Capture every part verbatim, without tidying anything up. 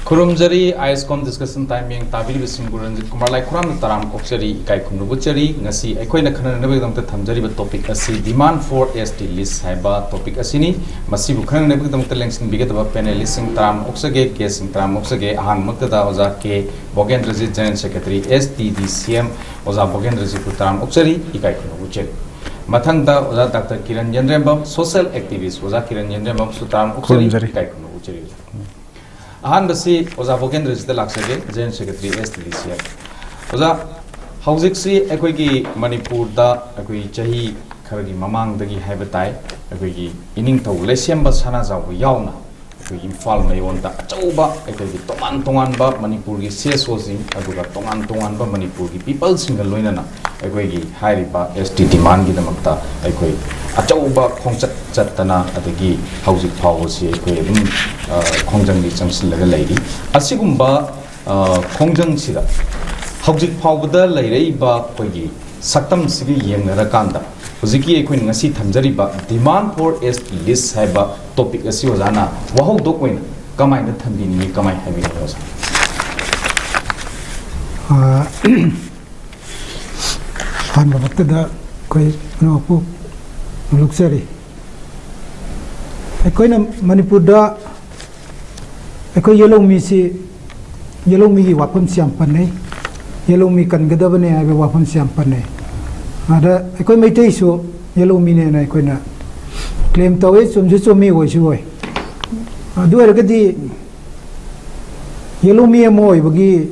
ꯈꯨꯔꯨꯝꯖꯔꯤ꯫ ꯑꯥꯏꯁꯀꯣꯝ discussion time ꯌꯦꯡ ꯇꯥꯕꯤꯔꯤꯕꯁꯤꯡꯕꯨ ꯔꯟꯖꯤꯠ ꯀꯨꯃꯥꯔ ꯂꯥꯏꯈꯨꯔꯥꯝꯅ ꯇꯔꯥꯝ ꯑꯣꯛꯆꯔꯤ, ꯏꯀꯥꯏ ꯈꯨꯝꯅꯕ ꯎꯠꯆꯔꯤ꯫ ꯉꯁꯤ ꯑꯩꯈꯣꯏꯅ ꯈꯟꯅꯅꯕꯒꯤꯗꯃꯛꯇ ꯊꯝꯖꯔꯤꯕ ꯇꯣꯄꯤꯛ ꯑꯁꯤ ꯗꯤꯃꯥꯟ ꯐꯣꯔ ꯑꯦꯁ ꯇꯤ ꯂꯤꯁ ꯍꯥꯏꯕ ꯇꯣꯄꯤꯛ ꯑꯁꯤꯅꯤ꯫ ꯃꯁꯤꯕꯨ ꯈꯟꯅꯅꯕꯒꯤꯗꯃꯛꯇ ꯂꯦꯡꯁꯤꯟꯕꯤꯒꯗꯕ ꯄꯦꯅꯦꯂꯤꯁꯁꯤꯡ ꯇꯔꯥꯝ ꯑꯣꯛꯆꯒꯦ, ꯒꯦꯁꯁꯤꯡ ꯇꯔꯥꯝ ꯑꯣꯛꯆꯒꯦ꯫ ꯑꯍꯥꯟꯕꯃꯛꯇꯗ ꯑꯣꯖꯥ ꯀꯦ ꯚꯣꯒꯦꯟꯗ꯭ꯔꯖꯤꯠ, ꯖꯦꯅꯔꯦꯜ ꯁꯦꯀ꯭ꯔꯦꯇꯔꯤ, ꯑꯦꯁ ꯇꯤ ꯗꯤ ꯁꯤ ꯑꯦꯝ, ꯑꯣꯖꯥ ꯚꯣꯒꯦꯟꯗ꯭ꯔꯖꯤꯠꯄꯨ ꯇꯔꯥꯝ ꯑꯣꯛꯆꯔꯤ, ꯏꯀꯥꯏ ꯈꯨꯝꯅꯕ ꯎꯠꯆꯔꯤ꯫ ꯃꯊꯪꯗ ꯑꯣꯖꯥ ꯗꯥꯛꯇꯔ ꯀꯤꯔꯟ ꯌꯦꯟꯗ꯭ꯔꯦꯝꯕꯝ, ꯁꯣꯁꯤꯌꯦꯜ ꯑꯦꯛꯇꯤꯚꯤꯁ ꯑꯣꯖꯥ ꯀꯤꯔꯟ ꯌꯦꯟꯗ꯭ꯔꯦꯝꯕꯝꯁꯨ ꯇꯔꯥꯝ ꯑꯣꯛꯆꯔꯤ, ꯈꯨꯔꯨꯝꯖꯔꯤ꯫ ꯏꯀꯥꯏ ꯈꯨꯝꯅꯕ ꯎꯠꯆꯔꯤ꯫ ꯑꯍꯥꯟꯕꯁꯤ ꯑꯣꯖꯥ ꯚꯣꯒꯦꯟꯗ꯭ꯔꯖꯤꯠꯇ ꯂꯥꯛꯆꯒꯦ, ꯖꯦꯅꯔꯦꯜ ꯁꯦꯀ꯭ꯔꯦꯇꯔꯤ, ꯑꯦꯁ ꯇꯤ ꯗꯤ ꯁꯤ ꯑꯦꯝ꯫ ꯑꯣꯖꯥ, ꯍꯧꯖꯤꯛꯁꯤ ꯑꯩꯈꯣꯏꯒꯤ ꯃꯅꯤꯄꯨꯔꯗ ꯑꯩꯈꯣꯏ ꯆꯍꯤ ꯈꯔꯒꯤ ꯃꯃꯥꯡꯗꯒꯤ ꯍꯥꯏꯕ ꯇꯥꯏ, ꯑꯩꯈꯣꯏꯒꯤ ꯏꯅꯤꯡꯊꯧ ꯂꯩꯁꯦꯝꯕ ꯁꯅꯥꯖꯥꯎꯕ ꯌꯥꯎꯅ ꯑꯩꯈꯣꯏ ꯏꯝꯐꯥꯜ ꯃꯌꯣꯟꯗ ꯑꯆꯧꯕ ꯑꯩꯈꯣꯏꯒꯤ ꯇꯣꯉꯥꯟ ꯇꯣꯉꯥꯟꯕ ꯃꯅꯤꯄꯨꯔꯒꯤ ꯁꯤ ꯑꯦꯁ ꯑꯣꯁꯤꯡ, ꯑꯗꯨꯒ ꯇꯣꯉꯥꯟ ꯇꯣꯉꯥꯟꯕ ꯃꯅꯤꯄꯨꯔꯒꯤ ꯄꯤꯄꯜꯁꯤꯡꯒ ꯂꯣꯏꯅꯅ ꯑꯩꯈꯣꯏꯒꯤ ꯍꯥꯏꯔꯤꯕ ꯑꯦꯁ ꯇꯤ ꯗꯤꯃꯥꯟꯒꯤꯗꯃꯛꯇ ꯑꯩꯈꯣꯏ ꯑꯆꯧꯕ ꯈꯣꯡꯆꯠ ꯆꯠꯇꯅ ꯑꯗꯒꯤ ꯍꯧꯖꯤꯛ ꯐꯥꯎꯕꯁꯤ ꯑꯩꯈꯣꯏ ꯑꯗꯨꯝ, ꯑ, ꯈꯣꯡꯖꯪꯗꯤ ꯆꯪꯁꯤꯜꯂꯒ ꯂꯩꯔꯤ꯫ ꯑꯁꯤꯒꯨꯝꯕ, ꯑ, ꯈꯣꯡꯖꯪꯁꯤꯗ ꯍꯧꯖꯤꯛ ꯐꯥꯎꯕꯗ ꯂꯩꯔꯛꯏꯕ ꯑꯩꯈꯣꯏꯒꯤ ꯁꯛꯇꯝꯁꯤꯒ ꯌꯦꯡꯅꯔꯀꯥꯟꯗ ꯍꯧꯖꯤꯛꯀꯤ ꯑꯩꯈꯣꯏꯅ ꯉꯁꯤ ꯊꯝꯖꯔꯤꯕ ꯗꯤꯃꯥꯟ ꯐꯣꯔ ꯑꯦꯁ ꯇꯤ ꯂꯤꯁ ꯍꯥꯏꯕ ꯇꯣꯄꯤꯛ ꯑꯁꯤ ꯑꯣꯖꯥꯅ ꯋꯥꯍꯧꯗꯣꯛ ꯑꯣꯏꯅ ꯀꯃꯥꯏꯅ ꯊꯝꯕꯤꯅꯤꯡꯉꯤ, ꯀꯃꯥꯏꯅ ꯍꯥꯏꯕꯤꯅꯤꯡꯉꯤ ꯑꯣꯖꯥ? ꯑ, ꯑꯍꯥꯟꯕꯃꯛꯇꯗ ꯑꯩꯈꯣꯏ ꯃꯅꯥꯎꯄꯨ ꯂꯨꯛꯆꯔꯤ꯫ ꯑꯩꯈꯣꯏꯅ ꯃꯅꯤꯄꯨꯔꯗ ꯑꯩꯈꯣꯏ ꯌꯦꯂꯧꯃꯤꯁꯤ, ꯌꯦꯂꯧꯃꯤꯒꯤ ꯋꯥꯐꯝꯁꯤ ꯌꯥꯝ ꯄꯟꯅꯩ꯫ ꯌꯦꯂꯧꯃꯤ ꯀꯟꯒꯗꯕꯅꯦ ꯍꯥꯏꯕ ꯋꯥꯐꯝꯁꯤ ꯌꯥꯝ ꯄꯟꯅꯩ꯫ ꯑꯗ ꯑꯩꯈꯣꯏ ꯃꯩꯇꯩꯁꯨ ꯌꯦꯂꯧꯃꯤꯅꯦꯅ ꯑꯩꯈꯣꯏꯅ ꯀ꯭ꯂꯦꯝ ꯇꯧꯋꯤ, ꯆꯨꯝꯁꯨ ꯆꯨꯝꯃꯤ, ꯑꯣꯏꯁꯨ ꯑꯣꯏ꯫ ꯑꯗꯨ ꯑꯣꯏꯔꯒꯗꯤ ꯌꯦꯂꯧꯃꯤ ꯑꯃ ꯑꯣꯏꯕꯒꯤ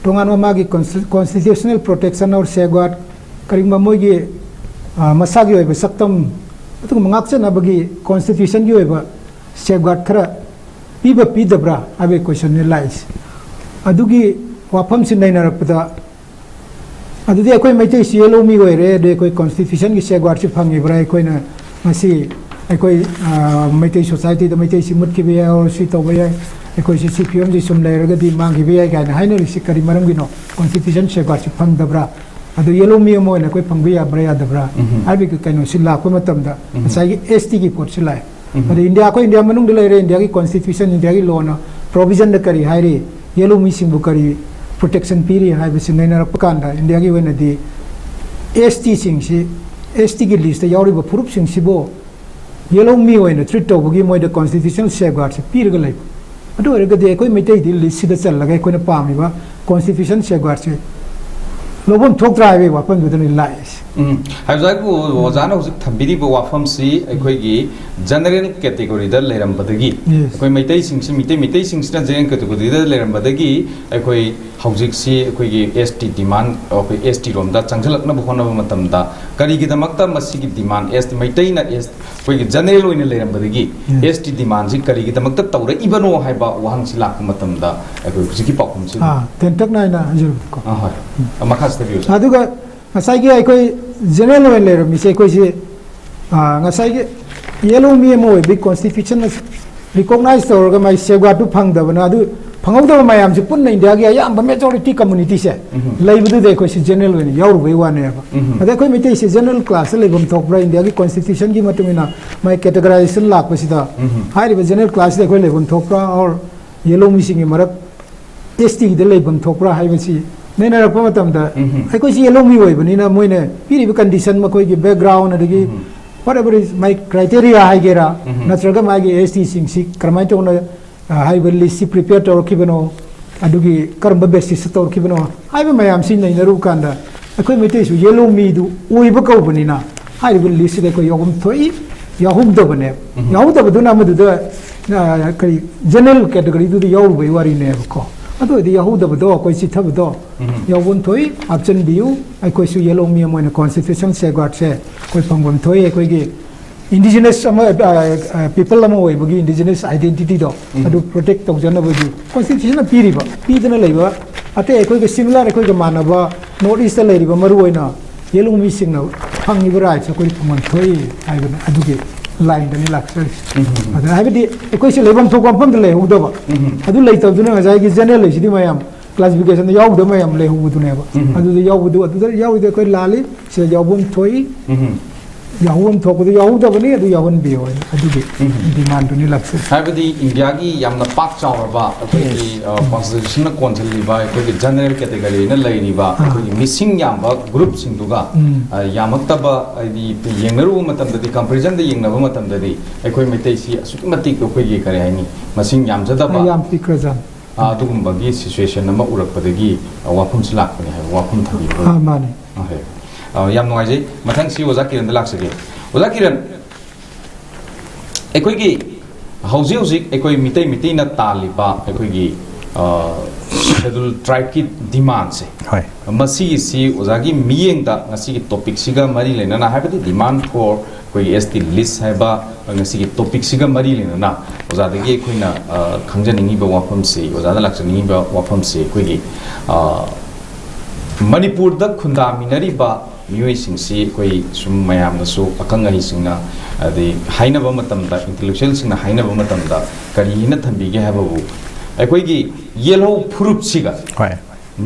ꯇꯣꯉꯥꯟꯕ ꯃꯥꯒꯤ consti-, constitutional protection or safeguard, ꯀꯔꯤꯒꯨꯝꯕ ꯃꯣꯏꯒꯤ, ꯑ, ꯃꯁꯥꯒꯤ ꯑꯣꯏꯕ ꯁꯛꯇꯝ ꯑꯗꯨꯒꯨꯝꯕ ꯉꯥꯛꯆꯅꯕꯒꯤ constitutionꯒꯤ ꯑꯣꯏꯕ safeguard ꯈꯔ ꯄꯤꯕ ꯄꯤꯗꯕ꯭ꯔꯥ ꯍꯥꯏꯕꯒꯤ questionꯅꯤ ꯂꯥꯛꯏꯁꯦ꯫ ꯑꯗꯨꯒꯤ ꯋꯥꯐꯝꯁꯤ ꯅꯩꯅꯔꯛꯄꯗ, ꯑꯗꯨꯗꯤ ꯑꯩꯈꯣꯏ ꯃꯩꯇꯩꯁꯤ ꯌꯦꯂꯧꯃꯤ ꯑꯣꯏꯔꯦ, ꯑꯗꯨ ꯑꯩꯈꯣꯏ constitutionꯒꯤ safeguardꯁꯤ ꯐꯪꯉꯤꯕ꯭ꯔꯥ? ꯑꯩꯈꯣꯏꯅ ꯉꯁꯤ ꯑꯩꯈꯣꯏ, ꯑ, ꯃꯩꯇꯩ societyꯗ ꯃꯩꯇꯩꯁꯤ ꯃꯨꯠꯈꯤꯕ ꯌꯥꯏ, or ꯁꯤ ꯇꯧꯕ ꯌꯥꯏ, ꯑꯩꯈꯣꯏꯁꯤ ꯁꯤ ꯐꯤꯕꯝꯁꯤ ꯁꯨꯝ ꯂꯩꯔꯒꯗꯤ ꯃꯥꯡꯈꯤꯕ ꯌꯥꯏ ꯀꯥꯏꯅ ꯍꯥꯏꯅꯔꯤꯁꯤ ꯀꯔꯤ ꯃꯔꯝꯒꯤꯅꯣ? Constitution safeguardꯁꯤ ꯐꯪꯗꯕ꯭ꯔꯥ? ꯑꯗꯨ ꯌꯦꯂꯧꯃꯤ ꯑꯃ ꯑꯣꯏꯅ ꯑꯩꯈꯣꯏ ꯐꯪꯕ ꯌꯥꯕ꯭ꯔꯥ ꯌꯥꯗꯕ꯭ꯔꯥ ꯎꯝ꯫ ꯍꯥꯏꯕꯒꯤ ꯀꯩꯅꯣꯁꯤ ꯂꯥꯛꯄ ꯃꯇꯝꯗ ꯎꯝ꯫ ꯉꯁꯥꯏꯒꯤ ꯑꯦꯁ ꯇꯤꯒꯤ ꯄꯣꯠꯁꯤ ꯂꯥꯛꯑꯦ꯫ ꯎꯝ꯫ ꯑꯗ ꯏꯟꯗꯤꯌꯥ, ꯑꯩꯈꯣꯏ ꯏꯟꯗꯤꯌꯥ ꯃꯅꯨꯡꯗ ꯂꯩꯔꯦ, ꯏꯟꯗꯤꯌꯥꯒꯤ constitution, ꯏꯟꯗꯤꯌꯥꯒꯤ lawꯅ ꯄ꯭ꯔꯣꯕꯤꯖꯟꯗ ꯀꯔꯤ ꯍꯥꯏꯔꯤ, ꯌꯦꯜꯂꯣ ꯃꯤꯁꯤꯡꯕꯨ ꯀꯔꯤ ꯄ꯭ꯔꯣꯇꯦꯛꯁꯟ ꯄꯤꯔꯤ ꯍꯥꯏꯕꯁꯤ ꯅꯩꯅꯔꯛꯄ ꯀꯥꯟꯗ, ꯏꯟꯗꯤꯌꯥꯒꯤ ꯑꯣꯏꯅꯗꯤ ꯑꯦꯁ ꯇꯤꯁꯤꯡꯁꯤ, ꯑꯦꯁ ꯇꯤꯒꯤ ꯂꯤꯁꯇ ꯌꯥꯎꯔꯤꯕ ꯐꯨꯔꯨꯞꯁꯤꯡꯁꯤꯕꯨ ꯌꯦꯜꯂꯣ ꯃꯤ ꯑꯣꯏꯅ ꯇ꯭ꯔꯤꯠ ꯇꯧꯕꯒꯤ ꯃꯣꯏꯗ ꯀꯣꯟꯁꯇꯤꯇ꯭ꯌꯨꯁꯅꯦꯜ ꯁꯦꯐꯒꯥꯔꯗꯁꯦ ꯄꯤꯔꯒ ꯂꯩꯕ꯫ ꯑꯗꯨ ꯑꯣꯏꯔꯒꯗꯤ ꯑꯩꯈꯣꯏ ꯃꯩꯇꯩꯗꯤ ꯂꯤꯁꯁꯤꯗ ꯆꯜꯂꯒ ꯑꯩꯈꯣꯏꯅ ꯄꯥꯝꯃꯤꯕ ꯀꯣꯟꯁꯇꯤꯇ꯭ꯌꯨꯁꯟ ꯁꯦꯐꯒꯥꯔꯗꯁꯦ ꯂꯧꯐꯝ ꯊꯣꯛꯇ꯭ꯔꯥ ꯍꯥꯏꯕꯒꯤ ꯋꯥꯐꯝꯗꯨꯗꯅꯤ ꯂꯥꯛꯏꯁꯦ꯫ ꯎꯝ, ꯍꯥꯏꯕꯗꯤ ꯑꯣꯖꯥꯅ ꯍꯧꯖꯤꯛ ꯊꯝꯕꯤꯔꯤꯕ ꯋꯥꯐꯝꯁꯤ ꯑꯩꯈꯣꯏꯒꯤ ꯖꯦꯅꯔꯦꯜ ꯀꯦꯇꯦꯒꯣꯔꯤꯗ ꯂꯩꯔꯝꯕꯗꯒꯤ, Yes. ꯑꯩꯈꯣꯏ ꯃꯩꯇꯩꯁꯤꯡꯁꯤ, ꯃꯤꯇꯩ ꯃꯩꯇꯩꯁꯤꯡꯁꯤꯅ ꯖꯦꯅꯔꯦꯜ ꯀꯦꯇꯦꯒꯣꯔꯤꯗ ꯂꯩꯔꯝꯕꯗꯒꯤ ꯑꯩꯈꯣꯏ ꯍꯧꯖꯤꯛꯁꯤ ꯑꯩꯈꯣꯏꯒꯤ ꯑꯦꯁ ꯇꯤ ꯗꯤꯃꯥꯟ, ꯑꯩꯈꯣꯏ ꯑꯦꯁ ꯇꯤ ꯔꯣꯝꯗ ꯆꯪꯁꯤꯜꯂꯛꯅꯕ ꯍꯣꯠꯅꯕ ꯃꯇꯝꯗ ꯀꯔꯤꯒꯤꯗꯃꯛꯇ ꯃꯁꯤꯒꯤ ꯗꯤꯃꯥꯟ, ꯑꯦꯁ ꯃꯩꯇꯩꯅ ꯑꯦꯁ ꯑꯩꯈꯣꯏꯒꯤ ꯖꯦꯅꯔꯦꯜ ꯑꯣꯏꯅ ꯂꯩꯔꯝꯕꯗꯒꯤ Yes. ꯑꯦꯁ ꯇꯤ ꯗꯤꯃꯥꯟꯁꯤ ꯀꯔꯤꯒꯤꯗꯃꯛꯇ ꯇꯧꯔꯛꯏꯕꯅꯣ ꯍꯥꯏꯕ ꯋꯥꯍꯪꯁꯤ ꯂꯥꯛꯄ ꯃꯇꯝꯗ ꯑꯩꯈꯣꯏ ꯍꯧꯖꯤꯛꯀꯤ ꯄꯥꯎꯈꯨꯝꯁꯤ ꯑꯥ, ꯇꯦꯟꯇꯛꯅ ꯑꯩꯅ ꯍꯥꯏꯖꯔꯛꯀꯦꯀꯣ꯫ ꯑꯥ, ꯍꯣꯏ꯫ ꯃꯈꯥ ꯆꯠꯊꯕꯤꯌꯨ, ꯁꯥꯔ꯫ ꯑꯗꯨꯒ ꯉꯁꯥꯏꯒꯤ ꯑꯩꯈꯣꯏ ꯖꯦꯅꯔꯦꯜ ꯑꯣꯏꯅ ꯂꯩꯔꯝꯃꯤꯁꯦ ꯑꯩꯈꯣꯏꯁꯤ, ꯑꯥ, ꯉꯁꯥꯏꯒꯤ ꯌꯦꯜꯂꯣ ꯃꯤ ꯑꯃ ꯑꯣꯏꯕꯒꯤ ꯀꯣꯟꯁꯇꯤꯇ꯭ꯌꯨꯁꯟꯅ ꯔꯤꯀꯣꯛꯅꯥꯏꯖ ꯇꯧꯔꯒ ꯃꯥꯒꯤ ꯁꯦꯐꯒꯥꯔꯗꯇꯨ ꯐꯪꯗꯕꯅ, ꯑꯗꯨ ꯐꯪꯍꯧꯗꯕ ꯃꯌꯥꯝꯁꯦ ꯄꯨꯟꯅ ꯏꯟꯗꯤꯌꯥꯒꯤ ꯑꯌꯥꯝꯕ ꯃꯦꯖꯣꯔꯤꯇꯤ ꯀꯝꯃꯨꯅꯤꯇꯤꯁꯦ ꯎꯝ꯫ ꯂꯩꯕꯗꯨꯗ ꯑꯩꯈꯣꯏꯁꯤ ꯖꯦꯅꯔꯦꯜ ꯑꯣꯏꯅ ꯌꯥꯎꯔꯨꯕꯩ ꯋꯥꯅꯦꯕ꯫ ꯎꯝ꯫ ꯑꯗ ꯑꯩꯈꯣꯏ ꯃꯩꯇꯩꯁꯤ ꯖꯦꯅꯔꯦꯜ ꯀ꯭ꯂꯥꯁꯇ ꯂꯩꯐꯝ ꯊꯣꯛꯄ꯭ꯔꯥ? ꯏꯟꯗꯤꯌꯥꯒꯤ ꯀꯣꯟꯁꯇꯤꯇ꯭ꯌꯨꯁꯟꯒꯤ ꯃꯇꯨꯡ ꯏꯟꯅ ꯃꯥꯒꯤ ꯀꯦꯇꯦꯒꯣꯔꯥꯏꯖꯦꯁꯟ ꯂꯥꯛꯄꯁꯤꯗ ꯎꯝ꯫ ꯍꯥꯏꯔꯤꯕ ꯖꯦꯅꯔꯦꯜ ꯀ꯭ꯂꯥꯁꯁꯤꯗ ꯑꯩꯈꯣꯏ ꯂꯩꯐꯝ ꯊꯣꯛꯄ꯭ꯔꯥ, ꯑꯣꯔ ꯌꯦꯜꯂꯣ ꯃꯤꯁꯤꯡꯒꯤ ꯃꯔꯛ ꯑꯦꯁ ꯇꯤꯒꯤꯗ ꯂꯩꯐꯝ ꯊꯣꯛꯄ꯭ꯔꯥ ꯍꯥꯏꯕꯁꯤ ꯅꯩꯅꯔꯛꯄ ꯃꯇꯝꯗ ꯎꯝ꯫ ꯑꯩꯈꯣꯏꯁꯤ ꯌꯦꯜꯂꯣ ꯃꯤ ꯑꯣꯏꯕꯅꯤꯅ ꯃꯣꯏꯅ ꯄꯤꯔꯤꯕ ꯀꯟꯗꯤꯁꯟ, ꯃꯈꯣꯏꯒꯤ ꯕꯦꯛꯒ꯭ꯔꯥꯎꯟ, ꯑꯗꯒꯤ ꯎꯝ꯫ whatever is my criteria ꯍꯥꯏꯒꯦꯔꯥ, ꯎꯝ꯫ ꯅꯠꯇ꯭ꯔꯒ ꯃꯥꯒꯤ ꯑꯦꯁ ꯇꯤꯁꯤꯡꯁꯤ ꯀꯔꯝꯍꯥꯏꯅ ꯇꯧꯅ, ꯑ, ꯍꯥꯏꯔꯤꯕ ꯂꯤꯁꯁꯤ ꯄ꯭ꯔꯤꯄꯦꯌꯔ ꯇꯧꯔꯛꯈꯤꯕꯅꯣ, ꯑꯗꯨꯒꯤ ꯀꯔꯝꯕ ꯕꯦꯁꯤꯁꯇ ꯇꯧꯔꯛꯈꯤꯕꯅꯣ ꯍꯥꯏꯕ ꯃꯌꯥꯝꯁꯤ ꯅꯩꯅꯔꯨ ꯀꯥꯟꯗ ꯑꯩꯈꯣꯏ ꯃꯩꯇꯩꯁꯨ ꯌꯦꯜꯂꯣ ꯃꯤꯗꯨ ꯑꯣꯏꯕ ꯀꯧꯕꯅꯤꯅ ꯍꯥꯏꯔꯤꯕ ꯂꯤꯁꯁꯤꯗ ꯑꯩꯈꯣꯏ ꯌꯥꯎꯐꯝ ꯊꯣꯛꯏ, ꯌꯥꯎꯍꯧꯗꯕꯅꯦꯕ꯫ ꯎꯝ꯫ ꯌꯥꯎꯍꯧꯗꯕꯗꯨꯅ ꯑꯃꯗꯨꯗ, ꯑ, ꯀꯔꯤ, ꯖꯦꯅꯔꯦꯜ ꯀꯦꯇꯦꯒꯣꯔꯤꯗꯨꯗ ꯌꯥꯎꯔꯨꯕꯩ ꯋꯥꯔꯤꯅꯦꯕꯀꯣ꯫ ꯑꯗꯨ ꯑꯣꯏꯔꯗꯤ ꯌꯥꯎꯍꯧꯗꯕꯗꯣ, ꯑꯩꯈꯣꯏ ꯆꯤꯊꯕꯗꯣ ꯎꯝ꯫ ꯌꯥꯎꯐꯝ ꯊꯣꯛꯏ, ꯍꯥꯞꯆꯤꯟꯕꯤꯌꯨ꯫ ꯑꯩꯈꯣꯏꯁꯨ ꯌꯦꯜꯂꯣ ꯃꯤ ꯑꯃ ꯑꯣꯏꯅ ꯀꯣꯟꯁꯇꯤꯇ꯭ꯌꯨꯁꯟ ꯁꯦꯐꯒꯥꯔꯗꯁꯦ ꯑꯩꯈꯣꯏ ꯐꯪꯐꯝ ꯊꯣꯛꯏ꯫ ꯑꯩꯈꯣꯏꯒꯤ ꯏꯟꯗꯤꯖꯤꯅꯁ ꯑꯃ, ꯑ, ꯑ, ꯄꯤꯄꯜ ꯑꯃ ꯑꯣꯏꯕꯒꯤ ꯏꯟꯗꯤꯖꯤꯅꯁ ꯑꯥꯏꯗꯦꯟꯇꯤꯇꯤꯗꯣ ꯎꯝ꯫ ꯑꯗꯨ ꯄ꯭ꯔꯣꯇꯦꯛ ꯇꯧꯖꯅꯕꯒꯤ ꯀꯣꯟꯁꯇꯤꯇ꯭ꯌꯨꯁꯟꯅ ꯄꯤꯔꯤꯕ, ꯄꯤꯗꯅ ꯂꯩꯕ ꯑꯇꯩ ꯑꯩꯈꯣꯏꯒ ꯁꯤꯃꯤꯂꯔ, ꯑꯩꯈꯣꯏꯒ ꯃꯥꯟꯅꯕ ꯅꯣꯔꯠ ꯏꯁꯇ ꯂꯩꯔꯤꯕ ꯃꯔꯨ ꯑꯣꯏꯅ ꯌꯦꯜꯂꯣ ꯃꯤꯁꯤꯡꯅ ꯐꯪꯉꯤꯕ ꯔꯥꯏꯠꯁ ꯑꯩꯈꯣꯏ ꯐꯪꯐꯝ ꯊꯣꯛꯏ ꯍꯥꯏꯕꯅꯤ꯫ ꯑꯗꯨꯒꯤ ꯂꯥꯏꯟꯗꯅꯤ ꯂꯥꯛꯆꯔꯤꯁꯦ꯫ ꯎꯝ꯫ ꯑꯗꯨꯅ ꯍꯥꯏꯕꯗꯤ ꯑꯩꯈꯣꯏꯁꯨ ꯂꯩꯐꯝ ꯊꯣꯛꯄ ꯃꯐꯝꯗ ꯂꯩꯍꯧꯗꯕ, ꯎꯝ꯫ ꯑꯗꯨ ꯂꯩꯇꯕꯗꯨꯅ ꯉꯁꯥꯏꯒꯤ ꯖꯦꯅꯔꯦꯜ ꯂꯩꯁꯤꯗꯤ ꯃꯌꯥꯝ ꯀ꯭ꯂꯥꯁꯤꯐꯤꯀꯦꯁꯟꯗ ꯌꯥꯎꯗꯕ ꯃꯌꯥꯝ ꯂꯩꯍꯧꯕꯗꯨꯅꯦꯕ꯫ ꯎꯝ꯫ ꯑꯗꯨꯗ ꯌꯥꯎꯕꯗꯨ, ꯑꯗꯨꯗ ꯌꯥꯎꯔꯤꯗꯣ ꯑꯩꯈꯣꯏ ꯂꯥꯜꯂꯤ, ꯁꯤꯗ ꯌꯥꯎꯐꯝ ꯊꯣꯛꯏ꯫ ꯎꯝ꯫ ꯌꯥꯎꯐꯝ ꯊꯣꯛꯄꯗ ꯌꯥꯎꯍꯧꯗꯕꯅꯤ, ꯑꯗꯨ ꯌꯥꯎꯍꯟꯕꯤꯌꯨ ꯍꯥꯏꯅ ꯑꯗꯨꯒꯤ ꯗꯤꯃꯥꯟꯗꯨꯅꯤ ꯂꯥꯛꯆꯩ꯫ ꯍꯥꯏꯕꯗꯤ ꯏꯟꯗꯤꯌꯥꯒꯤ ꯌꯥꯝꯅ ꯄꯥꯛ ꯆꯥꯎꯔꯕ ꯑꯩꯈꯣꯏꯒꯤ ꯀꯣꯟꯁꯇꯤꯇ꯭ꯌꯨꯁꯟꯅ ꯀꯣꯟꯁꯤꯜꯂꯤꯕ ꯑꯩꯈꯣꯏꯒꯤ ꯖꯦꯅꯔꯦꯜ ꯀꯦꯇꯦꯒꯣꯔꯤꯅ ꯂꯩꯔꯤꯕ ꯑꯩꯈꯣꯏꯒꯤ ꯃꯤꯁꯤꯡ ꯌꯥꯝꯕ ꯒ꯭ꯔꯨꯞꯁꯤꯡꯗꯨꯒ ꯌꯥꯝꯃꯛꯇꯕ, ꯍꯥꯏꯗꯤ ꯌꯦꯡꯅꯔꯨꯕ ꯃꯇꯝꯗꯗꯤ, ꯀꯝꯄꯦꯔꯤꯖꯟꯗ ꯌꯦꯡꯅꯕ ꯃꯇꯝꯗꯗꯤ ꯑꯩꯈꯣꯏ ꯃꯩꯇꯩꯁꯤ ꯑꯁꯨꯛꯀꯤ ꯃꯇꯤꯛ ꯑꯩꯈꯣꯏꯒꯤ ꯀꯔꯤ ꯍꯥꯏꯅꯤ, ꯃꯁꯤꯡ ꯌꯥꯝꯖꯗꯕ ꯌꯥꯝ ꯄꯤꯛꯈ꯭ꯔꯖꯥꯠꯅꯤ꯫ ꯑꯗꯨꯒꯨꯝꯕꯒꯤ ꯁꯤꯆꯨꯋꯦꯁꯟ ꯑꯃ ꯎꯔꯛꯄꯗꯒꯤ ꯋꯥꯐꯝꯁꯤ ꯂꯥꯛꯄꯅꯤ ꯍꯥꯏꯕ ꯋꯥꯐꯝ ꯊꯝꯕꯤꯕ꯫ ꯑꯥ, ꯃꯥꯅꯤ꯫ Okay. ꯑ, ꯌꯥꯝ ꯅꯨꯡꯉꯥꯏꯖꯩ꯫ ꯃꯊꯪꯁꯤ ꯑꯣꯖꯥ ꯀꯤꯔꯟꯗ ꯂꯥꯛꯆꯒꯦ꯫ ꯑꯣꯖꯥ ꯀꯤꯔꯟ, ꯑꯩꯈꯣꯏꯒꯤ ꯍꯧꯖꯤꯛ ꯍꯧꯖꯤꯛ ꯑꯩꯈꯣꯏ ꯃꯤꯇꯩ ꯃꯤꯇꯩꯅ ꯇꯥꯜꯂꯤꯕ ꯑꯩꯈꯣꯏꯒꯤ ꯁꯦꯗꯨꯜ ꯇ꯭ꯔꯥꯏꯕꯀꯤ ꯗꯤꯃꯥꯟꯁꯦ, ꯍꯣꯏ꯫ ꯃꯁꯤꯒꯤꯁꯤ ꯑꯣꯖꯥꯒꯤ ꯃꯤꯠꯌꯦꯡꯗ ꯉꯁꯤꯒꯤ ꯇꯣꯄꯤꯛꯁꯤꯒ ꯃꯔꯤ ꯂꯩꯅꯅ, ꯍꯥꯏꯕꯗꯤ ꯗꯤꯃꯥꯟ ꯐꯣꯔ ꯑꯩꯈꯣꯏꯒꯤ ꯑꯦꯁ ꯇꯤ ꯂꯤꯁ ꯍꯥꯏꯕ ꯉꯁꯤꯒꯤ ꯇꯣꯄꯤꯛꯁꯤꯒ ꯃꯔꯤ ꯂꯩꯅꯅ ꯑꯣꯖꯥꯗꯒꯤ ꯑꯩꯈꯣꯏꯅ, ꯑ, ꯈꯪꯖꯅꯤꯡꯉꯤꯕ ꯋꯥꯐꯝꯁꯤ, ꯑꯣꯖꯥꯗ ꯂꯥꯛꯆꯅꯤꯡꯉꯤꯕ ꯋꯥꯐꯝꯁꯤ ꯑꯩꯈꯣꯏꯒꯤ, ꯑ, ꯃꯅꯤꯄꯨꯔꯗ ꯈꯨꯟꯗꯥꯃꯤꯟꯅꯔꯤꯕ ꯃꯤꯑꯣꯏꯁꯤꯡꯁꯤ ꯑꯩꯈꯣꯏ ꯁꯨꯝ ꯃꯌꯥꯝꯅꯁꯨ, ꯑꯈꯪ ꯑꯍꯩꯁꯤꯡꯅ, ꯑꯗꯩ ꯍꯥꯏꯅꯕ ꯃꯇꯝꯗ, ꯏꯟꯇꯦꯂꯦꯛꯆꯨꯋꯦꯜꯁꯤꯡꯅ ꯍꯥꯏꯅꯕ ꯃꯇꯝꯗ ꯀꯔꯤ ꯍꯥꯏꯅ ꯊꯝꯕꯤꯒꯦ ꯍꯥꯏꯕꯕꯨ, ꯑꯩꯈꯣꯏꯒꯤ ꯌꯦꯜꯍꯧ ꯐꯨꯔꯨꯞꯁꯤꯒ ꯍꯣꯏ꯫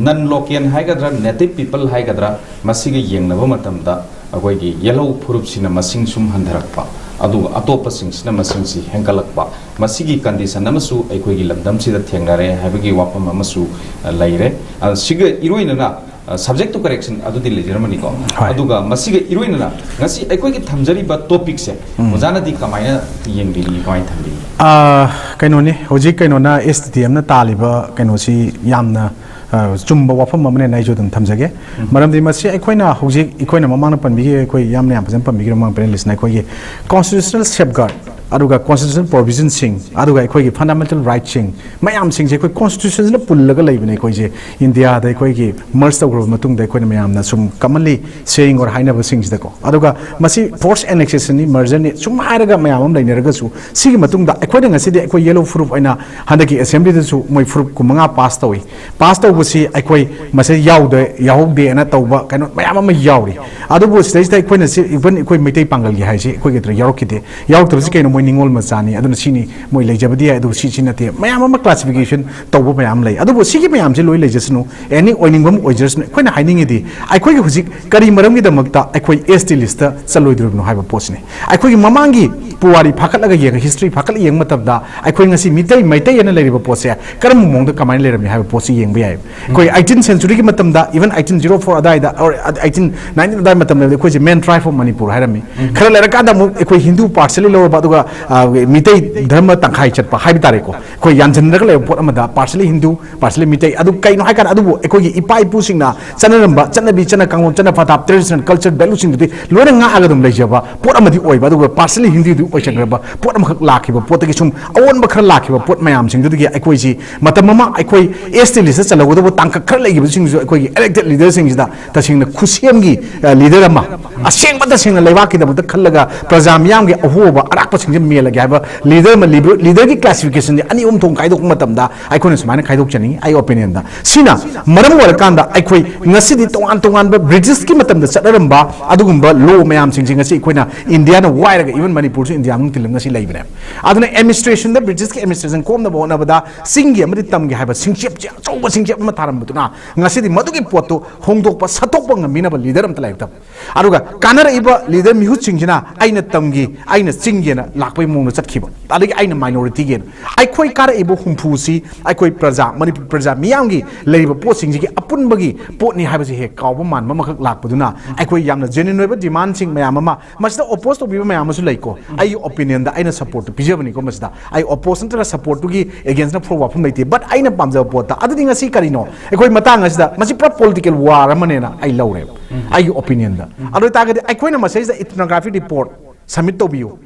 ꯅꯟ ꯂꯣꯀꯦꯜ ꯍꯥꯏꯒꯗ꯭ꯔꯥ, ꯅꯦꯇꯤꯚ ꯄꯤꯄꯜ ꯍꯥꯏꯒꯗ꯭ꯔꯥ, ꯃꯁꯤꯒ ꯌꯦꯡꯅꯕ ꯃꯇꯝꯗ ꯑꯩꯈꯣꯏꯒꯤ ꯌꯦꯜꯍꯧ ꯐꯨꯔꯨꯞꯁꯤꯅ ꯃꯁꯤꯡ ꯁꯨꯝ ꯍꯟꯊꯔꯛꯄ, ꯑꯗꯨꯒ ꯑꯇꯣꯞꯄꯁꯤꯡꯁꯤꯅ ꯃꯁꯤꯡꯁꯤ ꯍꯦꯟꯒꯠꯂꯛꯄ, ꯃꯁꯤꯒꯤ ꯀꯟꯗꯤꯁꯟ ꯑꯃꯁꯨ ꯑꯩꯈꯣꯏꯒꯤ ꯂꯝꯗꯝꯁꯤꯗ ꯊꯦꯡꯅꯔꯦ ꯍꯥꯏꯕꯒꯤ ꯋꯥꯐꯝ ꯑꯃꯁꯨ, ꯑ, ꯂꯩꯔꯦ꯫ ꯑ, ꯁꯤꯒ ꯏꯔꯣꯏꯅꯅ, ꯑ, subject to correction ꯑꯗꯨꯗꯤ ꯂꯩꯖꯔꯝꯃꯅꯤꯀꯣ꯫ ꯍꯣꯏ꯫ ꯑꯗꯨꯒ ꯃꯁꯤꯒ ꯏꯔꯣꯏꯅꯅ ꯉꯁꯤ ꯑꯩꯈꯣꯏꯒꯤ ꯊꯝꯖꯔꯤꯕ ꯇꯣꯄꯤꯛꯁꯦ ꯑꯣꯖꯥꯅꯗꯤ ꯀꯃꯥꯏꯅ ꯌꯦꯡꯕꯤꯔꯤ, ꯀꯃꯥꯏꯅ ꯊꯝꯕꯤꯔꯤ? ꯑ, ꯀꯩꯅꯣꯅꯤ, ꯍꯧꯖꯤꯛ ꯀꯩꯅꯣꯅ ꯑꯦꯁ ꯇꯤ ꯗꯤ ꯑꯦꯝꯅ ꯇꯥꯜꯂꯤꯕ ꯀꯩꯅꯣꯁꯤ ꯌꯥꯝꯅ, ꯑ, ꯆꯨꯝꯕ ꯋꯥꯐꯝ ꯑꯃꯅꯦꯅ ꯑꯩꯁꯨ ꯑꯗꯨꯝ ꯊꯝꯖꯒꯦ꯫ ꯃꯔꯝꯗꯤ ꯃꯁꯤ ꯑꯩꯈꯣꯏꯅ ꯍꯧꯖꯤꯛ, ꯑꯩꯈꯣꯏꯅ ꯃꯃꯥꯡꯗ ꯄꯟꯕꯤꯈꯤ, ꯑꯩꯈꯣꯏ ꯌꯥꯝꯅ ꯌꯥꯝ ꯐꯖꯅ ꯄꯟꯕꯤꯈꯤꯕ ꯃꯃꯥꯡ ꯄꯦꯅꯦꯂꯤꯁꯅ ꯑꯩꯈꯣꯏꯒꯤ constitutional safeguard ꯑꯗꯨꯒ constitutional provisionꯁꯤꯡ ꯑꯗꯨꯒ ꯑꯩꯈꯣꯏꯒꯤ fundamental rightꯁꯤꯡ ꯃꯌꯥꯝꯁꯤꯡꯁꯦ ꯑꯩꯈꯣꯏ ꯀꯣꯟꯁꯇꯤꯇ꯭ꯌꯨꯁꯟꯁꯤꯅ ꯄꯨꯜꯂꯒ ꯂꯩꯕꯅꯦ꯫ ꯑꯩꯈꯣꯏꯁꯦ ꯏꯟꯗꯤꯌꯥꯗ ꯑꯩꯈꯣꯏꯒꯤ ꯃꯔꯖ ꯇꯧꯈ꯭ꯔꯕ ꯃꯇꯨꯡꯗ ꯑꯩꯈꯣꯏꯅ ꯃꯌꯥꯝꯅ ꯁꯨꯝ commonly saying or ꯍꯥꯏꯅꯕꯁꯤꯡꯁꯤꯗꯀꯣ꯫ ꯑꯗꯨꯒ ꯃꯁꯤ forced annexationꯅꯤ, mergerꯅꯤ ꯁꯨꯝ ꯍꯥꯏꯔꯒ ꯃꯌꯥꯝ ꯑꯃ ꯂꯩꯅꯔꯒꯁꯨ, ꯁꯤꯒꯤ ꯃꯇꯨꯡꯗ ꯑꯩꯈꯣꯏꯅ ꯉꯁꯤꯗꯤ ꯑꯩꯈꯣꯏ ꯌꯦꯜꯍꯧ ꯐꯨꯔꯨꯞ ꯑꯣꯏꯅ ꯍꯟꯗꯛꯀꯤ ꯑꯦꯁꯦꯝꯕ꯭ꯂꯤꯗꯁꯨ ꯃꯣꯏ ꯐꯨꯔꯨꯞ ꯀꯨꯟꯃꯉꯥ ꯄꯥꯁ ꯇꯧꯏ꯫ ꯄꯥꯁ ꯇꯧꯕꯁꯤ ꯑꯩꯈꯣꯏ ꯃꯁꯤ ꯌꯥꯎꯗꯦ, ꯌꯥꯎꯍꯧꯗꯦꯅ ꯇꯧꯕ ꯀꯩꯅꯣ ꯃꯌꯥꯝ ꯑꯃ ꯌꯥꯎꯔꯤ꯫ ꯑꯗꯨꯕꯨ ꯁꯤꯗꯩꯁꯤꯗ ꯑꯩꯈꯣꯏꯅ ꯁꯤ, even ꯑꯩꯈꯣꯏ ꯃꯩꯇꯩ ꯄꯥꯡꯒꯜꯒꯤ ꯍꯥꯏꯁꯤ ꯑꯩꯈꯣꯏꯒꯤꯗ ꯌꯥꯎꯔꯛꯈꯤꯗꯦ꯫ ꯌꯥꯎꯔꯛꯇꯕꯁꯤ ꯀꯩꯅꯣ? ꯅꯤꯉꯣꯜ ꯃꯆꯥꯅꯤ, ꯑꯗꯨꯅ ꯁꯤꯅꯤ ꯃꯣꯏ ꯂꯩꯖꯕꯗꯤ ꯌꯥꯏ, ꯑꯗꯨꯕꯨ ꯁꯤ ꯁꯤ ꯅꯠꯇꯦ, ꯃꯌꯥꯝ ꯑꯃ classification ꯇꯧꯕ ꯃꯌꯥꯝ ꯂꯩ꯫ ꯑꯗꯨꯕꯨ ꯁꯤꯒꯤ ꯃꯌꯥꯝꯁꯦ ꯂꯣꯏ ꯂꯩꯖꯁꯅꯨ, ꯑꯦꯅꯤ ꯑꯣꯏꯅꯤꯡꯕ ꯑꯃ ꯑꯣꯏꯖꯔꯁꯅꯨ, ꯑꯩꯈꯣꯏꯅ ꯍꯥꯏꯅꯤꯡꯉꯤꯗꯤ ꯑꯩꯈꯣꯏꯒꯤ ꯍꯧꯖꯤꯛ ꯀꯔꯤ ꯃꯔꯝꯒꯤꯗꯃꯛꯇ ꯑꯩꯈꯣꯏ S T list ꯆꯠꯂꯣꯏꯗꯣꯔꯤꯕꯅꯣ ꯍꯥꯏꯕ ꯄꯣꯠꯁꯤꯅꯤ꯫ ꯑꯩꯈꯣꯏꯒꯤ ꯃꯃꯥꯡꯒꯤ ꯄꯨꯋꯥꯔꯤ ꯐꯥꯀꯠꯂꯒ ꯌꯦꯡꯉ, history ꯐꯥꯀꯠꯂ ꯌꯦꯡꯕ ꯃꯇꯝꯗ ꯑꯩꯈꯣꯏ ꯉꯁꯤ ꯃꯤꯇꯩ ꯃꯩꯇꯩ ꯑꯅ ꯂꯩꯔꯤꯕ ꯄꯣꯠꯁꯦ ꯀꯔꯝꯕ ꯃꯑꯣꯡꯗ ꯀꯃꯥꯏꯅ ꯂꯩꯔꯝꯃꯤ ꯍꯥꯏꯕ ꯄꯣꯠꯁꯤ ꯌꯦꯡꯕ ꯌꯥꯏ꯫ ꯑꯩꯈꯣꯏ eighteenth centuryꯒꯤ ꯃꯇꯝꯗ, even eighteen zero four ꯑꯗꯥꯏꯗ, or eighteen nineteen ꯑꯗꯥꯏ ꯃꯇꯝꯗ ꯑꯩꯈꯣꯏꯁꯦ main tribe of ꯃꯅꯤꯄꯨꯔ ꯍꯥꯏꯔꯝꯃꯤ꯫ ꯈꯔ ꯂꯩꯔꯀꯥꯟꯗ ꯑꯃꯨꯛ ꯑꯩꯈꯣꯏ ꯍꯤꯟꯗꯨ partially ꯂꯧꯔꯕ, ꯑꯗꯨꯒ, ꯑ, ꯃꯤꯇꯩ ꯙꯔꯃ ꯇꯪꯈꯥꯏ ꯆꯠꯄ ꯍꯥꯏꯕ ꯇꯥꯔꯦꯀꯣ, ꯑꯩꯈꯣꯏ ꯌꯥꯟꯁꯤꯟꯅꯔꯒ ꯂꯩꯕ ꯄꯣꯠ ꯑꯃꯗ partially ꯍꯤꯟꯗꯨ, partially ꯃꯤꯇꯩ꯫ ꯑꯗꯨ ꯀꯩꯅꯣ ꯍꯥꯏꯀꯥꯟꯗ, ꯑꯗꯨꯕꯨ ꯑꯩꯈꯣꯏꯒꯤ ꯏꯄꯥ ꯏꯄꯨꯁꯤꯡꯅ ꯆꯠꯅꯔꯝꯕ ꯆꯠꯅꯕꯤ, ꯆꯠꯅ ꯀꯥꯡꯂꯣꯟ, ꯆꯠꯅ ꯄꯊꯥꯞ, traditional culture valueꯁꯤꯡꯗꯨꯗꯤ ꯂꯣꯏꯅ ꯉꯥꯛꯑꯒ ꯑꯗꯨꯝ ꯂꯩꯖꯕ ꯄꯣꯠ ꯑꯃꯗꯤ ꯑꯣꯏꯕ, ꯑꯗꯨꯒ partially ꯍꯤꯟꯗꯨꯗꯤ ꯑꯣꯏꯁꯟꯈ꯭ꯔꯕ ꯄꯣꯠ ꯑꯃꯈꯛ ꯂꯥꯛꯈꯤꯕ ꯄꯣꯠꯇꯒꯤ ꯁꯨꯝ ꯑꯑꯣꯟꯕ ꯈꯔ ꯂꯥꯛꯈꯤꯕ ꯄꯣꯠ ꯃꯌꯥꯝꯁꯤꯡꯗꯨꯗꯒꯤ ꯑꯩꯈꯣꯏꯁꯤ ꯃꯇꯝ ꯑꯃ ꯑꯩꯈꯣꯏ S T listꯇ ꯆꯜꯍꯧꯒꯗꯕ ꯇꯥꯡꯀꯛ ꯈꯔ ꯂꯩꯈꯤꯕꯁꯤꯡꯁꯨ ꯑꯩꯈꯣꯏꯒꯤ elected leaderꯁꯤꯡꯁꯤꯗ ꯇꯁꯦꯡꯅ ꯈꯨꯠꯁꯦꯝꯒꯤ, ꯑ, leader ꯑꯃ, ꯑꯁꯦꯡꯕ ꯇꯁꯦꯡꯅ ꯂꯩꯕꯥꯛꯀꯤꯗꯃꯛꯇ ꯈꯜꯂꯒ ꯄ꯭ꯔꯖꯥ ꯃꯤꯌꯥꯝꯒꯤ ꯑꯍꯣꯕ ꯑꯔꯥꯛꯄꯁꯤꯡꯁꯦ ꯃꯦꯜꯂꯒꯦ ꯍꯥꯏꯕ leader ꯑꯃ, leader, leaderꯒꯤ classificationꯁꯦ ꯑꯅꯤ ꯑꯍꯨꯝ ꯊꯣꯛꯅ ꯈꯥꯏꯗꯣꯛꯄ ꯃꯇꯝꯗ ꯑꯩꯈꯣꯏꯅ ꯁꯨꯃꯥꯏꯅ ꯈꯥꯏꯗꯣꯛꯆꯅꯤꯡꯉꯤ, ꯑꯩ opinionꯗ꯫ ꯁꯤꯅ ꯃꯔꯝ ꯑꯣꯏꯔꯀꯥꯟꯗ ꯑꯩꯈꯣꯏ ꯉꯁꯤꯗꯤ ꯇꯣꯉꯥꯟ ꯇꯣꯉꯥꯟꯕ Britishꯀꯤ ꯃꯇꯝꯗ ꯆꯠꯅꯔꯝꯕ ꯑꯗꯨꯒꯨꯝꯕ law ꯃꯌꯥꯝꯁꯤꯡꯁꯦ ꯉꯁꯤ ꯑꯩꯈꯣꯏꯅ Indiaꯅ ꯋꯥꯏꯔꯒ, even ꯃꯅꯤꯄꯨꯔꯁꯨ India ꯃꯅꯨꯡ ꯇꯤꯜꯂꯒ ꯉꯁꯤ ꯂꯩꯕꯅꯦ꯫ ꯑꯗꯨꯅ administrationꯗ, Britishꯀꯤ administration ꯀꯣꯝꯅꯕ ꯍꯣꯠꯅꯕꯗ ꯆꯤꯡꯒꯤ ꯑꯃꯗꯤ ꯇꯝꯒꯤ ꯍꯥꯏꯕ ꯁꯤꯡꯆꯦꯞꯁꯦ, ꯑꯆꯧꯕ ꯁꯤꯡꯆꯦꯞ ꯑꯃ ꯊꯥꯔꯝꯕꯗꯨꯅ ꯉꯁꯤꯗꯤ ꯃꯗꯨꯒꯤ ꯄꯣꯠꯇꯨ ꯍꯣꯡꯗꯣꯛꯄ, ꯁꯠꯇꯣꯛꯄ ꯉꯝꯃꯤꯅꯕ leader ꯑꯝꯇ ꯂꯩꯔꯛꯇꯕ꯫ ꯑꯗꯨꯒ ꯀꯥꯟꯅꯔꯛꯏꯕ leader ꯃꯤꯍꯨꯠꯁꯤꯡꯁꯤꯅ ꯑꯩꯅ ꯇꯝꯒꯤ, ꯑꯩꯅ ꯆꯤꯡꯒꯤꯅ ꯂꯥꯛꯄꯒꯤ ꯃꯑꯣꯡꯗ ꯆꯠꯈꯤꯕ, ꯑꯗꯒꯤ ꯑꯩꯅ minorityꯒꯤꯅ꯫ ꯑꯩꯈꯣꯏ ꯀꯥꯔꯛꯏꯕ ꯍꯨꯝꯐꯨꯁꯤ ꯑꯩꯈꯣꯏ ꯄ꯭ꯔꯖꯥ, ꯃꯅꯤꯄꯨꯔ ꯄ꯭ꯔꯖꯥ ꯃꯤꯌꯥꯝꯒꯤ ꯂꯩꯔꯤꯕ ꯄꯣꯠꯁꯤꯡꯁꯤꯒꯤ ꯑꯄꯨꯟꯕꯒꯤ ꯄꯣꯠꯅꯤ ꯍꯥꯏꯕꯁꯤ ꯍꯦꯛ ꯀꯥꯎꯕ ꯃꯥꯟꯕ ꯑꯃꯈꯛ ꯂꯥꯛꯄꯗꯨꯅ ꯑꯩꯈꯣꯏ ꯌꯥꯝꯅ genuine ꯑꯣꯏꯕ demandꯁꯤꯡ ꯃꯌꯥꯝ ꯑꯃ, ꯃꯁꯤꯗ oppose ꯇꯧꯕꯤꯕ ꯃꯌꯥꯝ ꯑꯃꯁꯨ ꯂꯩꯀꯣ꯫ ꯑꯩꯒꯤ opinionꯗ ꯑꯩꯅ supportꯇꯨ ꯄꯤꯖꯕꯅꯤꯀꯣ꯫ ꯃꯁꯤꯗ ꯑꯩ oppose ꯅꯠꯇ꯭ꯔꯒ supportꯇꯨꯒꯤ againstꯅ ꯐꯨꯔꯛ ꯋꯥꯐꯝ ꯂꯩꯇꯦ, but ꯑꯩꯅ ꯄꯥꯝꯖꯕ ꯄꯣꯠꯇ꯫ ꯑꯗꯨꯗꯤ ꯉꯁꯤ ꯀꯔꯤꯅꯣ? ꯑꯩꯈꯣꯏ ꯃꯇꯥꯡ ꯑꯁꯤꯗ ꯃꯁꯤ ꯄꯨꯔꯥ political war ꯑꯃꯅꯦꯅ ꯑꯩ ꯂꯧꯔꯦꯕ, ꯑꯩꯒꯤ opinionꯗ꯫ ꯑꯗꯨ ꯑꯣꯏꯇꯥꯔꯒꯗꯤ ꯑꯩꯈꯣꯏꯅ ꯃꯁꯤꯗꯩꯁꯤꯗ ethnographic report submit ꯇꯧꯕꯤꯌꯨ,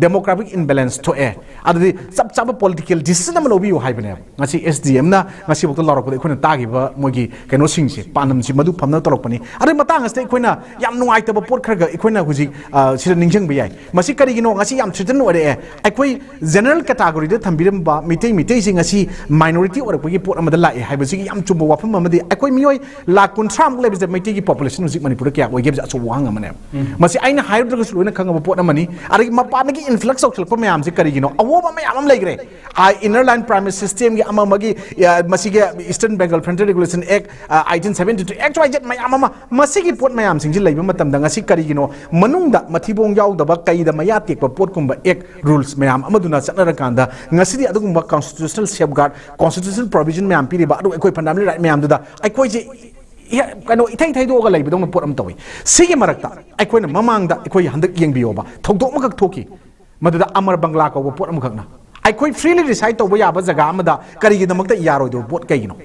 demographic imbalance ꯊꯣꯛꯑꯦ, ꯑꯗꯨꯗꯤ ꯆꯞ ꯆꯥꯕ political decision ꯑꯃ ꯂꯧꯕꯤꯌꯨ ꯍꯥꯏꯕꯅꯦꯕ꯫ ꯉꯁꯤ SDMꯅ ꯉꯁꯤꯐꯥꯎꯗ ꯂꯥꯎꯔꯛꯄꯗ ꯑꯩꯈꯣꯏꯅ ꯇꯥꯈꯤꯕ ꯃꯣꯏꯒꯤ ꯀꯩꯅꯣꯁꯤꯡꯁꯦ, ꯄꯥꯟꯗꯝꯁꯤ ꯃꯗꯨ ꯐꯝꯅ ꯇꯧꯔꯛꯄꯅꯤ꯫ ꯑꯗꯨꯒꯤ ꯃꯇꯥꯡ ꯑꯁꯤꯗ ꯑꯩꯈꯣꯏꯅ ꯌꯥꯝ ꯅꯨꯡꯉꯥꯏꯇꯕ ꯄꯣꯠ ꯈꯔꯒ ꯑꯩꯈꯣꯏꯅ ꯍꯧꯖꯤꯛ, ꯑ, ꯁꯤꯗ ꯅꯤꯡꯁꯤꯡꯕ ꯌꯥꯏ꯫ ꯃꯁꯤ ꯀꯔꯤꯒꯤꯅꯣ? ꯉꯁꯤ ꯌꯥꯝ threaten ꯑꯣꯏꯔꯛꯑꯦ꯫ ꯑꯩꯈꯣꯏ general categoryꯗ ꯊꯝꯕꯤꯔꯝꯕ ꯃꯤꯇꯩ, ꯃꯤꯇꯩꯁꯤ ꯉꯁꯤ minority ꯑꯣꯏꯔꯛꯄꯒꯤ ꯄꯣꯠ ꯑꯃꯗ ꯂꯥꯛꯑꯦ ꯍꯥꯏꯕꯁꯤꯒꯤ ꯌꯥꯝ ꯆꯨꯝꯕ ꯋꯥꯐꯝ ꯑꯃꯗꯤ, ꯑꯩꯈꯣꯏ ꯃꯤꯑꯣꯏ ꯂꯥꯈ ꯀꯨꯟꯊ꯭ꯔꯥꯃꯨꯛ ꯂꯩꯕꯁꯦ ꯃꯩꯇꯩꯒꯤ population ꯍꯧꯖꯤꯛ ꯃꯅꯤꯄꯨꯔꯗ ꯀꯌꯥ ꯑꯣꯏꯒꯦ ꯍꯥꯏꯕꯁꯦ ꯑꯆꯧꯕ ꯋꯥꯍꯪ ꯑꯃꯅꯦꯕ꯫ ꯃꯁꯤ ꯑꯩꯅ ꯍꯥꯏꯔꯨꯗ꯭ꯔꯒꯁꯨ ꯂꯣꯏꯅ ꯈꯪꯉꯕ ꯄꯣꯠ ꯑꯃꯅꯤ꯫ ꯑꯗꯒꯤ ꯃꯄꯥꯟꯗꯒꯤ ꯏꯟꯐ꯭ꯂꯛꯁ ꯇꯧꯁꯤꯜꯂꯛꯄ ꯃꯌꯥꯝꯁꯦ ꯀꯔꯤꯒꯤꯅꯣ? ꯑꯑꯣꯟꯕ ꯃꯌꯥꯝ ꯑꯃ ꯂꯩꯈ꯭ꯔꯦ꯫ ꯑ, Inner Line Permit System ꯒꯤ ꯑꯃ ꯑꯃꯒꯤ, ꯑ, ꯃꯁꯤꯒꯤ Eastern Bengal Frontier Regulation Act, ꯑ, eighteen seventy two, X Y Z ꯃꯌꯥꯝ ꯑꯃ, ꯃꯁꯤꯒꯤ ꯄꯣꯠ ꯃꯌꯥꯝꯁꯤꯡꯁꯤ ꯂꯩꯕ ꯃꯇꯝꯗ ꯉꯁꯤ ꯀꯔꯤꯒꯤꯅꯣ ꯃꯅꯨꯡꯗ ꯃꯊꯤꯕꯣꯡ ꯌꯥꯎꯗꯕ, ꯀꯩꯗ ꯃꯌꯥ ꯇꯦꯛꯄ ꯄꯣꯠꯀꯨꯝꯕ, ꯑꯦꯛ, ꯔꯨꯜꯁ ꯃꯌꯥꯝ ꯑꯃꯗꯨꯅ ꯆꯠꯅꯔꯀꯥꯟꯗ ꯉꯁꯤꯗꯤ ꯑꯗꯨꯒꯨꯝꯕ constitutional safeguard, constitutional provision ꯃꯌꯥꯝ ꯄꯤꯔꯤꯕ, ꯑꯗꯨꯒ ꯑꯩꯈꯣꯏ fundamental right ꯃꯌꯥꯝꯗꯨꯗ ꯑꯩꯈꯣꯏꯁꯦ ꯏꯍ-, ꯀꯩꯅꯣ, ꯏꯊꯩ ꯊꯩꯗꯣꯛꯑꯒ ꯂꯩꯕꯗꯧꯅ ꯄꯣꯠ ꯑꯃ ꯇꯧꯏ꯫ ꯁꯤꯒꯤ ꯃꯔꯛꯇ ꯑꯩꯈꯣꯏꯅ ꯃꯃꯥꯡꯗ ꯑꯩꯈꯣꯏ ꯍꯟꯗꯛ ꯌꯦꯡꯕꯤꯌꯣꯕ, ꯊꯧꯗꯣꯛ ꯑꯃꯈꯛ ꯊꯣꯛꯈꯤ, ꯃꯗꯨꯗ ꯑꯃꯔ ꯕꯪꯒ꯭ꯂꯥ ꯀꯧꯕ ꯄꯣꯠ ꯑꯃꯈꯛꯅ꯫ ꯑꯩꯈꯣꯏ freely reside ꯇꯧꯕ ꯌꯥꯕ ꯖꯒꯥ ꯑꯃꯗ ꯀꯔꯤꯒꯤꯗꯃꯛꯇ ꯌꯥꯔꯣꯏꯗꯕ ꯄꯣꯠ ꯀꯩꯒꯤꯅꯣ?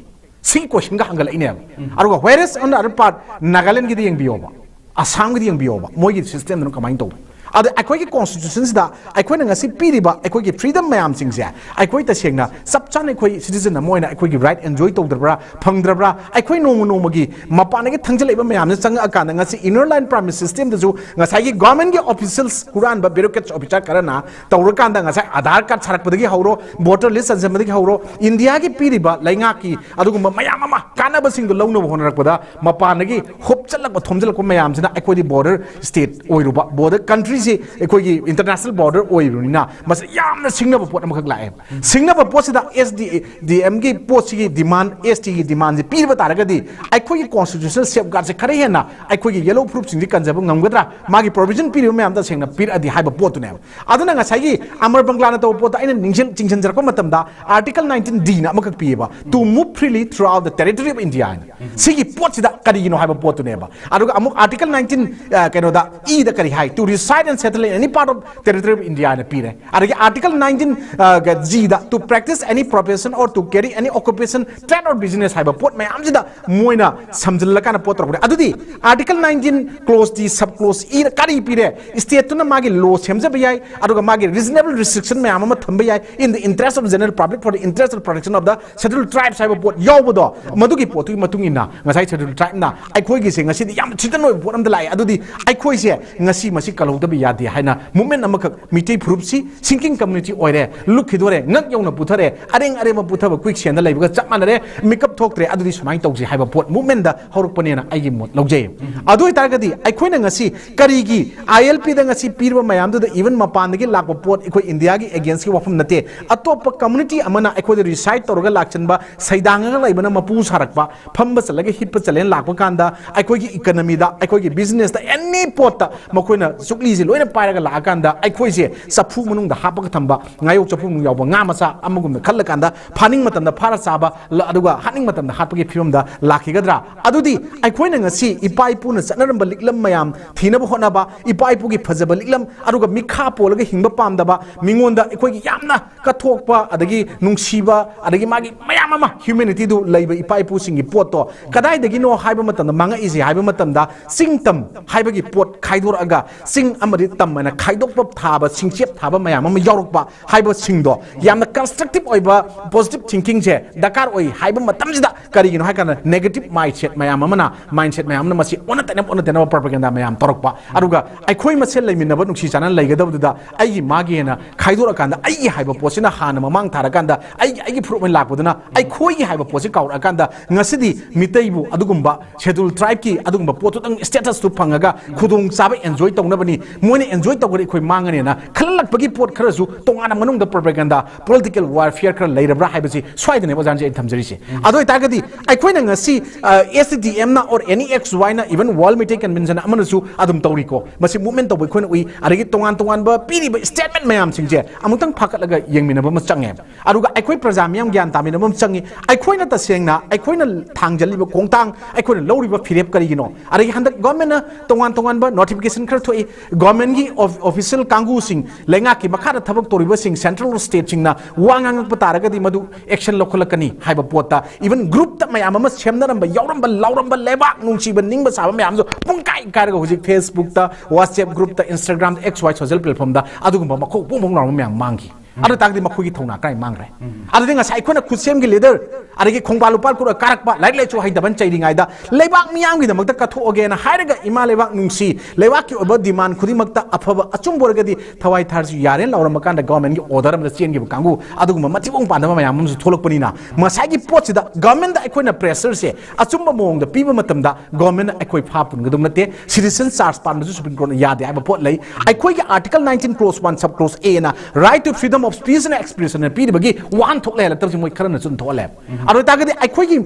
ꯁꯤꯒꯤ question ꯒ ꯍꯪꯒꯠꯂꯛꯏꯅꯦꯕ꯫ ꯑꯗꯨꯒ whereas on the other part, ꯅꯥꯒꯥꯂꯦꯟꯒꯤꯗꯤ ꯌꯦꯡꯕꯤꯌꯣꯕ, ꯑꯁꯥꯝꯒꯤꯗꯤ ꯌꯦꯡꯕꯤꯌꯣꯕ, ꯃꯣꯏꯒꯤ system ꯗꯨꯅ ꯀꯃꯥꯏꯅ ꯇꯧꯕ? ꯑꯗ ꯑꯩꯈꯣꯏꯒꯤ constitution ꯁꯤꯗ ꯑꯩꯈꯣꯏꯅ ꯉꯁꯤ ꯄꯤꯔꯤꯕ ꯑꯩꯈꯣꯏꯒꯤ freedom ꯃꯌꯥꯝꯁꯤꯡꯁꯦ, ꯑꯩꯈꯣꯏ ꯇꯁꯦꯡꯅ ꯆꯞ ꯆꯥꯅ ꯑꯩꯈꯣꯏ citizen ꯑꯃ ꯑꯣꯏꯅ ꯑꯩꯈꯣꯏꯒꯤ right enjoy ꯇꯧꯗ꯭ꯔꯕ꯭ꯔꯥ, ꯐꯪꯗ꯭ꯔꯕ꯭ꯔꯥ? ꯑꯩꯈꯣꯏ ꯅꯣꯡꯃ ꯅꯣꯡꯃꯒꯤ ꯃꯄꯥꯟꯗꯒꯤ ꯊꯪꯖꯜꯂꯛꯏꯕ ꯃꯌꯥꯝꯁꯦ ꯆꯪꯉꯛꯑꯀꯥꯟꯗ ꯉꯁꯤ Inner Line Permit System ꯗꯁꯨ ꯉꯁꯥꯏꯒꯤ government ꯀꯤ officials, ꯍꯨꯔꯥꯟꯕ bureaucrats officer ꯈꯔꯅ ꯇꯧꯔꯀꯥꯟꯗ ꯉꯁꯥꯏ ꯑꯙꯥꯔ ꯀꯥꯔꯗ ꯁꯥꯔꯛꯄꯗꯒꯤ ꯍꯧꯔꯣ, voter list ꯆꯟꯁꯤꯟꯕꯗꯒꯤ ꯍꯧꯔꯣ, ꯏꯟꯗꯤꯌꯥꯒꯤ ꯄꯤꯔꯤꯕ ꯂꯩꯉꯥꯛꯀꯤ ꯑꯗꯨꯒꯨꯝꯕ ꯃꯌꯥꯝ ꯑꯃ ꯀꯥꯟꯅꯕꯁꯤꯡꯗꯣ ꯂꯧꯅꯕ ꯍꯣꯠꯅꯔꯛꯄꯗ ꯃꯄꯥꯟꯗꯒꯤ ꯍꯨꯞꯆꯜꯂꯛꯄ, ꯊꯣꯝꯖꯤꯜꯂꯛꯄ ꯃꯌꯥꯝꯁꯤꯅ ꯑꯩꯈꯣꯏꯗꯤ border state ꯑꯣꯏꯔꯨꯕ, border country ꯁꯤ ꯑꯩꯈꯣꯏꯒꯤ international border ꯑꯣꯏꯔꯨꯕꯅꯤꯅ ꯃꯁꯤ ꯌꯥꯝꯅ ꯁꯤꯡꯅꯕ ꯄꯣꯠ ꯑꯃꯈꯛ ꯂꯥꯛꯑꯦꯕ꯫ ꯁꯤꯡꯅꯕ ꯄꯣꯠꯁꯤꯗ S D, D M ꯒꯤ ꯄꯣꯠꯁꯤꯒꯤ demand, S T ꯒꯤ demand ꯁꯤ ꯄꯤꯕ ꯇꯥꯔꯒꯗꯤ ꯑꯩꯈꯣꯏꯒꯤ constitutional safeguard ꯁꯦ ꯈꯔ ꯍꯦꯟꯅ ꯑꯩꯈꯣꯏꯒꯤ ꯌꯦꯜꯂꯣ ꯐꯨꯔꯨꯞꯁꯤꯡꯗꯤ ꯀꯟꯖꯕ ꯉꯝꯒꯗ꯭ꯔꯥ? ꯃꯥꯒꯤ provision ꯄꯤꯔꯤꯕ ꯃꯌꯥꯝꯗ ꯇꯁꯦꯡꯅ ꯄꯤꯔꯛꯑꯗꯤ ꯍꯥꯏꯕ ꯄꯣꯠꯇꯨꯅꯦꯕ꯫ ꯑꯗꯨꯅ ꯉꯁꯥꯏꯒꯤ ꯑꯃꯔ ꯕꯪꯒ꯭ꯂꯥꯅ ꯇꯧꯕ ꯄꯣꯠꯇ ꯑꯩꯅ ꯅꯤꯡꯁꯤꯡ-, ꯆꯤꯡꯁꯤꯟꯖꯔꯛꯄ ꯃꯇꯝꯗ Article nineteen D ꯅ ꯑꯃꯈꯛ ꯄꯤꯌꯦꯕ, "To move freely throughout the territory of India" ꯍꯥꯏꯅ꯫ ꯁꯤꯒꯤ ꯄꯣꯠꯁꯤꯗ ꯀꯔꯤꯒꯤꯅꯣ ꯍꯥꯏꯕ ꯄꯣꯠꯇꯨꯅꯦꯕ꯫ ꯑꯗꯨꯒ ꯑꯃꯨꯛ Article nineteen, ꯑ, ꯀꯩꯅꯣꯗ, E ꯗ ꯀꯔꯤ ꯍꯥꯏ? "To reside and settle in any part of territory of India" ꯍꯥꯏꯅ ꯄꯤꯔꯦ꯫ ꯑꯗꯒꯤ Article nineteen, ꯑ, ꯒ, G the, "To practice any profession or to carry any occupation, trade or business" ꯍꯥꯏꯕ ꯄꯣꯠ ꯃꯌꯥꯝꯁꯤꯗ ꯃꯣꯏꯅ ꯁꯝꯖꯤꯜꯂꯀꯥꯟꯗ ꯄꯣꯠ ꯇꯧꯔꯛꯄꯅꯦ꯫ ꯑꯗꯨꯗꯤ Article nineteen, clause D, sub clause E ꯗ ꯀꯔꯤ ꯄꯤꯔꯦ? State ꯇꯨꯅ ꯃꯥꯒꯤ law ꯁꯦꯝꯖꯕ ꯌꯥꯏ, ꯑꯗꯨꯒ ꯃꯥꯒꯤ reasonable restriction ꯃꯌꯥꯝ ꯑꯃ ꯊꯝꯕ ꯌꯥꯏ, "In the interest of general public, for the interest of protection of the Scheduled Tribes" ꯍꯥꯏꯕ ꯄꯣꯠ ꯌꯥꯎꯕꯗꯣ, ꯃꯗꯨꯒꯤ ꯄꯣꯠꯇꯨꯒꯤ ꯃꯇꯨꯡ ꯏꯟꯅ ꯉꯁꯥꯏ Scheduled Tribe ꯅ ꯑꯩꯈꯣꯏꯒꯤꯁꯦ ꯉꯁꯤꯗꯤ ꯌꯥꯝ ꯊꯤꯇꯟ ꯑꯣꯏꯕ ꯄꯣꯠ ꯑꯝꯗ ꯂꯥꯛꯑꯦ꯫ ꯑꯗꯨꯗꯤ ꯑꯩꯈꯣꯏꯁꯦ ꯉꯁꯤ ꯃꯁꯤ ꯀꯜꯍꯧꯗꯕ ꯌꯥꯗꯦ ꯍꯥꯏꯅ movement ꯑꯃꯈꯛ ꯃꯤꯇꯩ ꯐꯨꯔꯨꯞꯁꯤ sinking community ꯑꯣꯏꯔꯦ, ꯂꯨꯞꯈꯤꯗꯣꯔꯦ, ꯉꯛ ꯌꯧꯅ ꯄꯨꯊꯔꯦ, ꯑꯔꯦꯡ ꯑꯔꯦꯡꯕ ꯄꯨꯊꯕ quicksandꯗ ꯂꯩꯕꯒ ꯆꯞ ꯃꯥꯟꯅꯔꯦ, ꯃꯤꯀꯞ ꯊꯣꯛꯇ꯭ꯔꯦ, ꯑꯗꯨꯗꯤ ꯁꯨꯃꯥꯏꯅ ꯇꯧꯁꯤ ꯍꯥꯏꯕ ꯄꯣꯠ movementꯗ ꯍꯧꯔꯛꯄꯅꯦꯅ ꯑꯩꯒꯤ ꯃꯣꯠ ꯂꯧꯖꯩ꯫ ꯑꯗꯨ ꯑꯣꯏꯇꯥꯔꯒꯗꯤ ꯑꯩꯈꯣꯏꯅ ꯉꯁꯤ ꯀꯔꯤꯒꯤ ILPꯗ ꯉꯁꯤ ꯄꯤꯔꯤꯕ ꯃꯌꯥꯝꯗꯨꯗ even ꯃꯄꯥꯟꯗꯒꯤ ꯂꯥꯛꯄ ꯄꯣꯠ ꯑꯩꯈꯣꯏ Indiaꯒꯤ againstꯀꯤ ꯋꯥꯐꯝ ꯅꯠꯇꯦ, ꯑꯇꯣꯞꯄ community ꯑꯃꯅ ꯑꯩꯈꯣꯏꯗ reside ꯇꯧꯔꯒ ꯂꯥꯛꯆꯟꯕ, ꯁꯩꯗꯥꯡꯉꯒ ꯂꯩꯕꯅ ꯃꯄꯨ ꯁꯥꯔꯛꯄ, ꯐꯝꯕ ꯆꯠꯂꯒ ꯍꯤꯞꯄ ꯆꯠꯂꯦꯅ ꯂꯥꯛꯄ ꯀꯥꯟꯗ ꯑꯩꯈꯣꯏꯒꯤ economyꯗ, ꯑꯩꯈꯣꯏꯒꯤ businessꯇ, any ꯄꯣꯠꯇ ꯃꯈꯣꯏꯅ ꯆꯨꯛꯂꯤꯁꯦ ꯂꯣꯏꯅ ꯄꯥꯏꯔꯒ ꯂꯥꯛꯑꯀꯥꯟꯗ ꯑꯩꯈꯣꯏꯁꯦ ꯆꯐꯨ ꯃꯅꯨꯡꯗ ꯍꯥꯞꯄꯒ ꯊꯝꯕ, ꯉꯥꯌꯣꯛ ꯆꯐꯨ ꯃꯅꯨꯡ ꯌꯥꯎꯕ ꯉꯥ ꯃꯆꯥ ꯑꯃꯒꯨꯝꯅ ꯈꯜꯂꯀꯥꯟꯗ ꯐꯥꯅꯤꯡ ꯃꯇꯝꯗ ꯐꯥꯔ ꯆꯥꯕ, ꯂ-, ꯑꯗꯨꯒ ꯍꯥꯠꯅꯤꯡ ꯃꯇꯝꯗ ꯍꯥꯠꯄꯒꯤ ꯐꯤꯕꯝꯗ ꯂꯥꯛꯈꯤꯒꯗ꯭ꯔꯥ? ꯑꯗꯨꯗꯤ ꯑꯩꯈꯣꯏꯅ ꯉꯁꯤ ꯏꯄꯥ ꯏꯄꯨꯅ ꯆꯠꯅꯔꯝꯕ ꯂꯤꯛꯂꯝ ꯃꯌꯥꯝ ꯊꯤꯅꯕ ꯍꯣꯠꯅꯕ, ꯏꯄꯥ ꯏꯄꯨꯒꯤ ꯐꯖꯕ ꯂꯤꯛꯂꯝ, ꯑꯗꯨꯒ ꯃꯤꯈꯥ ꯄꯣꯜꯂꯒ ꯍꯤꯡꯕ ꯄꯥꯝꯗꯕ, ꯃꯤꯉꯣꯟꯗ ꯑꯩꯈꯣꯏꯒꯤ ꯌꯥꯝꯅ ꯀꯠꯊꯣꯛꯄ, ꯑꯗꯒꯤ ꯅꯨꯡꯁꯤꯕ, ꯑꯗꯒꯤ ꯃꯥꯒꯤ ꯃꯌꯥꯝ ꯑꯃ humanityꯗꯨ ꯂꯩꯕ ꯏꯄꯥ ꯏꯄꯨꯁꯤꯡꯒꯤ ꯄꯣꯠꯇꯣ ꯀꯗꯥꯏꯗꯒꯤꯅꯣ ꯍꯥꯏꯕ ꯃꯇꯝꯗ ꯃꯥꯡꯉꯛꯏꯁꯦ ꯍꯥꯏꯕ ꯃꯇꯝꯗ ꯆꯤꯡ ꯇꯝ ꯍꯥꯏꯕꯒꯤ ꯄꯣꯠ ꯈꯥꯏꯗꯣꯔꯛꯑꯒ ꯆꯤꯡ ꯑꯃꯗꯤ ꯇꯝ ꯍꯥꯏꯅ ꯈꯥꯏꯗꯣꯛꯄ ꯊꯥꯕ, ꯁꯤꯡꯆꯦꯞ ꯊꯥꯕ ꯃꯌꯥꯝ ꯑꯃ ꯌꯥꯎꯔꯛꯄ ꯍꯥꯏꯕꯁꯤꯡꯗꯣ ꯌꯥꯝꯅ constructive ꯑꯣꯏꯕ positive thinkingꯁꯦ ꯗꯔꯀꯥꯔ ꯑꯣꯏ ꯍꯥꯏꯕ ꯃꯇꯝꯁꯤꯗ ꯀꯔꯤꯒꯤꯅꯣ ꯍꯥꯏ ꯀꯥꯟꯗ negative mindset ꯃꯌꯥꯝ ꯑꯃꯅ, mindset ꯃꯌꯥꯝ ꯑꯃꯅ ꯃꯁꯤ ꯑꯣꯟꯅ ꯇꯩꯅꯕ, ꯑꯣꯟꯅ ꯇꯩꯅꯕ propaganda ꯃꯌꯥꯝ ꯇꯧꯔꯛꯄ, ꯑꯗꯨꯒ ꯑꯩꯈꯣꯏ ꯃꯁꯦꯟ ꯂꯩꯃꯤꯟꯅꯕ ꯅꯨꯡꯁꯤ ꯆꯥꯟꯅꯅ ꯂꯩꯒꯗꯕꯗꯨꯗ ꯑꯩꯒꯤ ꯃꯥꯒꯤ ꯍꯦꯟꯅ ꯈꯥꯏꯗꯣꯔꯛꯑꯀꯥꯟꯗ ꯑꯩꯒꯤ ꯍꯥꯏꯕ ꯄꯣꯠꯁꯤꯅ ꯍꯥꯟꯅ ꯃꯃꯥꯡ ꯊꯥꯔꯀꯥꯟꯗ ꯑꯩꯒꯤ, ꯑꯩꯒꯤ ꯐꯨꯔꯨꯞ ꯑꯣꯏꯅ ꯂꯥꯛꯄꯗꯨꯅ ꯑꯩꯈꯣꯏꯒꯤ ꯍꯥꯏꯕ ꯄꯣꯠꯁꯤ ꯀꯥꯎꯔꯛꯑꯀꯥꯟꯗ ꯉꯁꯤꯗꯤ ꯃꯤꯇꯩꯕꯨ ꯑꯗꯨꯒꯨꯝꯕ schedule tribeꯀꯤ ꯑꯗꯨꯒꯨꯝꯕ ꯄꯣꯠꯇꯨꯗꯪ statusꯇꯨ ꯐꯪꯉꯒ ꯈꯨꯗꯣꯡꯆꯥꯕ enjoy ꯇꯧꯅꯕꯅꯤ, ꯃꯣꯏꯅ enjoy ꯇꯧꯈ꯭ꯔꯗꯤ ꯑꯩꯈꯣꯏ ꯃꯥꯡꯉꯅꯦꯅ ꯈꯜꯂꯛꯄꯒꯤ ꯄꯣꯠ ꯈꯔꯁꯨ ꯇꯣꯉꯥꯟꯅ ꯃꯅꯨꯡꯗ propaganda, political warfare ꯈꯔ ꯂꯩꯔꯕ꯭ꯔꯥ ꯍꯥꯏꯕꯁꯤ ꯁ꯭ꯋꯥꯏꯗꯅꯦꯕ ꯑꯣꯖꯥꯅꯁꯦ ꯑꯩꯅ ꯊꯝꯖꯔꯤꯁꯦ꯫ ꯑꯗꯨ ꯑꯣꯏꯇꯥꯔꯒꯗꯤ ꯑꯩꯈꯣꯏꯅ ꯉꯁꯤ, ꯑ, STDMꯅ or any XYꯅ, even World Meitei Convention ꯑꯃꯅꯁꯨ ꯑꯗꯨꯝ ꯇꯧꯔꯤꯀꯣ꯫ ꯃꯁꯤ movement ꯇꯧꯕ ꯑꯩꯈꯣꯏꯅ ꯎꯏ꯫ ꯑꯗꯒꯤ ꯇꯣꯉꯥꯟ ꯇꯣꯉꯥꯟꯕ ꯄꯤꯔꯤꯕ statement ꯃꯌꯥꯝꯁꯤꯡꯁꯦ ꯑꯃꯨꯛꯇꯪ ꯐꯥꯀꯠꯂꯒ ꯌꯦꯡꯃꯤꯟꯅꯕ ꯑꯃ ꯆꯪꯉꯦ꯫ ꯑꯗꯨꯒ ꯑꯩꯈꯣꯏ ꯄ꯭ꯔꯖꯥ ꯃꯤꯌꯥꯝ ꯒ꯭ꯌꯥꯟ ꯇꯥꯃꯤꯟꯅꯕ ꯑꯃ ꯆꯪꯉꯤ꯫ ꯑꯩꯈꯣꯏꯅ ꯇꯁꯦꯡꯅ ꯑꯩꯈꯣꯏꯅ ꯊꯥꯡꯖꯜꯂꯤꯕ ꯈꯣꯡꯊꯥꯡ, ꯑꯩꯈꯣꯏꯅ ꯂꯧꯔꯤꯕ ꯐꯤꯔꯦꯞ ꯀꯔꯤꯒꯤꯅꯣ? ꯑꯗꯒꯤ ꯍꯟꯗꯛ governmentꯅ ꯇꯣꯉꯥꯟ ꯇꯣꯉꯥꯟꯕ notification ꯈꯔ ꯊꯣꯛꯏ꯫ Governmentꯀꯤ of-, official ꯀꯥꯡꯕꯨꯁꯤꯡ, ꯂꯩꯉꯥꯛꯀꯤ ꯃꯈꯥꯗ ꯊꯕꯛ ꯇꯧꯔꯤꯕꯁꯤꯡ, central stateꯁꯤꯡꯅ ꯋꯥ ꯉꯥꯡꯉꯛꯄ ꯇꯥꯔꯒꯗꯤ ꯃꯗꯨ action ꯂꯧꯈꯠꯂꯛꯀꯅꯤ ꯍꯥꯏꯕ ꯄꯣꯠꯇ, even groupꯇ ꯃꯌꯥꯝ ꯑꯃ ꯁꯦꯝꯅꯔꯝꯕ, ꯌꯥꯎꯔꯝꯕ, ꯂꯥꯎꯔꯝꯕ, ꯂꯩꯕꯥꯛ ꯅꯨꯡꯁꯤꯕ ꯅꯤꯡꯕ ꯁꯥꯕ ꯃꯌꯥꯝꯗꯣ ꯄꯨꯡꯀꯥꯏ ꯀꯥꯏꯔꯒ ꯍꯧꯖꯤꯛ Facebookꯇ, WhatsApp groupꯇ, Instagramꯗ, XY social platformꯗ ꯑꯗꯨꯒꯨꯝꯕ ꯃꯈꯣꯡ ꯄꯨꯡ ꯄꯨꯡ ꯂꯥꯎꯔꯝꯕ ꯃꯌꯥꯝ ꯃꯥꯡꯈꯤ꯫ ꯑꯗꯨ ꯇꯥꯔꯒꯗꯤ ꯃꯈꯣꯏꯒꯤ ꯊꯧꯅꯥ ꯀꯔꯥꯏ ꯃꯥꯡꯈ꯭ꯔꯦ? ꯑꯗꯨꯗꯤ ꯉꯁꯥꯏ ꯑꯩꯈꯣꯏꯅ ꯈꯨꯠꯁꯦꯝꯒꯤ ꯂꯤꯗꯔ, ꯑꯗꯒꯤ ꯈꯣꯡꯕꯥꯜ ꯂꯨꯄꯥꯜ ꯀꯨꯔ ꯀꯥꯔꯛꯄ, ꯂꯥꯏꯔꯤꯛ ꯂꯥꯏꯁꯨ ꯍꯩꯇꯕꯅ ꯆꯩꯔꯤꯉꯩꯗ, ꯂꯩꯕꯥꯛ ꯃꯤꯌꯥꯝꯒꯤꯗꯃꯛꯇ ꯀꯠꯊꯣꯛꯑꯒꯦꯅ ꯍꯥꯏꯔꯒ, ꯏꯃꯥ ꯂꯩꯕꯥꯛ ꯅꯨꯡꯁꯤ, ꯂꯩꯕꯥꯛꯀꯤ ꯑꯣꯏꯕ ꯗꯤꯃꯥꯟ ꯈꯨꯗꯤꯡꯃꯛꯇ ꯑꯐꯕ ꯑꯆꯨꯝꯕ ꯑꯣꯏꯔꯒꯗꯤ ꯊꯋꯥꯏ ꯊꯥꯔꯁꯨ ꯌꯥꯔꯦꯅ ꯂꯥꯎꯔꯝꯕ ꯀꯥꯟꯗ ꯒꯚꯔꯟꯃꯦꯟꯒꯤ ꯑꯣꯔꯗꯔ ꯑꯃꯗ ꯆꯦꯟꯈꯤꯕ ꯀꯥꯡꯕꯨ, ꯑꯗꯨꯒꯨꯝꯕ ꯃꯊꯤꯕꯣꯡ ꯄꯥꯟꯗꯕ ꯃꯌꯥꯝ ꯑꯃꯁꯨ ꯊꯣꯛꯂꯛꯄꯅꯤꯅ, ꯉꯁꯥꯏꯒꯤ ꯄꯣꯠꯁꯤꯗ ꯒꯚꯔꯟꯃꯦꯟꯗ ꯑꯩꯈꯣꯏꯅ ꯄ꯭ꯔꯦꯁꯔꯁꯦ ꯑꯆꯨꯝꯕ ꯃꯑꯣꯡꯗ ꯄꯤꯕ ꯃꯇꯝꯗ ꯒꯚꯔꯟꯃꯦꯟꯅ ꯑꯩꯈꯣꯏ ꯐꯥ ꯄꯨꯟꯒꯗꯕ ꯅꯠꯇꯦ꯫ ꯁꯤꯇꯤꯖꯟ ꯆꯥꯔꯖ ꯄꯥꯟꯕꯁꯨ ꯁꯨꯄ꯭ꯔꯤꯝ ꯀꯣꯔꯠꯅ ꯌꯥꯗꯦ ꯍꯥꯏꯕ ꯄꯣꯠ ꯂꯩ꯫ ꯑꯩꯈꯣꯏꯒꯤ article nineteen close one sub close ꯑꯦꯅ right to freedom of speech and expression ꯄꯤꯔꯤꯕꯒꯤ ꯋꯥꯍꯟꯊꯣꯛ ꯂꯩꯍꯜꯂꯛꯇꯕꯁꯤ ꯃꯣꯏ ꯈꯔꯅꯁꯨ ꯑꯗꯨꯝ ꯊꯣꯛꯍꯜꯂꯦ꯫ ꯑꯗꯨ ꯑꯣꯏꯇꯥꯔꯒꯗꯤ ꯑꯩꯈꯣꯏꯒꯤ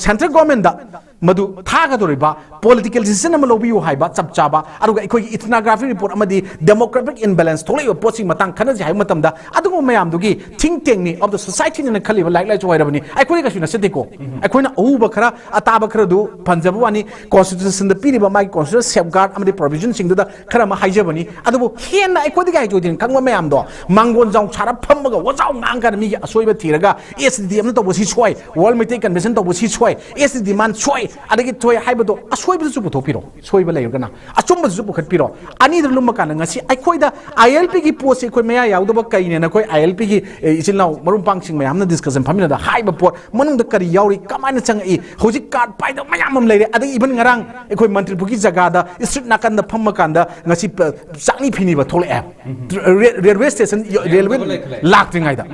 ꯁꯦꯟꯇ꯭ꯔꯦꯜ ꯒꯚꯔꯟꯃꯦꯟꯗ ꯃꯗꯨ ꯊꯥꯒꯗꯧꯔꯤꯕ ꯄꯣꯂꯤꯇꯤꯀꯦꯜ ꯗꯤꯁꯤꯖꯟ ꯑꯃ ꯂꯧꯕꯤꯌꯨ ꯍꯥꯏꯕ ꯆꯞ ꯆꯥꯕ, ꯑꯗꯨꯒ ꯑꯩꯈꯣꯏꯒꯤ ꯏꯊꯅꯣꯒ꯭ꯔꯥꯐꯤ ꯔꯤꯄꯣꯔꯠ ꯑꯃꯗꯤ ꯗꯦꯃꯣꯒ꯭ꯔꯥꯐꯤꯛ ꯏꯝꯕꯦꯂꯦꯟꯁ ꯊꯣꯛꯂꯛꯏꯕ ꯄꯣꯠꯁꯤꯒꯤ ꯃꯇꯥꯡ ꯈꯟꯅꯁꯤ ꯍꯥꯏꯕ ꯃꯇꯝꯗ, ꯑꯗꯨꯒꯨꯝꯕ ꯃꯌꯥꯝꯗꯨꯒꯤ ꯊꯤꯡ ꯇꯦꯡꯅꯤ ꯑꯣꯐ ꯗ ꯁꯣꯁꯥꯏꯇꯤꯅ ꯈꯜꯂꯤꯕ ꯂꯥꯏꯔꯤꯛ ꯂꯥꯏꯁꯨ ꯍꯩꯔꯕꯅꯤ, ꯑꯩꯈꯣꯏꯗꯤ ꯀꯩꯁꯨ ꯅꯠꯆꯗꯦꯀꯣ꯫ ꯑꯩꯈꯣꯏꯅ ꯑꯎꯕ ꯈꯔ, ꯑꯇꯥꯕ ꯈꯔꯗꯨ ꯄꯟꯖꯕ ꯋꯥꯅꯤ꯫ ꯀꯣꯟꯁꯇꯤꯇ꯭ꯌꯨꯁꯟꯗ ꯄꯤꯔꯤꯕ ꯃꯥꯒꯤ ꯀꯣꯟꯁꯇꯤꯇ꯭ꯌꯨꯁꯅꯦꯜ ꯁꯦꯐꯒꯥꯔꯗ ꯑꯃꯗꯤ ꯄ꯭ꯔꯣꯚꯤꯖꯟꯁꯤꯡꯗꯨꯗ ꯈꯔ ꯑꯃ ꯍꯥꯏꯖꯕꯅꯤ꯫ ꯑꯗꯨꯕꯨ ꯍꯦꯟꯅ ꯑꯩꯈꯣꯏꯗꯒꯤ ꯍꯩꯊꯣꯏ ꯊꯣꯏꯅ ꯈꯪꯕ ꯃꯌꯥꯝꯗꯣ, ꯃꯥꯡꯒꯣꯟ ꯖꯥꯎ ꯁꯥꯔ ꯐꯝꯃꯒ ꯋꯥꯖꯥꯎ ꯉꯥꯡꯉꯀꯥꯟꯗ ꯃꯤꯒꯤ ꯑꯁꯣꯏꯕ ꯊꯤꯔꯒ, ꯑꯦꯁ ꯇꯤ ꯗꯤ ꯑꯦꯝꯅ ꯇꯧꯕ ꯁꯤ ꯁꯣꯏ, ꯋꯥꯔꯜ ꯃꯩꯇꯩ ꯀꯟꯚꯦꯟꯁꯟ ꯇꯧꯕ ꯁꯤ ꯁꯣꯏ, ꯑꯦꯁ ꯇꯤ ꯗꯤꯃꯥꯟ ꯁꯣꯏ, ꯑꯗꯒꯤ ꯊꯣꯏ ꯍꯥꯏꯕꯗꯣ ꯑꯁꯣꯏꯕꯗꯨꯁꯨ ꯄꯨꯊꯣꯛꯄꯤꯔꯣ꯫ ꯁꯣꯏꯕ ꯂꯩꯔꯒꯅ ꯑꯆꯨꯝꯕꯗꯨꯁꯨ ꯄꯨꯈꯠꯄꯤꯔꯣ꯫ ꯑꯅꯤꯗꯨ ꯂꯨꯝꯕ ꯀꯥꯟꯗ ꯉꯁꯤ ꯑꯩꯈꯣꯏꯗ ꯑꯥꯏ ꯑꯦꯜ ꯄꯤꯒꯤ ꯄꯣꯠꯁꯤ ꯑꯩꯈꯣꯏ ꯃꯌꯥ ꯌꯥꯎꯗꯕ ꯀꯩꯅꯦꯅ ꯑꯩꯈꯣꯏ ꯑꯥꯏ ꯑꯦꯜ ꯄꯤꯒꯤ, ꯑꯦ, ꯏꯆꯤꯜ ꯏꯅꯥꯎ ꯃꯔꯨꯞ ꯃꯄꯥꯡꯁꯤꯡ ꯃꯌꯥꯝꯅ ꯗꯤꯁꯀꯁꯟ ꯐꯝꯃꯤꯟꯅꯗ ꯍꯥꯏꯕ ꯄꯣꯠ ꯃꯅꯨꯡꯗ ꯀꯔꯤ ꯌꯥꯎꯔꯤ, ꯀꯃꯥꯏꯅ ꯆꯪꯉꯛꯏ, ꯍꯧꯖꯤꯛ ꯀꯥꯔꯗ ꯄꯥꯏꯗꯕ ꯃꯌꯥꯝ ꯑꯃ ꯂꯩꯔꯦ꯫ ꯑꯗꯒꯤ ꯏꯚꯟ ꯉꯔꯥꯡ ꯑꯩꯈꯣꯏ ꯃꯟꯇ꯭ꯔꯤꯄꯨꯈ꯭ꯔꯤ ꯖꯒꯥꯗ ꯁ꯭ꯇ꯭ꯔꯤꯠ ꯅꯥꯀꯟꯗ ꯐꯝꯃ ꯀꯥꯟꯗ ꯉꯁꯤ ꯄ-, ꯆꯥꯛꯅꯤ ꯐꯤꯅꯤꯕ ꯊꯣꯛꯂꯛꯑꯦ꯫ ꯔꯦ-, ꯔꯦꯜꯋꯦ ꯁ꯭ꯇꯦꯁꯟ, ꯔꯦꯜꯋꯦ ꯂꯥꯛꯇ꯭ꯔꯤꯉꯩꯗ꯫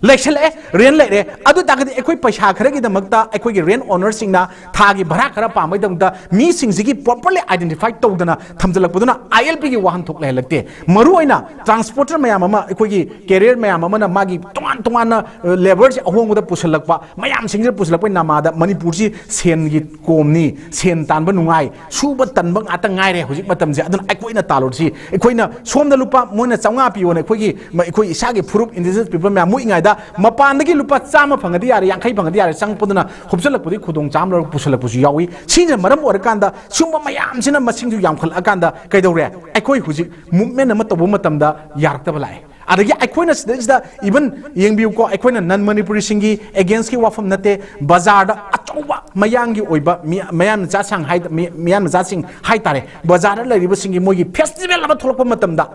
ꯂꯩꯁꯜꯂꯛꯑꯦ, ꯔꯦꯟ ꯂꯩꯔꯦ꯫ ꯑꯗꯨ ꯇꯥꯔꯒꯗꯤ ꯑꯩꯈꯣꯏ ꯄꯩꯁꯥ ꯈꯔꯒꯤꯗꯃꯛꯇ ꯑꯩꯈꯣꯏꯒꯤ ꯔꯦꯟ ꯑꯣꯅꯔꯁꯤꯡꯅ ꯊꯥꯒꯤ ꯚꯔꯥ ꯈꯔ ꯄꯥꯝꯕꯒꯤꯗꯃꯛꯇ ꯃꯤꯁꯤꯡꯁꯤꯒꯤ ꯄ꯭ꯔꯣꯄꯔꯂꯤ ꯑꯥꯏꯗꯦꯟꯇꯤꯐꯥꯏ ꯇꯧꯗꯅ ꯊꯝꯖꯤꯜꯂꯛꯄꯗꯨꯅ ꯑꯥꯏ ꯑꯦꯜ ꯄꯤꯒꯤ ꯋꯥꯍꯟꯊꯣꯛ ꯂꯩꯍꯜꯂꯛꯇꯦ꯫ ꯃꯔꯨ ꯑꯣꯏꯅ ꯇ꯭ꯔꯥꯟꯁꯄꯣꯔꯇꯔ ꯃꯌꯥꯝ ꯑꯃ, ꯑꯩꯈꯣꯏꯒꯤ ꯀꯦꯔꯤꯌꯔ ꯃꯌꯥꯝ ꯑꯃꯅ ꯃꯥꯒꯤ ꯇꯣꯉꯥꯟ ꯇꯣꯉꯥꯟꯅ, ꯑ, ꯂꯦꯕꯔꯁꯦ ꯑꯍꯣꯡꯕꯗ ꯄꯨꯁꯤꯜꯂꯛꯄ, ꯃꯌꯥꯝꯁꯤꯡꯁꯤꯗ ꯄꯨꯁꯤꯜꯂꯛꯄꯒꯤ ꯅꯃꯥꯗ ꯃꯅꯤꯄꯨꯔꯁꯤ ꯁꯦꯟꯒꯤ ꯀꯣꯝꯅꯤ, ꯁꯦꯟ ꯇꯥꯟꯕ ꯅꯨꯡꯉꯥꯏ, ꯁꯨꯕ ꯇꯟꯕ ꯉꯥꯛꯇ ꯉꯥꯏꯔꯦ ꯍꯧꯖꯤꯛ ꯃꯇꯝꯁꯦ꯫ ꯑꯗꯨꯅ ꯑꯩꯈꯣꯏꯅ ꯇꯥꯜꯂꯨꯔꯁꯤ, ꯑꯩꯈꯣꯏꯅ ꯁꯣꯝꯗ ꯂꯨꯄꯥ ꯃꯣꯏꯅ ꯆꯥꯝꯃꯉꯥ ꯄꯤꯌꯣꯅ ꯑꯩꯈꯣꯏꯒꯤ, ꯑꯩꯈꯣꯏ ꯏꯁꯥꯒꯤ ꯐꯨꯔꯨꯞ ꯏꯟꯗꯤꯖꯤꯅꯁ ꯄꯤꯄꯜ ꯃꯌꯥꯝ ꯃꯨꯛꯏꯉꯩꯗ ꯃꯄꯥꯟꯗꯒꯤ ꯂꯨꯄꯥ ꯆꯥꯝꯃ ꯐꯪꯉꯗꯤ ꯌꯥꯔꯦ, ꯌꯥꯡꯈꯩ ꯐꯪꯉꯗꯤ ꯌꯥꯔꯦ, ꯆꯪꯉꯛꯄꯗꯨꯅ ꯍꯨꯞꯆꯜꯂꯛꯄꯗꯨꯒꯤ ꯈꯨꯗꯣꯡ ꯆꯥꯕ ꯂꯧꯔꯒ ꯄꯨꯁꯜꯂꯛꯄꯁꯨ ꯌꯥꯎꯏ꯫ ꯁꯤꯅ ꯃꯔꯝ ꯑꯣꯏꯔꯀꯥꯟꯗ ꯁꯤꯒꯨꯝꯕ ꯃꯌꯥꯝꯁꯤꯅ ꯃꯁꯤꯡꯁꯨ ꯌꯥꯝꯈꯠꯂꯛꯑꯀꯥꯟꯗ ꯀꯩꯗꯧꯔꯦ? ꯑꯩꯈꯣꯏ ꯍꯧꯖꯤꯛ ꯃꯨꯞꯃꯦꯟ ꯑꯃ ꯇꯧꯕ ꯃꯇꯝꯗ ꯌꯥꯔꯛꯇꯕ ꯂꯥꯛꯑꯦ꯫ ꯑꯗꯒꯤ ꯑꯩꯈꯣꯏꯅ ꯁꯤꯗꯩꯁꯤꯗ ꯏꯚꯟ ꯌꯦꯡꯕꯤꯌꯨꯀꯣ, ꯑꯩꯈꯣꯏꯅ ꯅꯟ ꯃꯅꯤꯄꯨꯔꯤꯁꯤꯡꯒꯤ ꯑꯦꯒꯦꯟꯁꯀꯤ ꯋꯥꯐꯝ ꯅꯠꯇꯦ꯫ ꯕꯖꯥꯔꯗ ꯑꯆꯧꯕ ꯃꯌꯥꯡꯒꯤ ꯑꯣꯏꯕ ꯃꯤ-, ꯃꯌꯥꯡ ꯃꯆꯥꯁꯤꯡ ꯍꯥꯏ-, ꯃꯤ-, ꯃꯌꯥꯡ ꯃꯆꯥꯁꯤꯡ ꯍꯥꯏꯇꯥꯔꯦ, ꯕꯖꯥꯔꯗ ꯂꯩꯔꯤꯕꯁꯤꯡꯒꯤ ꯃꯣꯏꯒꯤ ꯐꯦꯁꯇꯤꯚꯦꯜ ꯑꯃ ꯊꯣꯛꯂꯛꯄ ꯃꯇꯝꯗ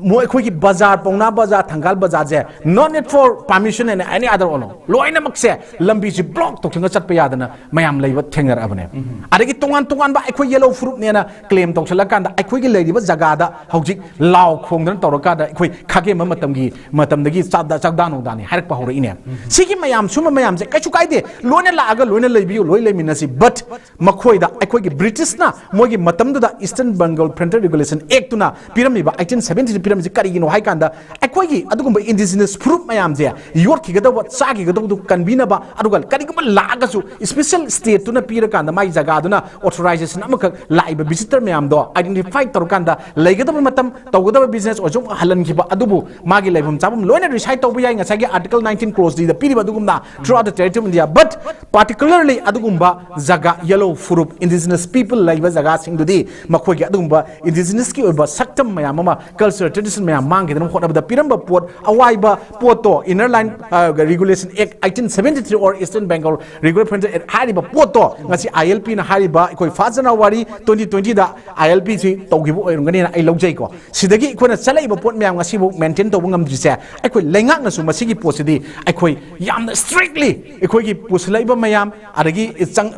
ꯃꯣꯏ ꯑꯩꯈꯣꯏꯒꯤ ꯕꯖꯥꯔ, ꯄꯥꯎꯅꯥ ꯕꯖꯥꯔ, ꯊꯪꯒꯥꯜ ꯕꯖꯥꯔꯁꯦ, no need for permission and any other, ꯑꯣ, ꯂꯣꯏꯅꯃꯛꯁꯦ ꯂꯝꯕꯤꯁꯤ ꯕ꯭ꯂꯣꯛ ꯇꯧꯁꯤꯟꯒ ꯆꯠꯄ ꯌꯥꯗꯅ ꯃꯌꯥꯝ ꯂꯩꯕ ꯊꯦꯡꯅꯔꯛꯑꯕꯅꯦ꯫ ꯑꯗꯒꯤ ꯇꯣꯉꯥꯟ ꯇꯣꯉꯥꯟꯕ ꯑꯩꯈꯣꯏ ꯌꯦꯂꯧ ꯐꯨꯔꯨꯞꯅꯦꯅ ꯀ꯭ꯂꯦꯝ ꯇꯧꯁꯤꯜꯂꯀꯥꯟꯗ ꯑꯩꯈꯣꯏꯒꯤ ꯂꯩꯔꯤꯕ ꯖꯒꯥꯗ ꯍꯧꯖꯤꯛ ꯂꯥꯎ ꯈꯣꯡꯗꯅ ꯇꯧꯔꯀꯥꯟꯗ ꯑꯩꯈꯣꯏ ꯈꯥꯒꯦꯝꯕ ꯃꯇꯝꯒꯤ, ꯃꯇꯝꯗꯒꯤ ꯆꯥꯛꯗꯥ, ꯆꯥꯛꯗꯥ ꯅꯧꯗꯥꯅꯤ ꯍꯥꯏꯔꯛꯄ ꯍꯧꯔꯛꯏꯅꯦ꯫ ꯁꯤꯒꯤ ꯃꯌꯥꯝ, ꯁꯨꯝꯕ ꯃꯌꯥꯝꯁꯦ ꯀꯩꯁꯨ ꯀꯥꯏꯗꯦ, ꯂꯣꯏꯅ ꯂꯥꯛꯑꯒ ꯂꯣꯏꯅ ꯂꯩꯕꯤꯌꯨ, ꯂꯣꯏ ꯂꯩꯃꯤꯟꯅꯁꯤ꯫ But ꯃꯈꯣꯏꯗ ꯑꯩꯈꯣꯏꯒꯤ ꯕ꯭ꯔꯤꯇꯤꯁꯅ ꯃꯣꯏꯒꯤ ꯃꯇꯝꯗꯨꯗ Eastern Bengal Frontier Regulation Actꯇꯨꯅ ꯄꯤꯔꯝꯃꯤꯕ, eighteen seventyꯗ ꯄꯤꯔꯝꯃꯤꯁꯤ ꯀꯔꯤꯒꯤꯅꯣ ꯍꯥꯏ ꯀꯥꯟꯗ, ꯑꯩꯈꯣꯏꯒꯤ ꯑꯗꯨꯒꯨꯝꯕ indigenous ꯐꯨꯔꯨꯞ ꯃꯌꯥꯝꯁꯦ ꯌꯣꯠꯈꯤꯒꯗꯧꯕ, ꯆꯥꯈꯤꯒꯗꯧꯕꯗꯨ ꯀꯟꯕꯤꯅꯕ, ꯑꯗꯨꯒ ꯀꯔꯤꯒꯨꯝꯕ ꯂꯥꯛꯑꯒꯁꯨ special stateꯇꯨꯅ ꯄꯤꯔꯀꯥꯟꯗ ꯃꯥꯒꯤ ꯖꯒꯥꯗꯨꯅ authorization ꯑꯃꯈꯛ ꯂꯥꯛꯏꯕ visitor ꯃꯌꯥꯝꯗꯣ identify ꯇꯧꯔꯀꯥꯟꯗ ꯂꯩꯒꯗꯕ ꯃꯇꯝ, ꯇꯧꯒꯗꯕ business ꯑꯣꯏꯔꯁꯨ ꯍꯜꯍꯟꯈꯤꯕ꯫ ꯑꯗꯨꯕꯨ ꯃꯥꯒꯤ ꯂꯩꯐꯝ ꯆꯥꯐꯝ ꯂꯣꯏꯅ reside ꯇꯧꯕ ꯌꯥꯏ, ꯉꯁꯥꯏꯒꯤ Article nineteen clause Dꯗ ꯄꯤꯔꯤꯕ ꯑꯗꯨꯒꯨꯝꯅ throughout the territory of India, but particularly ꯑꯗꯨꯒꯨꯝꯕ ꯖꯒꯥ, ꯌꯦꯂꯧ ꯐꯨꯔꯨꯞ, indigenous people ꯂꯩꯕ ꯖꯒꯥꯁꯤꯡꯗꯨꯗꯤ ꯃꯈꯣꯏꯒꯤ ꯑꯗꯨꯒꯨꯝꯕ indigenousꯀꯤ ꯑꯣꯏꯕ ꯁꯛꯇꯝ ꯃꯌꯥꯝ ꯑꯃ, culture, tradition ꯃꯌꯥꯝ ꯃꯥꯡꯈꯤꯗꯅꯕ ꯍꯣꯠꯅꯕꯗ ꯄꯤꯔꯝꯕ ꯄꯣꯠ, ꯑꯋꯥꯏꯕ ꯄꯣꯠꯇꯣ, Inner Line, ꯑ, Regulation Act eighteen seventy three or Eastern Bengal Regulatory Frontier Act ꯍꯥꯏꯔꯤꯕ ꯄꯣꯠꯇꯣ ꯉꯁꯤ ILPꯅ ꯍꯥꯏꯔꯤꯕ, ꯑꯩꯈꯣꯏ first January twenty twentyꯗ ILPꯁꯤ ꯇꯧꯈꯤꯕ ꯑꯣꯏꯔꯝꯒꯅꯤꯅ ꯑꯩ ꯂꯧꯖꯩꯀꯣ꯫ ꯁꯤꯗꯒꯤ ꯑꯩꯈꯣꯏꯅ ꯆꯠꯂꯛꯏꯕ ꯄꯣꯠ ꯃꯌꯥꯝ ꯉꯁꯤꯐꯥꯎ maintain ꯇꯧꯕ ꯉꯝꯗ꯭ꯔꯤꯁꯦ, ꯑꯩꯈꯣꯏ ꯂꯩꯉꯥꯛꯅꯁꯨ ꯃꯁꯤꯒꯤ ꯄꯣꯠꯁꯤꯗꯤ ꯑꯩꯈꯣꯏ ꯌꯥꯝꯅ strictly ꯑꯩꯈꯣꯏꯒꯤ ꯄꯨꯁꯤꯜꯂꯛꯏꯕ ꯃꯌꯥꯝ, ꯑꯗꯒꯤ ꯆꯪ-,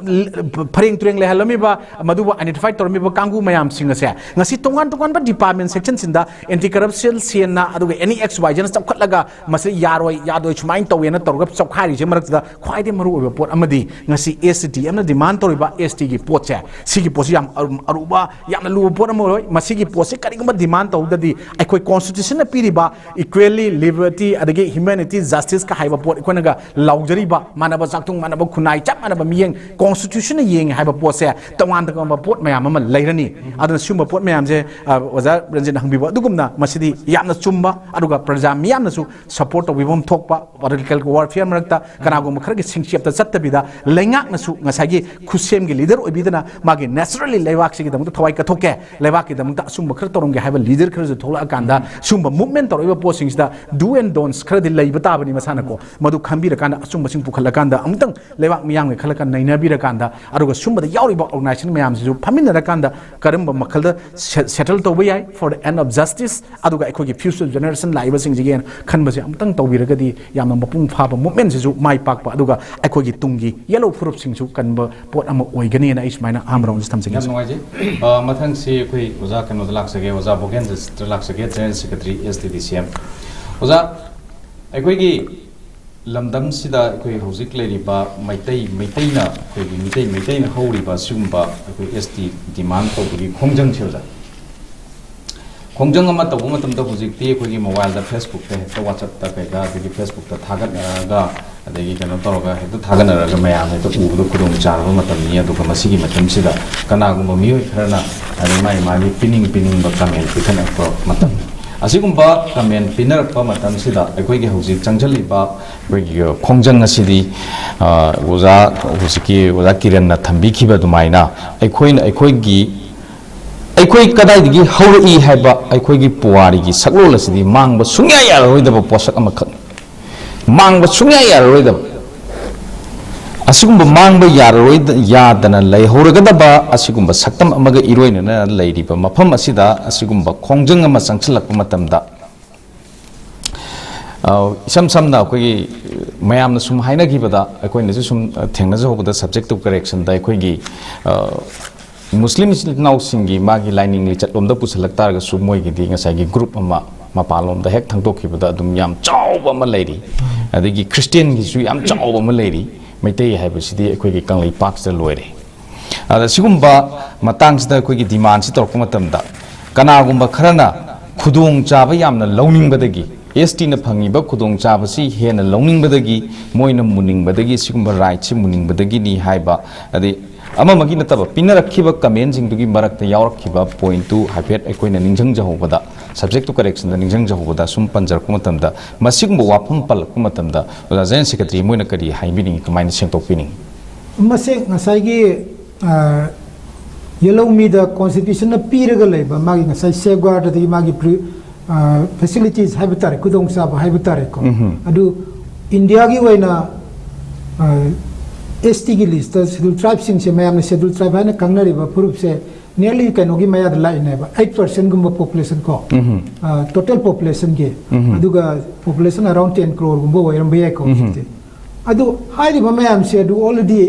ꯄꯔꯦꯡ ꯇꯨꯔꯦꯡ ꯂꯩꯍꯜꯂꯝꯃꯤꯕ, ꯃꯗꯨꯕꯨ identify ꯇꯧꯔꯝꯃꯤꯕ ꯀꯥꯡꯕꯨ ꯃꯌꯥꯝꯁꯤꯡ ꯑꯁꯦ ꯉꯁꯤ ꯇꯣꯉꯥꯟ ꯇꯣꯉꯥꯟꯕ department sectionꯁꯤꯡꯗ Anti Corruption Cellꯅ, ꯑꯗꯨꯒ NEXYZꯅ ꯆꯥꯎꯈꯠꯂꯒ ꯃꯁꯤ ꯌꯥꯔꯣꯏ, ꯌꯥꯗꯣꯏ, ꯁꯨꯃꯥꯏꯅ ꯇꯧꯋꯦꯅ ꯇꯧꯔꯒ ꯆꯧꯈꯥꯏꯔꯤꯁꯦ꯫ ꯃꯔꯛꯇ ꯈ꯭ꯋꯥꯏꯗꯒꯤ ꯃꯔꯨꯑꯣꯏꯕ ꯄꯣꯠ ꯑꯃꯗꯤ ꯉꯁꯤ STMꯅ demand ꯇꯧꯔꯤꯕ STꯒꯤ ꯄꯣꯠꯁꯦ, ꯁꯤꯒꯤ ꯄꯣꯠꯁꯤ ꯌꯥꯝ ꯑꯔꯨ-, ꯑꯔꯨꯕ, ꯌꯥꯝꯅ ꯂꯨꯕ ꯄꯣꯠ ꯑꯃ ꯑꯣꯏ꯫ ꯃꯁꯤꯒꯤ ꯄꯣꯠꯁꯤ ꯀꯔꯤꯒꯨꯝꯕ demand ꯇꯧꯗꯗꯤ ꯑꯩꯈꯣꯏ constitutionꯅ ꯄꯤꯔꯤꯕ equality, liberty, ꯑꯗꯒꯤ humanity, justiceꯀ ꯍꯥꯏꯕ ꯄꯣꯠ ꯑꯩꯈꯣꯏꯅꯒ ꯂꯥꯎꯖꯔꯤꯕ ꯃꯥꯟꯅꯕ ꯆꯥꯛꯊꯨꯡ, ꯃꯥꯟꯅꯕ ꯈꯨꯟꯅꯥꯏ, ꯆꯞ ꯃꯥꯟꯅꯕ ꯃꯤꯠꯌꯦꯡ, constitutionꯅ ꯌꯦꯡꯉꯦ ꯍꯥꯏꯕ ꯄꯣꯠꯁꯦ ꯇꯣꯉꯥꯟ ꯇꯣꯉꯥꯟꯕ ꯄꯣꯠ ꯃꯌꯥꯝ ꯑꯃ ꯂꯩꯔꯅꯤ꯫ ꯑꯗꯨꯅ ꯁꯤꯒꯨꯝꯕ ꯄꯣꯠ ꯃꯌꯥꯝꯁꯦ, ꯑ, ꯑꯣꯖꯥ ꯔꯟꯖꯤꯠꯅ ꯍꯪꯕꯤꯕ ꯑꯗꯨꯒꯨꯝꯅ ꯃꯁꯤꯗꯤ ꯌꯥꯝꯅ ꯆꯨꯝꯕ, ꯑꯗꯨꯒ ꯄ꯭ꯔꯖꯥ ꯃꯤꯌꯥꯝꯅꯁꯨ support ꯇꯧꯕꯤꯐꯝ ꯊꯣꯛꯄ, political warfareꯃꯔꯛꯇ ꯀꯅꯥꯒꯨꯝꯕ ꯈꯔꯒꯤ ꯁꯤꯡꯆꯦꯞꯇ ꯆꯠꯇꯕꯤꯗ ꯂꯩꯉꯥꯛꯅꯁꯨ ꯉꯁꯥꯏꯒꯤ ꯈꯨꯠꯁꯦꯝꯒꯤ leader ꯑꯣꯏꯕꯤꯗꯅ ꯃꯥꯒꯤ naturally ꯂꯩꯕꯥꯛꯁꯤꯒꯤꯗꯃꯛꯇ ꯊꯋꯥꯏ ꯀꯠꯊꯣꯛꯀꯦ, ꯂꯩꯕꯥꯛꯀꯤꯗꯃꯛꯇ ꯑꯁꯨꯝꯕ ꯈꯔ ꯇꯧꯔꯝꯒꯦ ꯍꯥꯏꯕ leader ꯈꯔꯁꯨ ꯊꯣꯛꯂꯛꯑꯀꯥꯟꯗ ꯁꯨꯝꯕ movement ꯇꯧꯔꯛꯏꯕ ꯄꯣꯠꯁꯤꯡꯁꯤꯗ do and don'ts ꯈꯔꯗꯤ ꯂꯩꯕ ꯇꯥꯕꯅꯤ ꯃꯁꯥꯅꯀꯣ꯫ ꯃꯗꯨ ꯈꯟꯕꯤꯔꯀꯥꯟꯗ ꯑꯆꯨꯝꯕꯁꯤꯡ ꯄꯨꯈꯠꯂꯀꯥꯟꯗ ꯑꯃꯨꯛꯇꯪ ꯂꯩꯕꯥꯛ ꯃꯤꯌꯥꯝꯒꯤ ꯈꯜꯂꯀꯥꯟꯗ ꯅꯩꯅꯕꯤꯔꯀꯥꯟꯗ, ꯑꯗꯨꯒ ꯁꯨꯝꯕꯗ ꯌꯥꯎꯔꯤꯕ organization ꯃꯌꯥꯝꯁꯤꯁꯨ ꯐꯝꯃꯤꯟꯅꯔꯀꯥꯟꯗ ꯀꯔꯝꯕ ꯃꯈꯜꯗ se-, settle ꯇꯧꯕ ꯌꯥꯏ for the end of justice, ꯑꯗꯨꯒ ꯑꯩꯈꯣꯏꯒꯤ future generation ꯂꯥꯛꯏꯕꯁꯤꯡꯁꯤꯒꯤ ꯈꯟꯕꯁꯦ ꯑꯃꯨꯛꯇꯪ ꯇꯧꯕꯤꯔꯒꯗꯤ ꯌꯥꯝꯅ ꯃꯄꯨꯡ ꯐꯥꯕ movementꯁꯤꯁꯨ ꯃꯥꯏ ꯄꯥꯛꯄ, ꯑꯗꯨꯒ ꯑꯩꯈꯣꯏꯒꯤ ꯇꯨꯡꯒꯤ yellow ꯐꯨꯔꯨꯞꯁꯤꯡꯁꯨ ꯀꯟꯕ ꯄꯣꯠ ꯑꯃ ꯑꯣꯏꯒꯅꯤꯅ ꯑꯩ ꯁꯨꯃꯥꯏꯅ ꯑꯍꯥꯟꯕ ꯔꯥꯎꯟꯁꯦ ꯊꯝꯖꯒꯦ꯫ ꯌꯥꯝ ꯅꯨꯡꯉꯥꯏꯖꯩ꯫ ꯑ, ꯃꯊꯪꯁꯤ ꯑꯩꯈꯣꯏ ꯑꯣꯖꯥ ꯀꯩꯅꯣꯗ ꯂꯥꯛꯆꯒꯦ, ꯑꯣꯖꯥ ꯕꯣꯒꯦꯟꯗ꯭ꯔ ꯂꯥꯛꯆꯒꯦ, General Secretary S T D C M꯫ ꯑꯣꯖꯥ, ꯑꯩꯈꯣꯏꯒꯤ ꯂꯝꯗꯝꯁꯤꯗ ꯑꯩꯈꯣꯏ ꯍꯧꯖꯤꯛ ꯂꯩꯔꯤꯕ ꯃꯩꯇꯩ, ꯃꯩꯇꯩꯅ, ꯑꯩꯈꯣꯏꯒꯤ ꯃꯤꯇꯩ, ꯃꯩꯇꯩꯅ ꯍꯧꯔꯤꯕ ꯁꯤꯒꯨꯝꯕ ꯑꯩꯈꯣꯏ S T demand ꯇꯧꯕꯒꯤ ꯈꯣꯡꯖꯪꯁꯦ ꯑꯣꯖꯥ, ꯈꯣꯡꯖꯪ ꯑꯃ ꯇꯧꯕ ꯃꯇꯝꯗ ꯍꯧꯖꯤꯛꯇꯤ ꯑꯩꯈꯣꯏꯒꯤ mobileꯗ, Facebookꯇ ꯍꯦꯛꯇ, WhatsAppꯇ ꯀꯩꯗ, ꯑꯗꯒꯤ Facebookꯇ ꯊꯥꯒꯠꯅꯔꯒ, ꯑꯗꯒꯤ ꯀꯩꯅꯣ ꯇꯧꯔꯒ ꯍꯦꯛꯇ ꯊꯥꯒꯠꯅꯔꯒ ꯃꯌꯥꯝꯅ ꯍꯦꯛꯇ ꯎꯕꯗ ꯈꯨꯗꯣꯡ ꯆꯥꯔꯕ ꯃꯇꯝꯅꯤ꯫ ꯑꯗꯨꯒ ꯃꯁꯤꯒꯤ ꯃꯇꯝꯁꯤꯗ ꯀꯅꯥꯒꯨꯝꯕ ꯃꯤꯑꯣꯏ ꯈꯔꯅ ꯑꯗꯩ ꯃꯥꯒꯤ, ꯃꯥꯒꯤ ꯄꯤꯅꯤꯡ ꯄꯤꯅꯤꯡꯕ comment ꯄꯤꯈꯠꯂꯛꯄ ꯃꯇꯝ, ꯑꯁꯤꯒꯨꯝꯕ comment ꯄꯤꯅꯔꯛꯄ ꯃꯇꯝꯁꯤꯗ ꯑꯩꯈꯣꯏꯒꯤ ꯍꯧꯖꯤꯛ ꯆꯪꯁꯤꯜꯂꯤꯕ ꯑꯩꯈꯣꯏꯒꯤ ꯈꯣꯡꯖꯪ ꯑꯁꯤꯗꯤ, ꯑ, ꯑꯣꯖꯥ, ꯍꯧꯖꯤꯛꯀꯤ ꯑꯣꯖꯥ ꯀꯤꯔꯟꯅ ꯊꯝꯕꯤꯈꯤꯕ ꯑꯗꯨꯃꯥꯏꯅ ꯑꯩꯈꯣꯏꯅ, ꯑꯩꯈꯣꯏꯒꯤ, ꯑꯩꯈꯣꯏ ꯀꯗꯥꯏꯗꯒꯤ ꯍꯧꯔꯛꯏ ꯍꯥꯏꯕ ꯑꯩꯈꯣꯏꯒꯤ ꯄꯨꯋꯥꯔꯤꯒꯤ ꯁꯛꯂꯣꯟ ꯑꯁꯤꯗꯤ ꯃꯥꯡꯕ ꯁꯨꯡꯌꯥ ꯌꯥꯔꯔꯣꯏꯗꯕ ꯄꯣꯠꯁꯛ ꯑꯃꯈꯛꯅꯤ꯫ ꯃꯥꯡꯕ ꯁꯨꯡꯌꯥ ꯌꯥꯔꯔꯣꯏꯗꯕ, ꯑꯁꯤꯒꯨꯝꯕ ꯃꯥꯡꯕ ꯌꯥꯔꯔꯣꯏꯗ-, ꯌꯥꯗꯅ ꯂꯩꯍꯧꯔꯒꯗꯕ ꯑꯁꯤꯒꯨꯝꯕ ꯁꯛꯇꯝ ꯑꯃꯒ ꯏꯔꯣꯏꯅꯅ ꯂꯩꯔꯤꯕ ꯃꯐꯝ ꯑꯁꯤꯗ ꯑꯁꯤꯒꯨꯝꯕ ꯈꯣꯡꯖꯪ ꯑꯃ ꯆꯪꯁꯤꯜꯂꯛꯄ ꯃꯇꯝꯗ, ꯑ, ꯏꯁꯝ ꯁꯝꯅ ꯑꯩꯈꯣꯏꯒꯤ ꯃꯌꯥꯝꯅ ꯁꯨꯝ ꯍꯥꯏꯅꯈꯤꯕꯗ, ꯑꯩꯈꯣꯏꯅꯁꯨ ꯁꯨꯝ ꯊꯦꯡꯅꯖꯍꯧꯕꯗ, subject to correctionꯗ ꯑꯩꯈꯣꯏꯒꯤ, ꯑ, ꯃꯨꯁꯂꯤꯝ ꯏꯆꯤꯜ ꯏꯅꯥꯎꯁꯤꯡꯒꯤ ꯃꯥꯒꯤ ꯂꯥꯏꯅꯤꯡ ꯂꯤꯆꯠꯂꯣꯝꯗ ꯄꯨꯁꯤꯜꯂꯛ ꯇꯥꯔꯒꯁꯨ, ꯃꯣꯏꯒꯤꯗꯤ ꯉꯁꯥꯏꯒꯤ group ꯑꯃ ꯃꯄꯥꯟꯂꯣꯝꯗ ꯍꯦꯛ ꯊꯥꯡꯗꯣꯛꯈꯤꯕꯗ ꯑꯗꯨꯝ ꯌꯥꯝ ꯆꯥꯎꯕ ꯑꯃ ꯂꯩꯔꯤ꯫ ꯑꯗꯒꯤ ꯈ꯭ꯔꯤꯁꯇꯤꯌꯥꯟꯒꯤꯁꯨ ꯌꯥꯝ ꯆꯥꯎꯕ ꯑꯃ ꯂꯩꯔꯤ꯫ ꯃꯩꯇꯩ ꯍꯥꯏꯕꯁꯤꯗꯤ ꯑꯩꯈꯣꯏꯒꯤ ꯀꯪꯂꯩꯄꯥꯛꯁꯤꯗ ꯂꯣꯏꯔꯦ꯫ ꯑꯗ ꯁꯤꯒꯨꯝꯕ ꯃꯇꯥꯡꯁꯤꯗ ꯑꯩꯈꯣꯏꯒꯤ demandꯁꯤ ꯇꯧꯔꯛꯄ ꯃꯇꯝꯗ, ꯀꯅꯥꯒꯨꯝꯕ ꯈꯔꯅ ꯈꯨꯗꯣꯡꯆꯥꯕ ꯌꯥꯝꯅ ꯂꯧꯅꯤꯡꯕꯗꯒꯤ, S Tꯅ ꯐꯪꯉꯤꯕ ꯈꯨꯗꯣꯡꯆꯥꯕꯁꯤ ꯍꯦꯟꯅ ꯂꯧꯅꯤꯡꯕꯗꯒꯤ, ꯃꯣꯏꯅ ꯃꯨꯟꯅꯤꯡꯕꯗꯒꯤ, ꯁꯤꯒꯨꯝꯕ rightꯁꯤ ꯃꯨꯟꯅꯤꯡꯕꯗꯒꯤꯅꯤ ꯍꯥꯏꯕ, ꯑꯗꯩ ꯑꯃꯃꯒꯤ ꯅꯠꯇꯕ, ꯄꯤꯅꯔꯛꯈꯤꯕ commentꯁꯤꯡꯗꯨꯒꯤ ꯃꯔꯛꯇ ꯌꯥꯎꯔꯛꯈꯤꯕ pointꯇꯨ ꯍꯥꯏꯐꯦꯠ ꯑꯩꯈꯣꯏꯅ ꯅꯤꯡꯁꯤꯡꯖꯍꯧꯕꯗ, subject to correctionꯗ ꯅꯤꯡꯁꯤꯡꯖꯍꯧꯕꯗ ꯁꯨꯝ ꯄꯟꯖꯔꯛꯄ ꯃꯇꯝꯗ, ꯃꯁꯤꯒꯨꯝꯕ ꯋꯥꯐꯝ ꯄꯜꯂꯛꯄ ꯃꯇꯝꯗ, ꯑꯣꯖꯥ General Secretary, ꯃꯣꯏꯅ ꯀꯔꯤ ꯍꯥꯏꯕꯤꯅꯤꯡꯉꯤ, ꯀꯃꯥꯏꯅ ꯁꯦꯡꯗꯣꯛꯄꯤꯅꯤꯡꯉꯤ? ꯃꯁꯤ ꯉꯁꯥꯏꯒꯤ, ꯑ, ꯌꯦꯜꯍꯧꯃꯤꯗ constitutionꯅ ꯄꯤꯔꯒ ꯂꯩꯕ ꯃꯥꯒꯤ ꯉꯁꯥꯏ safeguard ꯑꯗꯒꯤ ꯃꯥꯒꯤ pre-, ꯑ, facilities ꯍꯥꯏꯕ ꯇꯥꯔꯦ, ꯈꯨꯗꯣꯡꯆꯥꯕ ꯍꯥꯏꯕ ꯇꯥꯔꯦꯀꯣ꯫ ꯎꯝꯍꯨꯝ꯫ ꯑꯗꯨ ꯏꯟꯗꯤꯌꯥꯒꯤ ꯑꯣꯏꯅ, ꯑ, S Tꯒꯤ listꯇ Scheduled Tribeꯁꯤꯡꯁꯦ, ꯃꯌꯥꯝꯅ Scheduled Tribe ꯍꯥꯏꯅ ꯈꯪꯅꯔꯤꯕ ꯐꯨꯔꯨꯞꯁꯦ, Nearly ꯀꯩꯅꯣꯒꯤ ꯃꯌꯥꯗ ꯂꯥꯛꯏꯅꯦꯕ, ꯑꯩꯠ ꯄꯥꯔꯁꯦꯟꯒꯨꯝꯕ ꯄꯣꯄꯨꯂꯦꯁꯟ ꯀꯣ, ꯎꯝ ꯇꯣꯇꯦꯜ ꯄꯣꯄꯨꯂꯦꯁꯟꯒꯤ, ꯎꯝ ꯑꯗꯨꯒ ꯄꯣꯄꯨꯂꯦꯁꯟ ꯑꯔꯥꯎꯟ ꯇꯦꯟ ꯀ꯭ꯔꯣꯔꯒꯨꯝꯕ ꯑꯣꯏꯔꯝꯕ ꯌꯥꯏꯀꯣ ꯎꯝ ꯍꯧꯖꯤꯛꯇꯤ꯫ ꯑꯗꯨ ꯍꯥꯏꯔꯤꯕ ꯃꯌꯥꯝꯁꯦ ꯑꯗꯨ ꯑꯣꯜꯔꯦꯗꯤ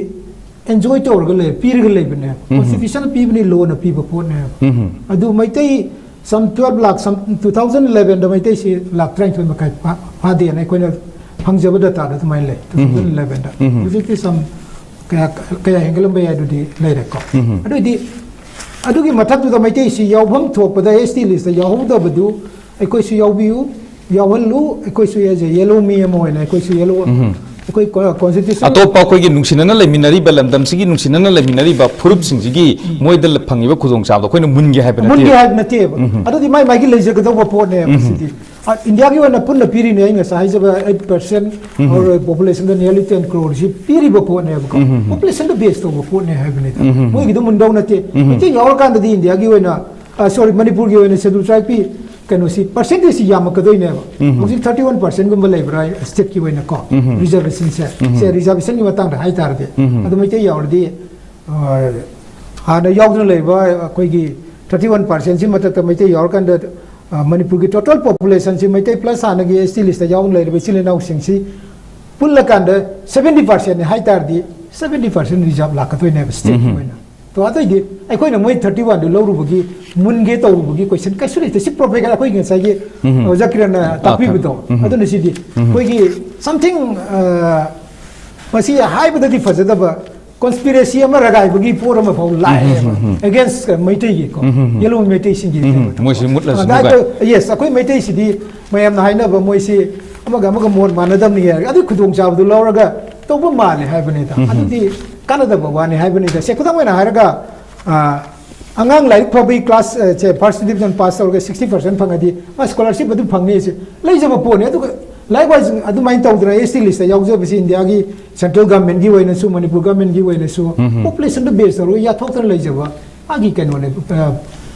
ꯑꯦꯟꯖꯣꯏ ꯇꯧꯔꯒ ꯂꯩ, ꯄꯤꯔꯒ ꯂꯩꯕꯅꯦꯕ꯫ ꯎꯝ ꯀꯣꯟꯁꯇꯤꯇ꯭ꯌꯨꯁꯟ ꯄꯤꯕꯅꯤ, ꯂꯣꯅ ꯄꯤꯕ ꯄꯣꯠꯅꯦꯕ꯫ ꯎꯝ ꯑꯗꯨ ꯃꯩꯇꯩ ꯁꯝ ꯇꯨꯋꯦꯜꯞ ꯂꯥꯛ, ꯁꯝ ꯇꯨ ꯊꯥꯎꯖꯟ ꯏꯂꯦꯚꯦꯟꯗ ꯃꯩꯇꯩꯁꯤ ꯂꯥꯛ ꯇꯔꯥꯅꯤꯊꯣꯏ ꯃꯈꯥꯏ ꯐꯥ- ꯐꯥꯗꯦꯅ ꯑꯩꯈꯣꯏꯅ ꯐꯪꯖꯕ ꯗꯇꯥꯗ ꯑꯗꯨꯃꯥꯏꯅ ꯂꯩ, ꯇꯨ ꯊꯥꯎꯖꯟ ꯏꯂꯦꯚꯦꯟꯗ꯫ ꯎꯝ ꯍꯧꯖꯤꯛꯇꯤ ꯁꯝ ꯀꯌꯥ ꯀꯌꯥ ꯍꯦꯟꯒꯠꯂꯝꯕ ꯌꯥꯏ ꯑꯗꯨꯗꯤ ꯂꯩꯔꯦꯀꯣ꯫ ꯎꯝ ꯑꯗꯨꯏꯗꯤ ꯑꯗꯨꯒꯤ ꯃꯊꯛꯇꯨꯗ ꯃꯩꯇꯩꯁꯤ ꯌꯥꯎꯐꯝ ꯊꯣꯛꯄꯗ ꯑꯦꯁ ꯇꯤ ꯂꯤꯁꯇ ꯌꯥꯎꯍꯧꯗꯕꯗꯨ ꯑꯩꯈꯣꯏꯁꯨ ꯌꯥꯎꯕꯤꯌꯨ, ꯌꯥꯎꯍꯜꯂꯨ꯫ ꯑꯩꯈꯣꯏꯁꯨ ꯑꯦꯖ ꯑꯦ ꯌꯦꯂꯣ ꯃꯤ ꯑꯃ ꯑꯣꯏꯅ ꯑꯩꯈꯣꯏꯁꯨ ꯌꯦꯂꯣ, ꯎꯝ ꯑꯩꯈꯣꯏ ꯀꯣꯟꯁꯇꯤꯇ꯭ꯌꯨꯁꯟ ꯑꯇꯣꯞꯄ ꯑꯩꯈꯣꯏꯒꯤ ꯅꯨꯡꯁꯤꯅꯅ ꯂꯩꯃꯤꯟꯅꯔꯤꯕ, ꯂꯝꯗꯝꯁꯤꯒꯤ ꯅꯨꯡꯁꯤꯅꯅ ꯂꯩꯃꯤꯟꯅꯔꯤꯕ ꯐꯨꯔꯨꯞꯁꯤꯡꯁꯤꯒꯤ ꯃꯣꯏꯗ ꯐꯪꯉꯤꯕ ꯈꯨꯗꯣꯡꯆꯥꯕꯗꯣ ꯑꯩꯈꯣꯏꯅ ꯃꯨꯟꯒꯦ ꯍꯥꯏꯕ ꯃꯨꯟꯒꯦ ꯅꯠꯇꯦ꯫ ꯍꯥꯏꯕ ꯅꯠꯇꯦꯕ꯫ ꯑꯗꯨꯗꯤ ꯃꯥꯏ ꯃꯥꯏꯒꯤ ꯂꯩꯖꯒꯗꯧꯕ ꯄꯣꯠꯅꯦꯕ ꯁꯤꯗꯤ꯫ ꯑ, ꯏꯟꯗꯤꯌꯥꯒꯤ ꯑꯣꯏꯅ ꯄꯨꯟꯅ ꯄꯤꯔꯤꯅꯦ, ꯑꯩ ꯉꯁꯥꯏ ꯍꯥꯏꯖꯕ ꯑꯩꯠ ꯄꯥꯔꯁꯦꯟ ꯑꯣꯔ ꯄꯣꯄꯨꯂꯦꯁꯟꯗ ꯅꯤꯌꯔꯂꯤ ꯇꯦꯟ ꯀ꯭ꯔꯣꯔꯁꯤ ꯄꯤꯔꯤꯕ ꯄꯣꯠꯅꯦꯕꯀꯣ꯫ ꯄꯣꯄꯨꯂꯦꯁꯟꯗ ꯕꯦꯁ ꯇꯧꯕ ꯄꯣꯠꯅꯦ ꯍꯥꯏꯕꯅꯤꯗ꯫ ꯃꯣꯏꯒꯤꯗꯣ ꯃꯨꯟꯗꯧ ꯅꯠꯇꯦ꯫ ꯃꯩꯇꯩ ꯌꯥꯎꯔꯀꯥꯟꯗꯗꯤ ꯏꯟꯗꯤꯌꯥꯒꯤ ꯑꯣꯏꯅ, ꯁꯣꯔꯤ, ꯃꯅꯤꯄꯨꯔꯒꯤ ꯑꯣꯏꯅ ꯁꯦꯗꯨꯜ ꯇ꯭ꯔꯥꯏꯕꯀꯤ ꯀꯩꯅꯣꯁꯤ ꯄꯥꯔꯁꯦꯟꯇꯦꯖꯁꯤ ꯌꯥꯝꯃꯛꯀꯗꯣꯏꯅꯦꯕ꯫ ꯍꯧꯖꯤꯛ ꯊꯥꯔꯇꯤ ꯋꯥꯟ ꯄꯥꯔꯁꯦꯟꯒꯨꯝꯕ ꯂꯩꯕ꯭ꯔꯥ ꯁ꯭ꯇꯦꯠꯀꯤ ꯑꯣꯏꯅꯀꯣ, ꯔꯤꯖꯔꯕꯦꯁꯟꯁꯦ? ꯁꯦ, ꯔꯤꯖꯔꯕꯦꯁꯟꯒꯤ ꯃꯇꯥꯡꯗ ꯍꯥꯏꯇꯥꯔꯗꯤ, ꯑꯗꯨ ꯃꯩꯇꯩ ꯌꯥꯎꯔꯗꯤ, ꯑ, ꯍꯥꯟꯅ ꯌꯥꯎꯗꯨꯅ ꯂꯩꯕ ꯑꯩꯈꯣꯏꯒꯤ ꯊꯥꯔꯇꯤ ꯋꯥꯟ ꯄꯥꯔꯁꯦꯟꯁꯤ ꯃꯊꯛꯇ ꯃꯩꯇꯩ ꯌꯥꯎꯔꯀꯥꯟꯗ, ꯑ, ꯃꯅꯤꯄꯨꯔꯒꯤ ꯇꯣꯇꯦꯜ ꯄꯣꯄꯨꯂꯦꯁꯟꯁꯤ ꯃꯩꯇꯩ ꯄ꯭ꯂꯁ ꯍꯥꯟꯅꯒꯤ ꯑꯦꯁ ꯇꯤ ꯂꯤꯁꯇ ꯌꯥꯎꯅ ꯂꯩꯔꯤꯕ ꯏꯆꯤꯜ ꯏꯅꯥꯎꯁꯤꯡꯁꯤ ꯄꯨꯜꯂꯀꯥꯟꯗ ꯁꯕꯦꯟꯇꯤ ꯄꯥꯔꯁꯦꯟꯅꯤ ꯍꯥꯏ ꯇꯥꯔꯗꯤ, ꯁꯕꯦꯟꯇꯤ ꯄꯥꯔꯁꯦꯟ ꯔꯤꯖꯥꯕ ꯂꯥꯛꯀꯗꯣꯏꯅꯦꯕ ꯁ꯭ꯇꯦꯠꯀꯤ ꯑꯣꯏꯅ꯫ ꯇꯣ ꯑꯇꯩꯗꯤ ꯑꯩꯈꯣꯏꯅ ꯃꯣꯏ ꯊꯥꯔꯇꯤ ꯋꯥꯟꯗꯨ ꯂꯧꯔꯨꯕꯒꯤ ꯃꯨꯟꯒꯦ ꯇꯧꯔꯨꯕꯒꯤ ꯀꯣꯏꯁꯟ ꯀꯩꯁꯨ ꯂꯩꯇꯦ꯫ ꯁꯤ ꯄ꯭ꯔꯣꯄꯦꯒꯦꯟꯗꯥ, ꯑꯩꯈꯣꯏꯒꯤ ꯉꯁꯥꯏꯒꯤ ꯑꯣꯖꯥ ꯀꯤꯔꯟꯅ ꯇꯥꯛꯄꯤꯕꯗꯣ, ꯑꯗꯨꯅ ꯁꯤꯗꯤ ꯑꯩꯈꯣꯏꯒꯤ ꯁꯝꯊꯤꯡ ꯃꯁꯤ ꯍꯥꯏꯕꯗꯗꯤ ꯐꯖꯗꯕ ꯀꯣꯟꯁꯄꯤꯔꯦꯁꯤ ꯑꯃ ꯔꯒꯥꯏꯕꯒꯤ ꯄꯣꯠ ꯑꯃ ꯐꯥꯎ ꯂꯥꯛꯑꯦꯕ ꯑꯦꯒꯦꯟꯁ ꯃꯩꯇꯩꯒꯤ ꯀꯣ, ꯌꯦꯂꯣ ꯃꯩꯇꯩꯁꯤꯡꯒꯤ꯫ ꯃꯣꯏꯁꯤ ꯃꯨꯠꯂꯁꯅꯨ ꯑꯗ ꯀꯥꯏ꯫ ꯑꯩꯈꯣꯏ, ꯌꯦꯁ, ꯑꯩꯈꯣꯏ ꯃꯩꯇꯩꯁꯤꯗꯤ ꯃꯌꯥꯝꯅ ꯍꯥꯏꯅꯕ ꯃꯣꯏꯁꯤ ꯑꯃꯒ ꯑꯃꯒ ꯃꯣꯠ ꯃꯥꯟꯅꯗꯕꯅꯤ ꯍꯥꯏꯔꯒ ꯑꯗꯨꯒꯤ ꯈꯨꯗꯣꯡꯆꯥꯕꯗꯨ ꯂꯧꯔꯒ ꯇꯧꯕ ꯃꯥꯜꯂꯦ ꯍꯥꯏꯕꯅꯤꯗ꯫ ꯑꯗꯨꯗꯤ ꯀꯥꯟꯅꯗꯕ ꯋꯥꯅꯤ ꯍꯥꯏꯕꯅꯤꯗ꯫ ꯁꯦ, ꯈꯨꯗꯝ ꯑꯣꯏꯅ ꯍꯥꯏꯔꯒ, ꯑ, ꯑꯉꯥꯡ ꯂꯥꯏꯔꯤꯛ ꯐꯕꯒꯤ ꯀ꯭ꯂꯥꯁ, ꯑ, ꯁꯦ, ꯐꯥꯔꯁ ꯗꯤꯕꯤꯖꯟ ꯄꯥꯁ ꯇꯧꯔꯒ ꯁꯤꯛꯁꯇꯤ ꯄꯥꯔꯁꯦꯟ ꯐꯪꯉꯗꯤ ꯃꯥ ꯁ꯭ꯀꯣꯂꯔꯁꯤꯞ ꯑꯗꯨꯝ ꯐꯪꯅꯤ꯫ ꯁꯤ ꯂꯩꯖꯕ ꯄꯣꯠꯅꯤ꯫ ꯑꯗꯨꯒ ꯂꯥꯏꯛꯋꯥꯏꯁ ꯑꯗꯨꯃꯥꯏꯅ ꯇꯧꯗꯅ ꯑꯦꯁ ꯇꯤ ꯂꯤꯁꯇ ꯌꯥꯎꯖꯕꯁꯤ ꯏꯟꯗꯤꯌꯥꯒꯤ ꯁꯦꯟꯇ꯭ꯔꯦꯜ ꯒꯚꯔꯟꯃꯦꯟꯠꯀꯤ ꯑꯣꯏꯅꯁꯨ, ꯃꯅꯤꯄꯨꯔ ꯒꯚꯔꯟꯃꯦꯟꯠꯀꯤ ꯑꯣꯏꯅꯁꯨ ꯄꯣꯄꯨꯂꯦꯁꯟꯗ ꯕꯦꯁ ꯇꯧꯔꯒ ꯌꯥꯊꯣꯛꯇꯅ ꯂꯩꯖꯕ ꯃꯥꯒꯤ ꯀꯩꯅꯣꯅꯦ, ꯑ,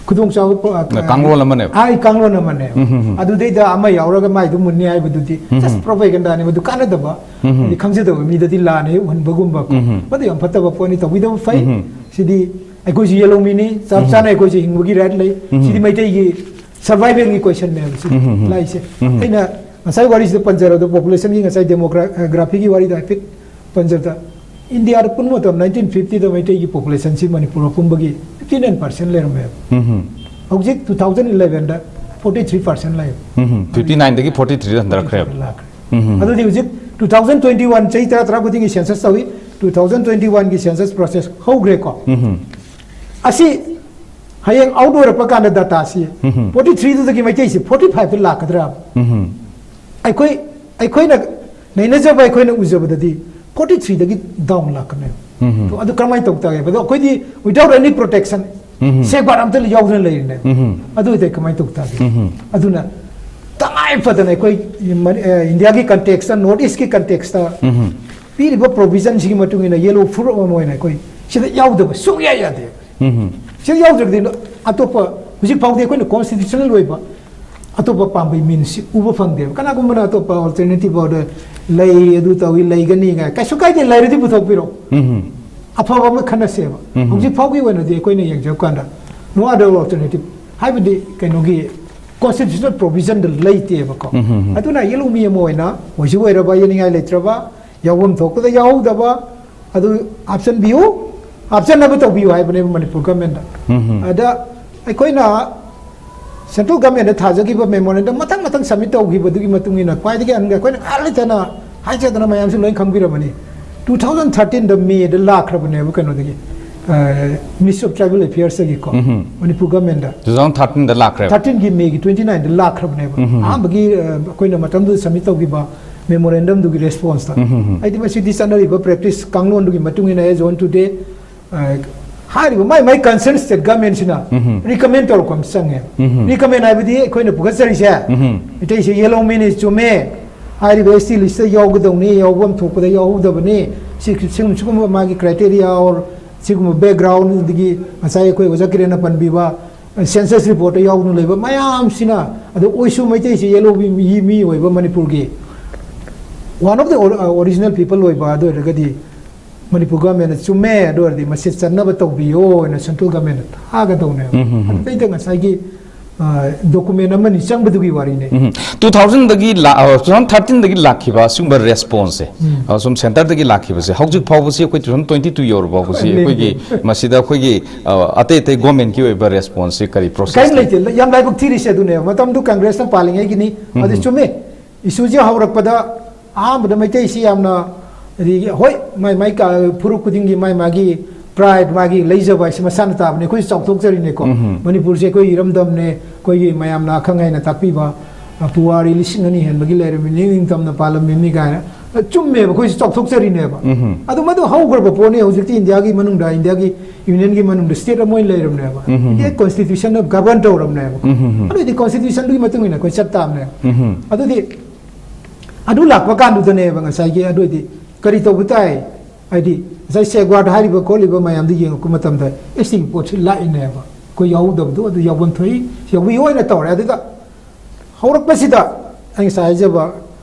ꯈꯨꯗꯣꯡꯆꯥꯕ ꯄꯣ-, ꯑ, ꯀꯥꯡꯂꯣꯟ ꯑꯃꯅꯦꯕ꯫ ꯑꯥꯏ ꯀꯥꯡꯂꯣꯟ ꯑꯃꯅꯦꯕ꯫ ꯑꯗꯨꯗꯩꯗ ꯑꯃ ꯌꯥꯎꯔꯒ ꯃꯥꯏꯗꯨ ꯃꯨꯟꯅꯤ ꯍꯥꯏꯕꯗꯨꯗꯤ just ꯄ꯭ꯔꯣꯄꯦꯒꯦꯟꯗꯥꯅꯦ, ꯃꯗꯨ ꯀꯥꯟꯅꯗꯕ, ꯍꯥꯏꯗꯤ ꯈꯪꯖꯗꯕ ꯃꯤꯗꯗꯤ ꯂꯥꯟꯅ ꯍꯦꯛ ꯎꯍꯟꯕꯒꯨꯝꯕ ꯀꯣ꯫ ꯃꯗꯨ ꯌꯥꯝ ꯐꯠꯇꯕ ꯄꯣꯠꯅꯤ, ꯇꯧꯕꯤꯗꯕ ꯐꯩ꯫ ꯁꯤꯗꯤ ꯑꯩꯈꯣꯏꯁꯨ ꯌꯦꯜꯍꯧꯃꯤꯅꯤ, ꯆꯞ ꯆꯥꯅ ꯑꯩꯈꯣꯏꯁꯨ ꯍꯤꯡꯕꯒꯤ ꯔꯥꯏꯠ ꯂꯩ꯫ ꯁꯤꯗꯤ ꯃꯩꯇꯩꯒꯤ ꯁꯔꯚꯥꯏꯚꯦꯜꯒꯤ ꯀꯣꯏꯁꯟꯅꯦꯕ ꯁꯤꯗꯤ ꯂꯥꯛꯏꯁꯦ꯫ ꯑꯩꯅ ꯉꯁꯥꯏ ꯋꯥꯔꯤꯁꯤꯗ ꯄꯟꯖꯔꯕꯗꯣ, ꯄꯣꯄꯨꯂꯦꯁꯟꯒꯤ ꯉꯁꯥꯏ ꯗꯦꯃꯣꯒ꯭ꯔꯥꯐꯤꯒꯤ ꯋꯥꯔꯤꯗꯣ ꯍꯥꯏꯐꯦꯠ ꯄꯟꯖꯕꯗ, ꯏꯟꯗꯤꯌꯥꯗ ꯄꯨꯟꯕ ꯃꯇꯝ ꯅꯥꯏꯟꯇꯤꯟ ꯐꯤꯐꯇꯤꯗ ꯃꯩꯇꯩꯒꯤ ꯄꯣꯄꯨꯂꯦꯁꯟꯁꯤ ꯃꯅꯤꯄꯨꯔ ꯑꯄꯨꯝꯕꯒꯤ ꯐꯤꯐꯇꯤ ꯅꯥꯏꯟ ꯄꯥꯔꯁꯦꯟ ꯂꯩꯔꯝꯃꯦꯕ꯫ ꯍꯧꯖꯤꯛ ꯇꯨ ꯊꯥꯎꯖꯟ ꯏꯂꯦꯚꯦꯟꯗ ꯐꯣꯔꯇꯤ ꯊ꯭ꯔꯤ ꯄꯥꯔꯁꯦꯟ ꯂꯩꯌꯦꯕ꯫ ꯐꯤꯐꯇꯤ ꯅꯥꯏꯟꯗꯒꯤ ꯐꯣꯔꯇꯤ ꯊ꯭ꯔꯤꯗ ꯍꯟꯊꯔꯛꯈ꯭ꯔꯦꯕ꯫ ꯂꯥꯛꯈ꯭ꯔꯦ꯫ ꯑꯗꯨꯗꯤ ꯍꯧꯖꯤꯛ ꯇꯨ ꯊꯥꯎꯖꯟ ꯇ꯭ꯋꯦꯟꯇꯤ ꯋꯥꯟ, ꯆꯍꯤ ꯇꯔꯥ ꯇꯔꯥ ꯈꯨꯗꯤꯡꯒꯤ ꯁꯦꯟꯁꯁ ꯇꯧꯏ꯫ ꯇꯨ ꯊꯥꯎꯖꯟ ꯇ꯭ꯋꯦꯟꯇꯤ ꯋꯥꯟꯒꯤ ꯁꯦꯟꯁꯁ ꯄ꯭ꯔꯣꯁꯦꯁ ꯍꯧꯈ꯭ꯔꯦꯀꯣ꯫ ꯑꯁꯤ ꯍꯌꯦꯡ ꯑꯥꯎꯠ ꯑꯣꯏꯔꯛꯄ ꯀꯥꯟꯗ ꯗꯇꯥꯁꯤ ꯐꯣꯔꯇꯤ ꯊ꯭ꯔꯤꯗꯨꯗꯒꯤ ꯃꯩꯇꯩꯁꯤ ꯐꯣꯔꯇꯤ ꯐꯥꯏꯚꯇ ꯂꯥꯛꯀꯗ꯭ꯔꯥ? ꯑꯩꯈꯣꯏ, ꯑꯩꯈꯣꯏꯅ ꯅꯩꯅꯖꯕ, ꯑꯩꯈꯣꯏꯅ ꯎꯖꯕꯗꯗꯤ ꯐꯣꯔꯇꯤ ꯊ꯭ꯔꯤꯗꯒꯤ ꯗꯥꯎꯟ ꯂꯥꯛꯀꯅꯦꯕ꯫ ꯑꯗꯨ ꯀꯔꯝꯍꯥꯏꯅ ꯇꯧ ꯇꯥꯒꯦ? ꯑꯗꯣ ꯑꯩꯈꯣꯏꯗꯤ without any protection, ꯁꯦꯐꯒꯥꯔꯗ ꯑꯝꯇ ꯌꯥꯎꯗꯅ ꯂꯩꯔꯤꯅꯦꯕ꯫ ꯑꯗꯨ ꯑꯣꯏꯇꯥꯔꯗꯤ ꯀꯃꯥꯏꯅ ꯇꯧ ꯇꯥꯒꯦ? ꯑꯗꯨꯅ ꯇꯉꯥꯏ ꯐꯗꯅ ꯑꯩꯈꯣꯏ ꯃꯅꯤ-, ꯑ, ꯏꯟꯗꯤꯌꯥꯒꯤ ꯀꯟꯇꯦꯛꯁꯇ, ꯅꯣꯔꯠ ꯏꯁꯀꯤ ꯀꯟꯇꯦꯛꯁꯇ ꯄꯤꯔꯤꯕ ꯄ꯭ꯔꯣꯚꯤꯖꯟꯁꯤꯒꯤ ꯃꯇꯨꯡ ꯏꯟꯅ ꯌꯦꯜꯂꯣ ꯐꯨꯔꯨꯞ ꯑꯃ ꯑꯣꯏꯅ ꯑꯩꯈꯣꯏ ꯁꯤꯗ ꯌꯥꯎꯗꯕ ꯁꯨꯡꯌꯥ ꯌꯥꯗꯦ꯫ ꯁꯤꯗ ꯌꯥꯎꯗ꯭ꯔꯒꯗꯤ ꯑꯇꯣꯞꯄ, ꯍꯧꯖꯤꯛ ꯐꯥꯎꯗꯤ ꯑꯩꯈꯣꯏꯅ ꯀꯣꯟꯁꯇꯤꯇ꯭ꯌꯨꯁꯅꯦꯜ ꯑꯣꯏꯕ ꯑꯇꯣꯞꯄ ꯄꯥꯝꯕꯩ ꯃꯤꯟꯁꯤ ꯎꯕ ꯐꯪꯗꯦꯕ꯫ ꯀꯅꯥꯒꯨꯝꯕꯅ ꯑꯇꯣꯞꯄ ꯑꯜꯇꯔꯅꯦꯇꯤꯚ ꯑꯣꯏꯔ ꯂꯩ, ꯑꯗꯨ ꯇꯧꯏ, ꯂꯩꯒꯅꯤ ꯀꯥꯏ꯫ ꯀꯩꯁꯨ ꯀꯥꯏꯗꯦ, ꯂꯩꯔꯗꯤ ꯄꯨꯊꯣꯛꯄꯤꯔꯛꯑꯣ꯫ ꯑꯐꯕ ꯑꯃ ꯈꯟꯅꯁꯦꯕ꯫ ꯍꯧꯖꯤꯛ ꯐꯥꯎꯒꯤ ꯑꯣꯏꯅꯗꯤ ꯑꯩꯈꯣꯏꯅ ꯌꯦꯡꯖꯕ ꯀꯥꯟꯗ no other alternative, ꯍꯥꯏꯕꯗꯤ ꯀꯩꯅꯣꯒꯤ ꯀꯣꯟꯁꯇꯤꯇ꯭ꯌꯨꯁꯅꯦꯜ ꯄ꯭ꯔꯣꯚꯤꯖꯟꯗ ꯂꯩꯇꯦꯕꯀꯣ꯫ ꯑꯗꯨꯅ ꯌꯦꯜꯍꯧꯃꯤ ꯑꯃ ꯑꯣꯏꯅ ꯑꯣꯏꯁꯨ ꯑꯣꯏꯔꯕ, ꯌꯦꯠꯅꯤꯡꯉꯥꯏ ꯂꯩꯇ꯭ꯔꯕ, ꯌꯥꯎꯐꯝ ꯊꯣꯛꯄꯗ ꯌꯥꯎꯍꯧꯗꯕ, ꯑꯗꯨ ꯍꯥꯞꯆꯟꯕꯤꯌꯨ, ꯍꯥꯞꯆꯟꯅꯕ ꯇꯧꯕꯤꯌꯨ ꯍꯥꯏꯕꯅꯦꯕ ꯃꯅꯤꯄꯨꯔ ꯒꯃꯦꯟꯗ꯫ ꯑꯗ ꯑꯩꯈꯣꯏꯅ ꯁꯦꯟꯇ꯭ꯔꯦꯜ ꯒꯃꯦꯟꯗ ꯊꯥꯖꯈꯤꯕ ꯃꯦꯃꯣꯔꯦꯟꯗꯝ ꯃꯊꯪ ꯃꯊꯪ ꯁꯕꯃꯤꯠ ꯇꯧꯈꯤꯕꯗꯨꯒꯤ ꯃꯇꯨꯡ ꯏꯟꯅ ꯈ꯭ꯋꯥꯏꯗꯒꯤ ꯑꯍꯟꯒ ꯑꯩꯈꯣꯏꯅ ꯉꯥꯏꯍꯥꯛ ꯂꯩꯇꯅ ꯍꯥꯏꯖꯗꯅ ꯃꯌꯥꯝꯁꯨ ꯂꯣꯏ ꯈꯪꯕꯤꯔꯝꯃꯅꯤ꯫ ꯇꯨ ꯊꯥꯎꯖꯟ ꯊꯥꯔꯇꯤꯟꯗ ꯃꯦꯗ ꯂꯥꯛꯈ꯭ꯔꯕꯅꯦꯕ ꯀꯩꯅꯣꯗꯒꯤ, ꯃꯤꯅꯤꯁꯇ꯭ꯔꯤ ꯑꯣꯐ ꯇ꯭ꯔꯥꯏꯕꯦꯜ ꯑꯐꯤꯌꯔꯁꯇꯒꯤꯀꯣ, ꯃꯅꯤꯄꯨꯔ ꯒꯃꯦꯟꯗ꯫ ꯇꯨ ꯊꯥꯎꯖꯟ ꯊꯥꯔꯇꯤꯟꯗ ꯂꯥꯛꯈ꯭ꯔꯦꯕ꯫ ꯊꯥꯔꯇꯤꯟꯒꯤ ꯃꯦꯒꯤ ꯇ꯭ꯋꯦꯟꯇꯤ ꯅꯥꯏꯟꯗ ꯂꯥꯛꯈ꯭ꯔꯕꯅꯦꯕ꯫ ꯑꯍꯥꯟꯕꯒꯤ, ꯑ, ꯑꯩꯈꯣꯏꯅ ꯃꯇꯝꯗꯨꯗ ꯁꯕꯃꯤꯠ ꯇꯧꯈꯤꯕ ꯃꯦꯃꯣꯔꯦꯟꯗꯝꯗꯨꯒꯤ ꯔꯦꯁꯄꯣꯟꯁꯇ꯫ ꯑꯩꯗꯤ ꯃꯁꯤꯗꯤ ꯆꯠꯅꯔꯤꯕ ꯄ꯭ꯔꯦꯛꯇꯤꯁ ꯀꯥꯡꯂꯣꯟꯗꯨꯒꯤ ꯃꯇꯨꯡ ꯏꯟꯅ as on today, ꯑ, ꯍꯥꯏꯔꯤꯕ ꯃꯥꯏ ꯃꯥꯏ ꯀꯟꯁꯔꯟ ꯁ꯭ꯇꯦꯠ ꯒꯃꯦꯟꯁꯤꯅ ꯔꯤꯀꯃꯦꯟ ꯇꯧꯔꯛꯄ ꯑꯃ ꯆꯪꯉꯦ꯫ ꯔꯤꯀꯃꯦꯟ ꯍꯥꯏꯕꯗꯤ ꯑꯩꯈꯣꯏꯅ ꯄꯨꯈꯠꯆꯔꯤꯁꯦ, ꯃꯩꯇꯩꯁꯦ ꯌꯦꯜꯍꯧꯃꯤꯅꯤ, ꯆꯨꯝꯃꯦ, ꯍꯥꯏꯔꯤꯕ ꯑꯦꯁ ꯇꯤ ꯂꯤꯁꯇ ꯌꯥꯎꯒꯗꯧꯅꯤ, ꯌꯥꯎꯐꯝ ꯊꯣꯛꯄꯗ ꯌꯥꯎꯍꯧꯗꯕꯅꯤ, ꯁꯤ, ꯁꯤꯒꯨꯝ-, ꯁꯤꯒꯨꯝꯕ ꯃꯥꯒꯤ criteria or ꯁꯤꯒꯨꯝꯕ ꯕꯦꯛꯒ꯭ꯔꯥꯎꯟ, ꯑꯗꯒꯤ ꯉꯁꯥꯏ ꯑꯩꯈꯣꯏ ꯑꯣꯖꯥ ꯀꯤꯔꯦꯟꯅ ꯄꯟꯕꯤꯕ ꯁꯦꯟꯁꯁ ꯔꯤꯄꯣꯔꯠꯇ ꯌꯥꯎꯗꯨꯅ ꯂꯩꯕ ꯃꯌꯥꯝꯁꯤꯅ, ꯑꯗꯣ ꯑꯣꯏꯁꯨ ꯃꯩꯇꯩꯁꯤ ꯌꯦꯜꯍꯧꯃꯤ ꯃꯤ ꯑꯣꯏꯕ ꯃꯅꯤꯄꯨꯔꯒꯤ one of the or-, original people ꯑꯣꯏꯕ, ꯑꯗꯨ ꯑꯣꯏꯔꯒꯗꯤ ꯃꯅꯤꯄꯨꯔ ꯒꯚꯔꯟꯃꯦꯟꯅ ꯆꯨꯝꯃꯦ, ꯑꯗꯨ ꯑꯣꯏꯔꯗꯤ ꯃꯁꯤ ꯆꯟꯅꯕ ꯇꯧꯕꯤꯌꯣ ꯍꯥꯏꯅ ꯁꯦꯟꯇ꯭ꯔꯦꯜ ꯒꯚꯔꯟꯃꯦꯟꯅ ꯊꯥꯒꯗꯧꯅꯦꯕ꯫ ꯎꯝ, ꯎꯝ, ꯎꯝ꯫ ꯑꯗꯨꯗꯩꯗ ꯉꯁꯥꯏꯒꯤ ꯗꯣꯀꯨꯃꯦꯟ ꯑꯃꯅꯤ ꯆꯪꯕꯗꯨꯒꯤ ꯋꯥꯔꯤꯅꯦ꯫ ꯎꯝ꯫ ꯇꯨ ꯊꯥꯎꯖꯟꯗꯒꯤ ꯂꯥ-, ꯑ, ꯇꯨ ꯊꯥꯎꯖꯟ ꯊꯥꯔꯇꯤꯟꯗꯒꯤ ꯂꯥꯛꯈꯤꯕ ꯑꯁꯤꯒꯨꯝꯕ ꯔꯦꯁꯄꯣꯟꯁꯁꯦ, ꯎꯝ꯫ ꯑ, ꯁꯨꯝ ꯁꯦꯟꯇꯔꯗꯒꯤ ꯂꯥꯛꯈꯤꯕꯁꯦ, ꯍꯧꯖꯤꯛ ꯐꯥꯎꯕꯁꯤ ꯑꯩꯈꯣꯏ ꯇꯨ ꯊꯥꯎꯖꯟ ꯇ꯭ꯋꯦꯟꯇꯤ ꯇꯨ ꯌꯧꯔ ꯐꯥꯎꯕꯁꯤ ꯂꯩꯔꯤ꯫ ꯑꯩꯈꯣꯏꯒꯤ ꯃꯁꯤꯗ ꯑꯩꯈꯣꯏꯒꯤ, ꯑ, ꯑꯇꯩ ꯑꯇꯩ ꯒꯣꯔꯃꯦꯟꯒꯤ ꯑꯣꯏꯕ ꯔꯦꯁꯄꯣꯟꯁꯁꯤ ꯀꯔꯤ ꯀꯔꯤꯝ ꯄ꯭ꯔꯣꯁꯦꯁ? ꯂꯩꯇꯦ꯫ ꯌꯥꯝ ꯂꯥꯏꯕꯛ ꯊꯤꯔꯤꯁꯦ ꯑꯗꯨꯅꯦꯕ꯫ ꯃꯇꯝꯗꯨ ꯀꯪꯒ꯭ꯔꯦꯁꯅ ꯄꯥꯜꯂꯤꯉꯩꯒꯤꯅꯤ꯫ ꯑꯗꯨ ꯎꯝ꯫ ꯆꯨꯝꯃꯦ, ꯏꯁꯨꯁꯦ ꯍꯧꯔꯛꯄꯗ ꯑꯍꯥꯟꯕꯗ ꯃꯩꯇꯩꯁꯤ ꯌꯥꯝꯅ, ꯍꯥꯏꯗꯤ, ꯍꯣꯏ, ꯃꯥꯏ ꯃꯥꯏ ꯀ-, ꯐꯨꯔꯨꯞ ꯈꯨꯗꯤꯡꯒꯤ ꯃꯥꯏ ꯃꯥꯒꯤ ꯄ꯭ꯔꯥꯏꯗ, ꯃꯥꯒꯤ ꯂꯩꯖꯕ ꯍꯥꯏꯁꯦ ꯃꯁꯥꯅ ꯇꯥꯕꯅꯦ꯫ ꯑꯩꯈꯣꯏꯁꯨ ꯆꯥꯎꯊꯣꯛꯆꯔꯤꯅꯦꯀꯣ꯫ ꯎꯝ꯫ ꯃꯅꯤꯄꯨꯔꯁꯦ ꯑꯩꯈꯣꯏ ꯏꯔꯝꯗꯝꯅꯦ, ꯑꯩꯈꯣꯏꯒꯤ ꯃꯌꯥꯝꯅ ꯑꯈꯪ ꯑꯍꯩꯅ ꯇꯥꯛꯄꯤꯕ, ꯑ, ꯄꯨꯋꯥꯔꯤ ꯂꯤꯁꯤꯡ ꯑꯅꯤ ꯍꯦꯟꯕꯒꯤ ꯂꯩꯔꯝꯃꯤꯅꯤ, ꯅꯤꯡꯇꯝꯅ ꯄꯥꯜꯂꯝꯃꯤꯅꯤ ꯀꯥꯏꯅ꯫ ꯑ, ꯆꯨꯝꯃꯦꯕ, ꯑꯩꯈꯣꯏꯁꯨ ꯆꯥꯎꯊꯣꯛꯆꯔꯤꯅꯦꯕ꯫ ꯎꯝ꯫ ꯑꯗꯨ ꯃꯗꯨ ꯍꯧꯈ꯭ꯔꯕ ꯄꯣꯠꯅꯤ꯫ ꯍꯧꯖꯤꯛꯇꯤ ꯏꯟꯗꯤꯌꯥꯒꯤ ꯃꯅꯨꯡꯗ, ꯏꯟꯗꯤꯌꯥꯒꯤ ꯌꯨꯅꯤꯌꯟꯒꯤ ꯃꯅꯨꯡꯗ ꯁ꯭ꯇꯦꯠ ꯑꯃ ꯑꯣꯏꯅ ꯂꯩꯔꯝꯅꯦꯕ꯫ ꯎꯝ꯫ ꯏꯟꯗꯤꯌꯥ ꯀꯣꯟꯁꯇꯤꯇ꯭ꯌꯨꯁꯟꯅ ꯒꯕꯔꯟ ꯇꯧꯔꯝꯅꯦꯕ꯫ ꯎꯝ, ꯎꯝ, ꯎꯝ꯫ ꯑꯗꯨ ꯑꯣꯏꯗꯤ ꯀꯣꯟꯁꯇꯤꯇ꯭ꯌꯨꯁꯟꯗꯨꯒꯤ ꯃꯇꯨꯡ ꯏꯟꯅ ꯑꯩꯈꯣꯏ ꯆꯠ ꯇꯥꯕꯅꯦꯕ꯫ ꯎꯝ꯫ ꯑꯗꯨꯗꯤ ꯑꯗꯨ ꯂꯥꯛꯄ ꯀꯥꯟꯗꯨꯗꯅꯦꯕ ꯉꯁꯥꯏꯒꯤ, ꯑꯗꯨ ꯑꯣꯏꯗꯤ ꯀꯔꯤ ꯇꯧꯕ ꯇꯥꯏ? ꯍꯥꯏꯗꯤ ꯉꯁꯥꯏ ꯁꯦꯒ꯭ꯋꯥꯔꯗ ꯍꯥꯏꯔꯤꯕ ꯈꯣꯠꯂꯤꯕ ꯃꯌꯥꯝꯗꯨ ꯌꯦꯡꯉꯛꯄ ꯃꯇꯝꯗ ꯑꯦꯁ ꯇꯤꯒꯤ ꯄꯣꯠꯁꯤ ꯂꯥꯛꯏꯅꯦꯕ꯫ ꯑꯩꯈꯣꯏ ꯌꯥꯎꯍꯧꯗꯕꯗꯣ ꯑꯗꯨ ꯌꯥꯎꯐꯝ ꯊꯣꯛꯏ, ꯌꯥꯎꯕꯤꯌꯨ ꯍꯥꯏꯅ ꯇꯧꯔꯦ꯫ ꯑꯗꯨꯗ ꯍꯧꯔꯛꯄꯁꯤꯗ ꯑꯩ ꯉꯁꯥꯏ ꯍꯥꯏꯖꯕ,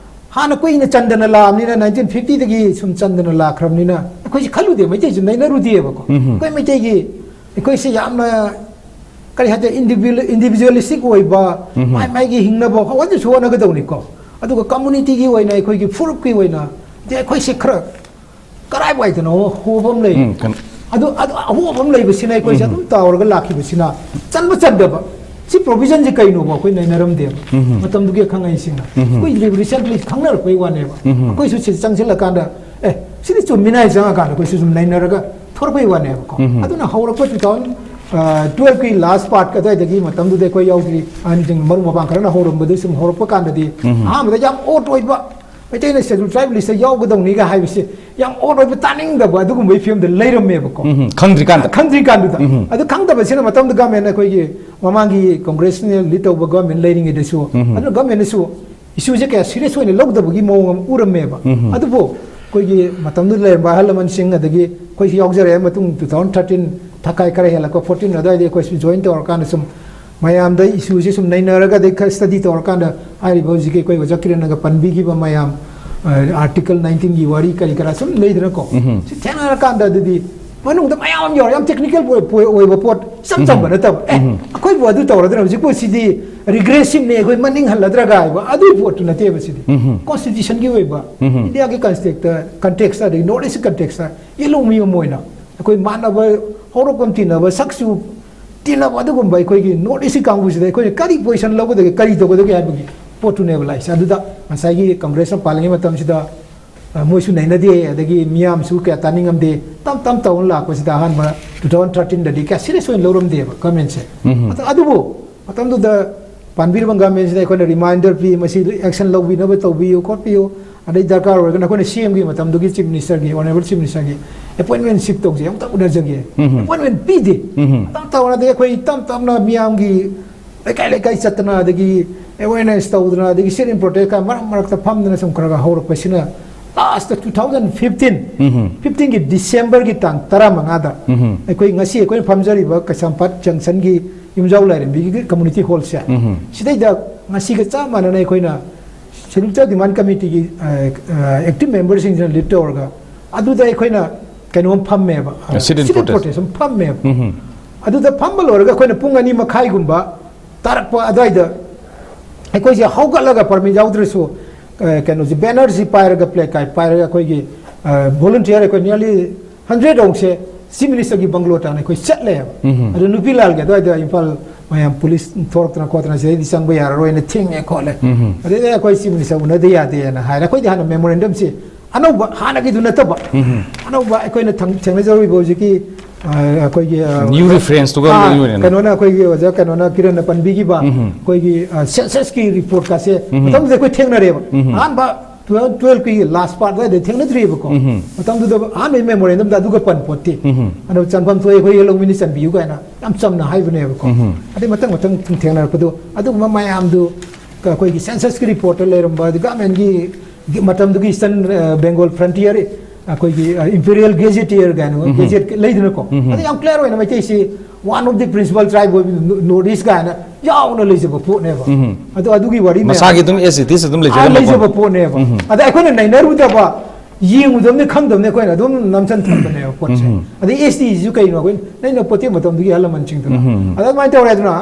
ꯍꯥꯟꯅ ꯀꯨꯏꯅ ꯆꯟꯗꯅ ꯂꯥꯛꯑꯕꯅꯤꯅ, ꯅꯥꯏꯟꯇꯤꯟ ꯐꯤꯐꯇꯤꯗꯒꯤ ꯁꯨꯝ ꯆꯟꯗꯅ ꯂꯥꯛꯈ꯭ꯔꯕꯅꯤꯅ, ꯑꯩꯈꯣꯏꯁꯤ ꯈꯜꯂꯨꯗꯦ, ꯃꯩꯇꯩꯁꯨ ꯅꯩꯅꯔꯨꯗꯦꯕꯀꯣ꯫ ꯎꯝ꯫ ꯑꯩꯈꯣꯏ ꯃꯩꯇꯩꯒꯤ, ꯑꯩꯈꯣꯏꯁꯤ ꯌꯥꯝꯅ ꯀꯔꯤ ꯍꯥꯏꯇꯥꯔꯦ, ꯏꯟꯗꯤꯚꯤꯖꯨꯋꯦꯂꯤꯁꯇꯤꯛ ꯑꯣꯏꯕ, ꯎꯝ꯫ ꯃꯥꯏ ꯃꯥꯏꯒꯤ ꯍꯤꯡꯅꯕ ꯍꯣꯠꯅꯁꯨ ꯍꯣꯠꯅꯒꯗꯧꯅꯤꯀꯣ꯫ ꯑꯗꯨꯒ ꯀꯝꯃꯨꯅꯤꯇꯤꯒꯤ ꯑꯣꯏꯅ, ꯑꯩꯈꯣꯏꯒꯤ ꯐꯨꯔꯨꯞꯀꯤ ꯑꯣꯏꯅ, ꯑꯗꯩ ꯑꯩꯈꯣꯏꯁꯦ ꯈꯔ ꯀꯔꯥꯏꯋꯥꯏꯗꯅꯣ ꯍꯣꯕ ꯑꯃ ꯂꯩ꯫ ꯎꯝ, ꯀꯩꯅꯣ꯫ ꯑꯗꯨ, ꯑꯗꯨ ꯑꯍꯣꯕ ꯑꯃ ꯂꯩꯕꯁꯤꯅ ꯑꯩꯈꯣꯏꯁꯦ ꯑꯗꯨꯝ ꯇꯥꯎꯔꯒ ꯂꯥꯛꯈꯤꯕꯁꯤꯅ, ꯆꯟꯕ ꯆꯟꯗꯕ, ꯁꯤ ꯄ꯭ꯔꯣꯕꯤꯖꯟꯁꯦ ꯀꯩꯅꯣꯕ ꯑꯩꯈꯣꯏ ꯅꯩꯅꯔꯝꯗꯦꯕ꯫ ꯎꯝ꯫ ꯃꯇꯝꯗꯨꯒꯤ ꯑꯈꯪ ꯑꯍꯩꯁꯤꯡꯅ꯫ ꯎꯝ꯫ ꯑꯩꯈꯣꯏ ꯔꯤꯁꯦꯟꯠꯂꯤ ꯈꯪꯅꯔꯛꯄꯩ ꯋꯥꯅꯦꯕ꯫ ꯎꯝ꯫ ꯑꯩꯈꯣꯏꯁꯨ ꯁꯤ ꯆꯪꯁꯤꯜꯂꯀꯥꯟꯗ, ꯑꯦ, ꯁꯤꯗꯤ ꯆꯨꯝꯃꯤꯅ ꯍꯥꯏ ꯆꯪꯉꯀꯥꯟꯗ ꯑꯩꯈꯣꯏꯁꯨ ꯁꯨꯝ ꯅꯩꯅꯔꯒ ꯊꯣꯔꯛꯄꯩ ꯋꯥꯅꯦꯕꯀꯣ꯫ ꯎꯝ꯫ ꯑꯗꯨꯅ ꯍꯧꯔꯛꯄ ꯇꯨ ꯊꯥꯎꯖꯟ ꯇꯨꯋꯦꯜꯐꯀꯤ ꯂꯥꯁ ꯄꯥꯔꯠ ꯑꯗꯨꯋꯥꯏꯗꯒꯤ, ꯃꯇꯝꯗꯨꯗ ꯑꯩꯈꯣꯏ ꯌꯥꯎꯗ꯭ꯔꯤ, ꯑꯍꯟꯁꯤꯡ ꯃꯔꯨꯞ ꯃꯄꯥꯡ ꯈꯔꯅ ꯍꯧꯔꯝꯕꯗꯨ ꯁꯨꯝ ꯍꯧꯔꯛꯄ ꯀꯥꯟꯗꯗꯤ, ꯎꯝ꯫ ꯑꯍꯥꯟꯕꯗ ꯌꯥꯝ ꯑꯣꯠ ꯑꯣꯏꯕ, ꯃꯩꯇꯩꯅ ꯁꯦꯗꯨꯜ ꯇ꯭ꯔꯥꯏꯕ ꯂꯤꯁꯇ ꯌꯥꯎꯒꯗꯧꯅꯤꯒ ꯍꯥꯏꯕꯁꯦ ꯌꯥꯝ ꯑꯣꯠ ꯑꯣꯏꯕ, ꯇꯥꯅꯤꯡꯗꯕ ꯑꯗꯨꯒꯨꯝꯕꯒꯤ ꯐꯤꯕꯝꯗ ꯂꯩꯔꯝꯃꯦꯕꯀꯣ꯫ ꯎꯝ, ꯈꯪꯗ꯭ꯔꯤꯀꯥꯟꯗ꯫ ꯈꯪꯗ꯭ꯔꯤꯀꯥꯟꯗꯨꯗ꯫ ꯎꯝ꯫ ꯑꯗꯨ ꯈꯪꯗꯕꯁꯤꯅ ꯃꯇꯝꯗꯨ ꯒꯃꯦꯟ, ꯑꯩꯈꯣꯏꯒꯤ ꯃꯃꯥꯡꯒꯤ ꯀꯣꯡꯒ꯭ꯔꯦꯁꯅ ꯂꯤꯗ ꯇꯧꯕ ꯒꯃꯦꯟ ꯂꯩꯔꯤꯉꯩꯗꯁꯨ, ꯎꯝ꯫ ꯑꯗꯨꯅ ꯒꯃꯦꯟꯅꯁꯨ ꯏꯁꯨꯁꯦ ꯀꯌꯥ ꯁꯤꯔꯤꯌꯁ ꯑꯣꯏꯅ ꯂꯧꯗꯕꯒꯤ ꯃꯑꯣꯡ ꯑꯃ ꯎꯔꯝꯃꯦꯕ꯫ ꯎꯝ꯫ ꯑꯗꯨꯕꯨ ꯑꯩꯈꯣꯏꯒꯤ ꯃꯇꯝꯗꯨꯗ ꯂꯩꯔꯝꯕ ꯑꯍꯜ ꯂꯃꯟꯁꯤꯡ, ꯑꯗꯒꯤ ꯑꯩꯈꯣꯏꯁꯨ ꯌꯥꯎꯖꯔꯛꯑꯦ, ꯃꯇꯨꯡ ꯇꯨ ꯊꯥꯎꯖꯟ ꯊꯥꯔꯇꯤꯟ, ꯊꯥꯈꯥꯏ ꯈꯔ ꯍꯦꯜꯂꯛꯄ ꯐꯣꯔꯇꯤꯟ ꯑꯗꯨꯋꯥꯏꯗ ꯑꯩꯈꯣꯏꯁꯨ ꯖꯣꯏꯟ ꯇꯧꯔꯀꯥꯟꯗ ꯁꯨꯝ ꯃꯌꯥꯝꯗ ꯏꯁꯨꯁꯦ ꯁꯨꯝ ꯅꯩꯅꯔꯒ, ꯑꯗꯩ ꯈꯔ ꯁ꯭ꯇꯗꯤ ꯇꯧꯔꯀꯥꯟꯗ, ꯍꯥꯏꯔꯤꯕ ꯍꯧꯖꯤꯛꯀꯤ ꯑꯩꯈꯣꯏ ꯑꯣꯖꯥ ꯀꯤꯔꯟꯅꯒ ꯄꯟꯕꯤꯈꯤꯕ ꯃꯌꯥꯝ, ꯑꯥꯔꯇꯤꯀꯜ ꯅꯥꯏꯟꯇꯤꯟꯒꯤ ꯋꯥꯔꯤ ꯀꯔꯤ ꯀꯔꯥ ꯁꯨꯝ ꯂꯩꯗꯅꯀꯣ꯫ ꯁꯤ ꯊꯦꯡꯅꯔꯀꯥꯟꯗ ꯑꯗꯨꯗꯤ ꯃꯅꯨꯡꯗ ꯃꯌꯥꯝ ꯑꯃ ꯌꯥꯎꯔꯦ, ꯌꯥꯝ ꯇꯦꯛꯅꯤꯀꯦꯜ ꯑꯣꯏꯕ ꯄꯣꯠ ꯅꯠꯇꯕ꯫ ꯑꯦ, ꯑꯩꯈꯣꯏꯕꯨ ꯑꯗꯨ ꯇꯧꯔꯗꯅ ꯍꯧꯖꯤꯛꯄꯨ ꯁꯤꯗꯤ ꯔꯤꯒ꯭ꯔꯦꯁꯤꯞꯅꯦ, ꯑꯩꯈꯣꯏ ꯃꯅꯤꯡ ꯍꯜꯂꯗ꯭ꯔꯒ ꯍꯥꯏꯕ ꯑꯗꯨꯒꯤ ꯄꯣꯠꯇꯨ ꯅꯠꯇꯦꯕ꯫ ꯁꯤꯗꯤ ꯀꯣꯟꯁꯇꯤꯇ꯭ꯌꯨꯁꯟꯒꯤ ꯑꯣꯏꯕ, ꯏꯟꯗꯤꯌꯥꯒꯤ ꯀꯟꯇꯦꯛꯁꯇ, ꯀꯟꯇꯦꯛꯁꯇ, ꯑꯗꯒꯤ ꯅꯣꯔꯠ ꯏꯁ ꯀꯟꯇꯦꯛꯁꯇ ꯌꯦꯜꯍꯧꯃꯤ ꯑꯃ ꯑꯣꯏꯅ ꯑꯩꯈꯣꯏ ꯃꯥꯟꯅꯕ ꯍꯧꯔꯛꯐꯝ ꯇꯤꯟꯅꯕ, ꯁꯛꯁꯨ ꯇꯤꯟꯅꯕ, ꯑꯗꯨꯒꯨꯝꯕ ꯑꯩꯈꯣꯏꯒꯤ ꯅꯣꯔꯠ ꯏꯁꯀꯤ ꯀꯥꯡꯕꯨꯁꯤꯗ ꯑꯩꯈꯣꯏꯅ ꯀꯔꯤ ꯄꯣꯖꯤꯁꯟ ꯂꯧꯒꯗꯒꯦ, ꯀꯔꯤ ꯇꯧꯒꯗꯒꯦ ꯍꯥꯏꯕꯒꯤ ꯄꯣꯠꯇꯨꯅꯦꯕ ꯂꯥꯛꯏꯁꯦ꯫ ꯑꯗꯨꯗ ꯉꯁꯥꯏꯒꯤ ꯀꯪꯒ꯭ꯔꯦꯁꯅ ꯄꯥꯜꯂꯤꯉꯩ ꯃꯇꯝꯁꯤꯗ, ꯑ, ꯃꯣꯏꯁꯨ ꯅꯩꯅꯗꯦ, ꯑꯗꯒꯤ ꯃꯤꯌꯥꯝꯁꯨ ꯀꯌꯥ ꯇꯥꯅꯤꯡꯉꯝꯗꯦ꯫ ꯇꯞ ꯇꯞ ꯇꯧꯅ ꯂꯥꯛꯄꯁꯤꯗ ꯑꯍꯥꯟꯕ ꯇꯨ ꯊꯥꯎꯖꯟ ꯊꯥꯔꯇꯤꯟꯗꯗꯤ ꯀꯌꯥ ꯁꯤꯔꯤꯌꯁ ꯑꯣꯏꯅ ꯂꯧꯔꯝꯗꯦꯕ ꯒꯃꯦꯟꯁꯦ꯫ ꯑꯗ-, ꯑꯗꯨꯕꯨ ꯃꯇꯝꯗꯨꯗ ꯄꯥꯟꯕꯤꯔꯤꯕ ꯒꯃꯦꯟꯁꯤꯗ ꯑꯩꯈꯣꯏꯅ ꯔꯤꯃꯥꯏꯟꯗꯔ ꯄꯤ, ꯃꯁꯤ ꯑꯦꯛꯁꯟ ꯂꯧꯕꯤꯅꯕ ꯇꯧꯕꯤꯌꯨ ꯈꯣꯠꯄꯤꯌꯨ, ꯑꯗꯩ ꯗꯔꯀꯥꯔ ꯑꯣꯏꯔꯒꯅ ꯑꯩꯈꯣꯏꯅ ꯁꯤ ꯑꯦꯝꯒꯤ ꯃꯇꯝꯗꯨꯒꯤ ꯆꯤꯐ ꯃꯤꯅꯤꯁꯇꯔꯒꯤ, ꯑꯣꯅꯔꯦꯕꯜ ꯆꯤꯐ ꯃꯤꯅꯤꯁꯇꯔꯒꯤ ꯑꯦꯄꯣꯏꯟꯃꯦꯟ ꯁꯤꯞ ꯇꯧꯁꯦ, ꯑꯃꯨꯛꯇ ꯎꯅꯖꯒꯦ꯫ ꯑꯦꯄꯣꯏꯟꯃꯦꯟ ꯄꯤꯗꯦ꯫ ꯇꯞ ꯇꯧꯅꯗꯤ ꯑꯩꯈꯣꯏ ꯇꯞ ꯇꯞꯅ ꯃꯤꯌꯥꯝꯒꯤ ꯂꯩꯀꯥꯏ ꯂꯩꯀꯥꯏ ꯆꯠꯇꯅ, ꯑꯗꯒꯤ ꯑꯦꯋꯦꯔꯅꯦꯁ ꯇꯧꯗꯅ, ꯑꯗꯒꯤ ꯁꯤꯠ ꯏꯟ ꯄ꯭ꯔꯣꯇꯦꯁꯀ ꯃꯔꯛ ꯃꯔꯛꯇ ꯐꯝꯗꯅ ꯁꯨꯝ ꯈꯔ ꯈꯔ ꯍꯧꯔꯛꯄꯁꯤꯅ, ꯂꯥꯁꯇ ꯇꯨ ꯊꯥꯎꯖꯟ ꯐꯤꯐꯇꯤꯟ, ꯐꯤꯐꯇꯤꯟꯒꯤ ꯗꯤꯁꯦꯝꯕꯔꯒꯤ ꯇꯥꯡ ꯇꯔꯥꯃꯉꯥꯗ ꯑꯩꯈꯣꯏ ꯉꯁꯤ ꯑꯩꯈꯣꯏꯅ ꯐꯝꯖꯔꯤꯕ ꯀꯩꯁꯥꯝꯄꯥꯠ ꯖꯪꯁꯟꯒꯤ ꯌꯨꯝꯖꯥꯎ ꯂꯥꯏꯔꯦꯝꯕꯤꯒꯤ ꯀꯝꯃꯨꯅꯤꯇꯤ ꯍꯣꯜꯁꯦ, ꯁꯤꯗꯩꯗ ꯉꯁꯤꯒ ꯆꯞ ꯃꯥꯟꯅꯅ ꯑꯩꯈꯣꯏꯅ ꯁꯦꯗ꯭ꯌꯨꯜ ꯇ꯭ꯔꯥꯏꯕ ꯗꯤꯃꯥꯟ ꯀꯃꯤꯇꯤꯒꯤ, ꯑ, ꯑ, ꯑꯦꯛꯇꯤꯚ ꯃꯦꯝꯕꯔꯁꯤꯡꯁꯤꯅ ꯂꯤꯗ ꯇꯧꯔꯒ ꯑꯗꯨꯗ ꯑꯩꯈꯣꯏꯅ ꯀꯩꯅꯣꯝ ꯐꯝꯃꯦꯕ, ꯑ, ꯁꯤꯠ ꯏꯟ ꯄ꯭ꯔꯣꯇꯦꯁ꯫ ꯄ꯭ꯔꯣꯇꯦꯁ ꯑꯃ ꯐꯝꯃꯦꯕ꯫ ꯑꯗꯨꯗ ꯐꯝꯕ ꯂꯣꯏꯔꯒ ꯑꯩꯈꯣꯏꯅ ꯄꯨꯡ ꯑꯅꯤ ꯃꯈꯥꯏꯒꯨꯝꯕ ꯇꯥꯔꯛꯄ ꯑꯗꯨꯋꯥꯏꯗ ꯑꯩꯈꯣꯏꯁꯦ ꯍꯧꯒꯠꯂꯒ, ꯄꯔꯃꯤꯠ ꯌꯥꯎꯗ꯭ꯔꯁꯨ, ꯑ, ꯀꯩꯅꯣꯁꯦ, ꯕꯦꯅꯔꯁꯤ ꯄꯥꯏꯔꯒ, ꯄ꯭ꯂꯦ ꯀꯥꯔꯗ ꯄꯥꯏꯔꯒ ꯑꯩꯈꯣꯏꯒꯤ, ꯑ, ꯚꯣꯂꯨꯟꯇꯤꯌꯔ ꯑꯩꯈꯣꯏ ꯅꯤꯌꯔꯂꯤ ꯍꯟꯗ꯭ꯔꯦꯠ ꯃꯨꯛꯁꯦ ꯆꯤꯐ ꯃꯤꯅꯤꯁꯇꯔꯒꯤ ꯕꯪꯒ꯭ꯂꯣ ꯇꯥꯟꯅ ꯑꯩꯈꯣꯏ ꯆꯠꯂꯦꯕ꯫ ꯑꯗꯨ ꯅꯨꯄꯤ ꯂꯥꯜꯒꯤ ꯑꯗꯨꯋꯥꯏꯗ ꯏꯝꯐꯥꯜ ꯃꯌꯥꯝ ꯄꯨꯂꯤꯁ ꯊꯣꯔꯛꯇꯅ ꯈꯣꯠꯇꯅ ꯁꯤꯗꯩꯗꯤ ꯆꯪꯕ ꯌꯥꯔꯔꯣꯏꯅ ꯊꯤꯡꯉꯦ ꯈꯣꯠꯂꯦ꯫ ꯑꯗꯩꯗꯤ ꯑꯩꯈꯣꯏ ꯆꯤꯐ ꯃꯤꯅꯤꯁꯇꯔ ꯎꯅꯗ ꯌꯥꯗꯦꯅ ꯍꯥꯏꯔꯦ꯫ ꯑꯩꯈꯣꯏꯗꯤ ꯍꯥꯟꯅ ꯃꯦꯃꯣꯔꯦꯟꯗꯝꯁꯤ ꯑꯅꯧꯕ, ꯍꯥꯟꯅꯒꯤꯗꯨ ꯅꯠꯇꯕ, ꯑꯅꯧꯕ ꯑꯩꯈꯣꯏꯅ ꯊꯪ-, ꯊꯦꯡꯅꯖꯔꯨꯔꯤꯕ ꯍꯧꯖꯤꯛꯀꯤ, ꯑ, ꯑꯩꯈꯣꯏꯒꯤ, ꯑ, ꯅ꯭ꯌꯨ ꯔꯤꯐꯔꯦꯟꯁꯇꯨꯒ ꯑꯥ, ꯂꯣꯏꯅꯅ꯫ ꯀꯩꯅꯣꯅ, ꯑꯩꯈꯣꯏꯒꯤ ꯑꯣꯖꯥ ꯀꯩꯅꯣꯅ, ꯀꯤꯔꯟꯅ ꯄꯟꯕꯤꯈꯤꯕ ꯑꯩꯈꯣꯏꯒꯤ, ꯑ, ꯁꯦꯟꯁꯁꯀꯤ ꯔꯤꯄꯣꯔꯠꯀꯁꯦ ꯃꯇꯝꯗꯨꯗ ꯑꯩꯈꯣꯏ ꯊꯦꯡꯅꯔꯦꯕ꯫ ꯑꯍꯥꯟꯕ ꯇꯨ ꯊꯥꯎꯖꯟ ꯇꯨꯋꯦꯜꯐꯀꯤ ꯂꯥꯁ ꯄꯥꯔꯠ ꯑꯗꯨꯋꯥꯏꯗ ꯊꯦꯡꯅꯗ꯭ꯔꯤꯕꯀꯣ꯫ ꯃꯇꯝꯗꯨꯗ ꯑꯍꯥꯟꯕꯒꯤ ꯃꯦꯃꯣꯔꯦꯟꯗꯝꯗ ꯑꯗꯨꯒ ꯄꯟ ꯄꯣꯠꯇꯦ꯫ ꯑꯗꯣ ꯆꯟꯐꯝ ꯊꯣꯛꯑꯦ, ꯑꯩꯈꯣꯏ ꯌꯦꯜꯍꯧꯃꯤꯅ ꯆꯟꯕꯤꯌꯨ ꯀꯥꯏꯅ ꯌꯥꯝ ꯆꯝꯅ ꯍꯥꯏꯕꯅꯦꯕꯀꯣ꯫ ꯑꯗꯩ ꯃꯊꯪ ꯃꯊꯪ ꯁꯨꯝ ꯊꯦꯡꯅꯔꯛꯄꯗꯣ, ꯑꯗꯨꯒꯨꯝꯕ ꯃꯌꯥꯝꯗꯨ ꯑꯩꯈꯣꯏꯒꯤ ꯁꯦꯟꯁꯁꯀꯤ ꯔꯤꯄꯣꯔꯠꯇ ꯂꯩꯔꯝꯕ, ꯑꯗꯩ ꯒꯃꯦꯟꯒꯤ ꯃꯇꯝꯗꯨꯒꯤ ꯏꯁꯇꯔꯟ, ꯑ, ꯕꯦꯡꯒꯣꯜ ꯐ꯭ꯔꯟꯇꯤꯌꯔ, ꯑꯩꯈꯣꯏꯒꯤ, ꯑ, ꯏꯝꯄꯤꯔꯤꯌꯦꯜ ꯒꯦꯖꯦꯇꯤꯌꯔ ꯀꯥꯏꯅ ꯒꯦꯖꯦꯠ ꯂꯩꯗꯅꯀꯣ꯫ ꯑꯗ ꯌꯥꯝ ꯀ꯭ꯂꯤꯌꯥꯔ ꯑꯣꯏꯅ ꯃꯩꯇꯩꯁꯤ One of the principal tribe ꯑꯣꯏꯕ North East ꯀꯥꯏꯅ ꯌꯥꯎꯅ ꯂꯩꯖꯕ ꯄꯣꯠꯅꯦꯕ꯫ ꯎꯝ꯫ ꯑꯗꯣ ꯑꯗꯨꯒꯤ ꯋꯥꯔꯤ ꯃꯌꯥꯝ ꯃꯁꯥꯒꯤ ꯑꯗꯨꯝ as it is ꯑꯗꯨꯝ ꯑꯥ, ꯂꯩꯖꯔꯝꯕ ꯂꯩꯖꯕ ꯄꯣꯠ꯫ ꯄꯣꯠꯅꯦꯕ꯫ ꯎꯝ꯫ ꯑꯗ ꯑꯩꯈꯣꯏꯅ ꯅꯩꯅꯔꯨꯗꯕ, ꯌꯦꯡꯉꯨꯗꯕꯅꯤ, ꯈꯪꯗꯕꯅꯤ, ꯑꯩꯈꯣꯏꯅ ꯑꯗꯨꯝ ꯅꯝꯁꯟ ꯊꯝꯕꯅꯦꯕ ꯄꯣꯠꯁꯦ꯫ ꯎꯝ꯫ ꯑꯗꯩ ꯑꯦꯁ ꯇꯤꯁꯤꯁꯨ ꯀꯩꯅꯣ ꯑꯩꯈꯣꯏ ꯅꯩꯅ ꯄꯣꯠꯇꯦ ꯃꯇꯝꯗꯨꯒꯤ ꯑꯍꯜ ꯂꯃꯟꯁꯤꯡꯗꯨꯅ꯫ ꯎꯝ꯫ ꯑꯗ ꯑꯗꯨꯃꯥꯏꯅ ꯇꯧꯔꯦ꯫ ꯑꯗꯨꯅ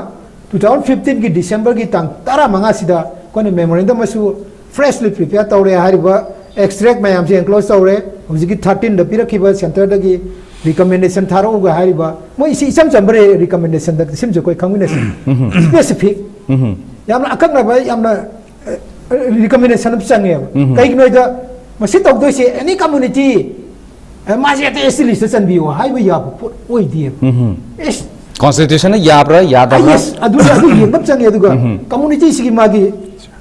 two thousand fifteen ꯒꯤ December ꯒꯤ ꯇꯥꯡ ꯇꯔꯥꯃꯉꯥꯁꯤꯗ ꯑꯩꯈꯣꯏꯅ memorandum ꯑꯃꯁꯨ freshly prepare ꯇꯧꯔꯦ꯫ ꯍꯥꯏꯔꯤꯕ extract ꯃꯌꯥꯝꯁꯦ enclose ꯇꯧꯔꯦ꯫ ꯍꯧꯖꯤꯛꯀꯤ thirteen ꯗ ꯄꯤꯔꯛꯈꯤꯕ centre ꯗꯒꯤ recommendation ꯊꯥꯔꯛꯎꯒ ꯍꯥꯏꯔꯤꯕ, ꯃꯣꯏ ꯁꯤ ꯏꯆꯝ ꯆꯝꯕ recommendation ꯗ ꯁꯤꯝꯁꯨ ꯑꯩꯈꯣꯏ ꯈꯪꯃꯤꯟꯅꯁꯤ꯫ Specific, ꯎꯝ꯫ ꯌꯥꯝꯅ ꯑꯀꯛꯅꯕ, ꯌꯥꯝꯅ recommendation ꯑꯃ ꯆꯪꯉꯦꯕ꯫ ꯎꯝ꯫ ꯀꯩꯒꯤꯅꯣ ꯍꯥꯏꯗ ꯃꯁꯤ ꯇꯧꯗꯣꯏꯁꯦ any community, ꯑꯦ, ꯃꯥꯁꯦ ꯑꯇꯩ ꯑꯦꯁ ꯇꯤ ꯂꯤꯁꯇ ꯆꯟꯕꯤꯌꯣ ꯍꯥꯏꯕ ꯌꯥꯕ ꯄꯣꯠ ꯑꯣꯏꯗꯦꯕ꯫ ꯎꯝ꯫ ꯑꯦꯁ Constitution ꯅ ꯌꯥꯕ꯭ꯔꯥ ꯌꯥꯗꯕ꯭ꯔꯥ? Yes, ꯑꯗꯨꯗꯤ ꯑꯗꯨ ꯌꯦꯡꯕ ꯑꯃ ꯆꯪꯉꯦ꯫ ꯑꯗꯨꯒ ꯎꯝ꯫ Community ꯁꯤꯒꯤ ꯃꯥꯒꯤ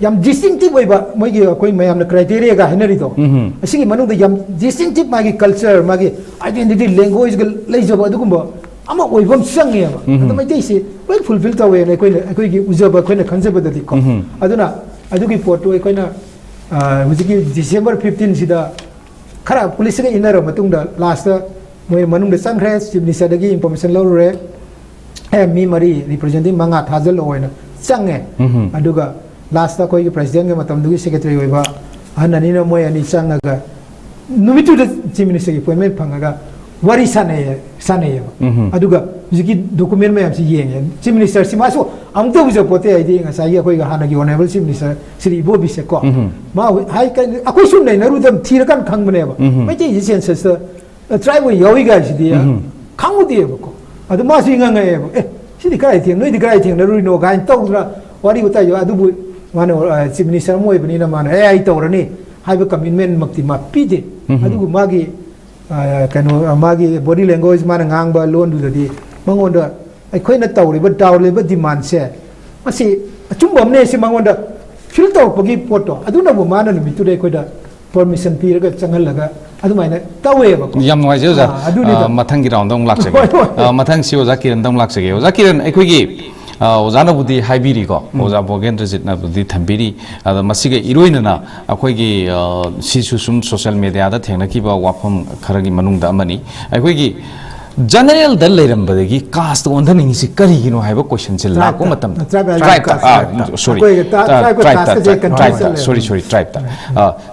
ꯌꯥꯝ distinctive ꯑꯣꯏꯕ, ꯃꯣꯏꯒꯤ ꯑꯩꯈꯣꯏ ꯃꯌꯥꯝꯅ criteria ꯒ ꯍꯥꯏꯅꯔꯤꯗꯣ, ꯎꯝ꯫ ꯑꯁꯤꯒꯤ ꯃꯅꯨꯡꯗ ꯌꯥꯝ distinctive ꯃꯥꯒꯤ culture, ꯃꯥꯒꯤ identity, language ꯒ ꯂꯩꯖꯕ ꯑꯗꯨꯒꯨꯝꯕ ꯑꯃ ꯑꯣꯏꯕ ꯑꯃ ꯆꯪꯉꯦꯕ꯫ ꯎꯝ꯫ ꯑꯗꯨ ꯃꯩꯇꯩꯁꯦ ꯂꯣꯏ fulfill ꯇꯧꯋꯦꯅ ꯑꯩꯈꯣꯏꯅ, ꯑꯩꯈꯣꯏꯒꯤ ꯎꯖꯕ, ꯑꯩꯈꯣꯏꯅ ꯈꯟꯖꯕꯗꯗꯤꯀꯣ꯫ ꯎꯝ꯫ ꯑꯗꯨꯅ ꯑꯗꯨꯒꯤ ꯄꯣꯠꯇꯨ ꯑꯩꯈꯣꯏꯅ, ꯑ, ꯍꯧꯖꯤꯛꯀꯤ December fifteen ꯁꯤꯗ ꯈꯔ police ꯀ ꯏꯟꯅꯔꯕ ꯃꯇꯨꯡꯗ last ꯇ ꯃꯣꯏ ꯃꯅꯨꯡꯗ ꯆꯪꯈ꯭ꯔꯦ, Chief Minister ꯗꯒꯤ information ꯂꯧꯔꯨꯔꯦ, ꯑꯦ, ꯃꯤ ꯃꯔꯤ representative ꯃꯉꯥ ꯊꯥꯖꯤꯜꯂꯛꯑꯣꯅ ꯆꯪꯉꯦ꯫ ꯎꯝ꯫ ꯑꯗꯨꯒ last ꯇ ꯑꯩꯈꯣꯏꯒꯤ President ꯀꯤ ꯃꯇꯝꯗꯨꯒꯤ secretary ꯑꯣꯏꯕ ꯑꯍꯟ ꯑꯅꯤꯅ, ꯃꯣꯏ ꯑꯅꯤ ꯆꯪꯉꯒ ꯅꯨꯃꯤꯠꯇꯨꯗ Chief Minister ꯒꯤ appointment ꯐꯪꯉꯒ ꯋꯥꯔꯤ ꯁꯥꯟꯅꯩꯌꯦ, ꯁꯥꯟꯅꯩꯌꯦꯕ꯫ ꯎꯝ꯫ ꯑꯗꯨꯒ ꯍꯧꯖꯤꯛꯀꯤ document ꯃꯌꯥꯝꯁꯤ ꯌꯦꯡꯉꯦ꯫ Chief Minister ꯁꯤ ꯃꯥꯁꯨ ꯑꯃꯨꯛꯇ ꯎꯖꯄꯣꯠꯇꯦ꯫ ꯍꯥꯏꯗꯤ ꯉꯁꯥꯏꯒꯤ ꯑꯩꯈꯣꯏꯒꯤ ꯍꯥꯟꯅꯒꯤ Honourable Chief Minister ꯁ꯭ꯔꯤ ꯏꯕꯣꯕꯤꯁꯦꯀꯣ, ꯎꯝ꯫ ꯃꯥ ꯍꯧ-, ꯍꯥꯏ, ꯀꯩ-, ꯑꯩꯈꯣꯏꯁꯨ ꯅꯩꯅꯔꯨꯗꯕ, ꯊꯤꯔꯀꯥꯟꯗ ꯈꯪꯕꯅꯦꯕ꯫ ꯎꯝ꯫ ꯃꯩꯇꯩꯁꯦ census ꯇ tribe ꯑꯣꯏꯅ ꯌꯥꯎꯔꯤ ꯀꯥꯏꯁꯤꯗꯤ ꯎꯝ꯫ ꯈꯪꯉꯨꯗꯦꯕꯀꯣ꯫ ꯑꯗꯨ ꯃꯥꯁꯨ ꯉꯪꯉꯛꯑꯦꯕ, "ꯑꯦ, ꯁꯤꯗꯤ ꯀꯗꯥꯏ ꯊꯦꯡ-, ꯅꯣꯏꯗꯤ ꯀꯗꯥꯏ ꯊꯦꯡꯅꯔꯨꯔꯤꯅꯣ?" ꯀꯥꯏꯅ ꯇꯧꯗꯅ ꯋꯥꯔꯤ ꯋꯥꯇꯥꯏꯗꯣ꯫ ꯑꯗꯨꯕꯨ ꯃꯥꯅ, ꯑ, Chief Minister ꯑꯃ ꯑꯣꯏꯕꯅꯤꯅ ꯃꯥꯅ, "ꯑꯦ, ꯑꯩ ꯇꯧꯔꯅꯤ" ꯍꯥꯏꯕ commitment ꯃꯛꯇꯤ ꯃꯥ ꯄꯤꯗꯦ꯫ ꯎꯝ꯫ ꯑꯗꯨꯕꯨ ꯃꯥꯒꯤ, ꯑ, ꯀꯩꯅꯣ, ꯃꯥꯒꯤ body language, ꯃꯥꯅ ꯉꯥꯡꯕ ꯂꯣꯟꯗꯨꯗꯗꯤ ꯃꯉꯣꯟꯗ ꯑꯩꯈꯣꯏꯅ ꯇꯧꯔꯤꯕ, ꯇꯧꯔꯤꯕ demand ꯁꯦ ꯃꯁꯤ ꯑꯆꯨꯝꯕ ꯑꯃꯅꯦ ꯁꯤ ꯃꯉꯣꯟꯗ feel ꯇꯧꯔꯛꯄꯒꯤ ꯄꯣꯠꯇꯣ, ꯑꯗꯨꯅꯕꯨ ꯃꯥꯅ ꯅꯨꯃꯤꯠꯇꯨꯗ ꯑꯩꯈꯣꯏꯗ permission ꯄꯤꯔꯒ ꯆꯪꯍꯜꯂꯒ ꯑꯗꯨꯃꯥꯏꯅ ꯇꯧꯋꯦꯕꯀꯣ꯫ ꯌꯥꯝ ꯅꯨꯡꯉꯥꯏꯖꯩ ꯑꯣꯖꯥ꯫ ꯑꯥ, ꯑꯗꯨꯅꯤꯗ꯫ ꯑꯥ, ꯃꯊꯪꯒꯤ round ꯗ ꯑꯃꯨꯛ ꯂꯥꯛꯆꯒꯦ꯫ ꯍꯣꯏ, ꯍꯣꯏ꯫ ꯑꯥ, ꯃꯊꯪꯁꯤ ꯑꯣꯖꯥ ꯀꯤꯔꯟꯗ ꯑꯃꯨꯛ ꯂꯥꯛꯆꯒꯦ꯫ ꯑꯣꯖꯥ ꯀꯤꯔꯟ, ꯑꯩꯈꯣꯏꯒꯤ, ꯑꯥ, ꯑꯣꯖꯥꯅꯕꯨꯗꯤ ꯍꯥꯏꯕꯤꯔꯤꯀꯣ, ꯑꯣꯖꯥ ꯚꯣꯒꯦꯟꯗ꯭ꯔꯖꯤꯠꯅꯕꯨꯗꯤ ꯊꯝꯕꯤꯔꯤ꯫ ꯑꯗ ꯃꯁꯤꯒ ꯏꯔꯣꯏꯅꯅ ꯑꯩꯈꯣꯏꯒꯤ, ꯑꯥ, ꯁꯤꯁꯨ ꯁꯨꯝ social media ꯗ ꯊꯦꯡꯅꯈꯤꯕ ꯋꯥꯐꯝ ꯈꯔꯒꯤ ꯃꯅꯨꯡꯗ ꯑꯃꯅꯤ꯫ ꯑꯩꯈꯣꯏꯒꯤ ꯖꯦꯅꯔꯦꯜꯗ ꯂꯩꯔꯝꯕꯗꯒꯤ ꯀꯥꯁꯇ ꯑꯣꯟꯊꯅꯤꯡꯉꯤꯁꯤ ꯀꯔꯤꯒꯤꯅꯣ ꯍꯥꯏꯕ ꯀꯣꯏꯁꯟꯁꯦ ꯂꯥꯛꯄ ꯃꯇꯝꯗ, Tribal ꯇ꯭ꯔꯥꯏꯕꯇ, caste, ꯁꯣꯔꯤ, ꯑꯩꯈꯣꯏꯒꯤ ꯇ- tribal caste ꯁꯦ continue ꯇ꯭ꯔꯥꯏꯕꯇ, ꯆꯠꯂꯦ꯫ ꯁꯣꯔꯤ, ꯁꯣꯔꯤ, ꯇ꯭ꯔꯥꯏꯕꯇ,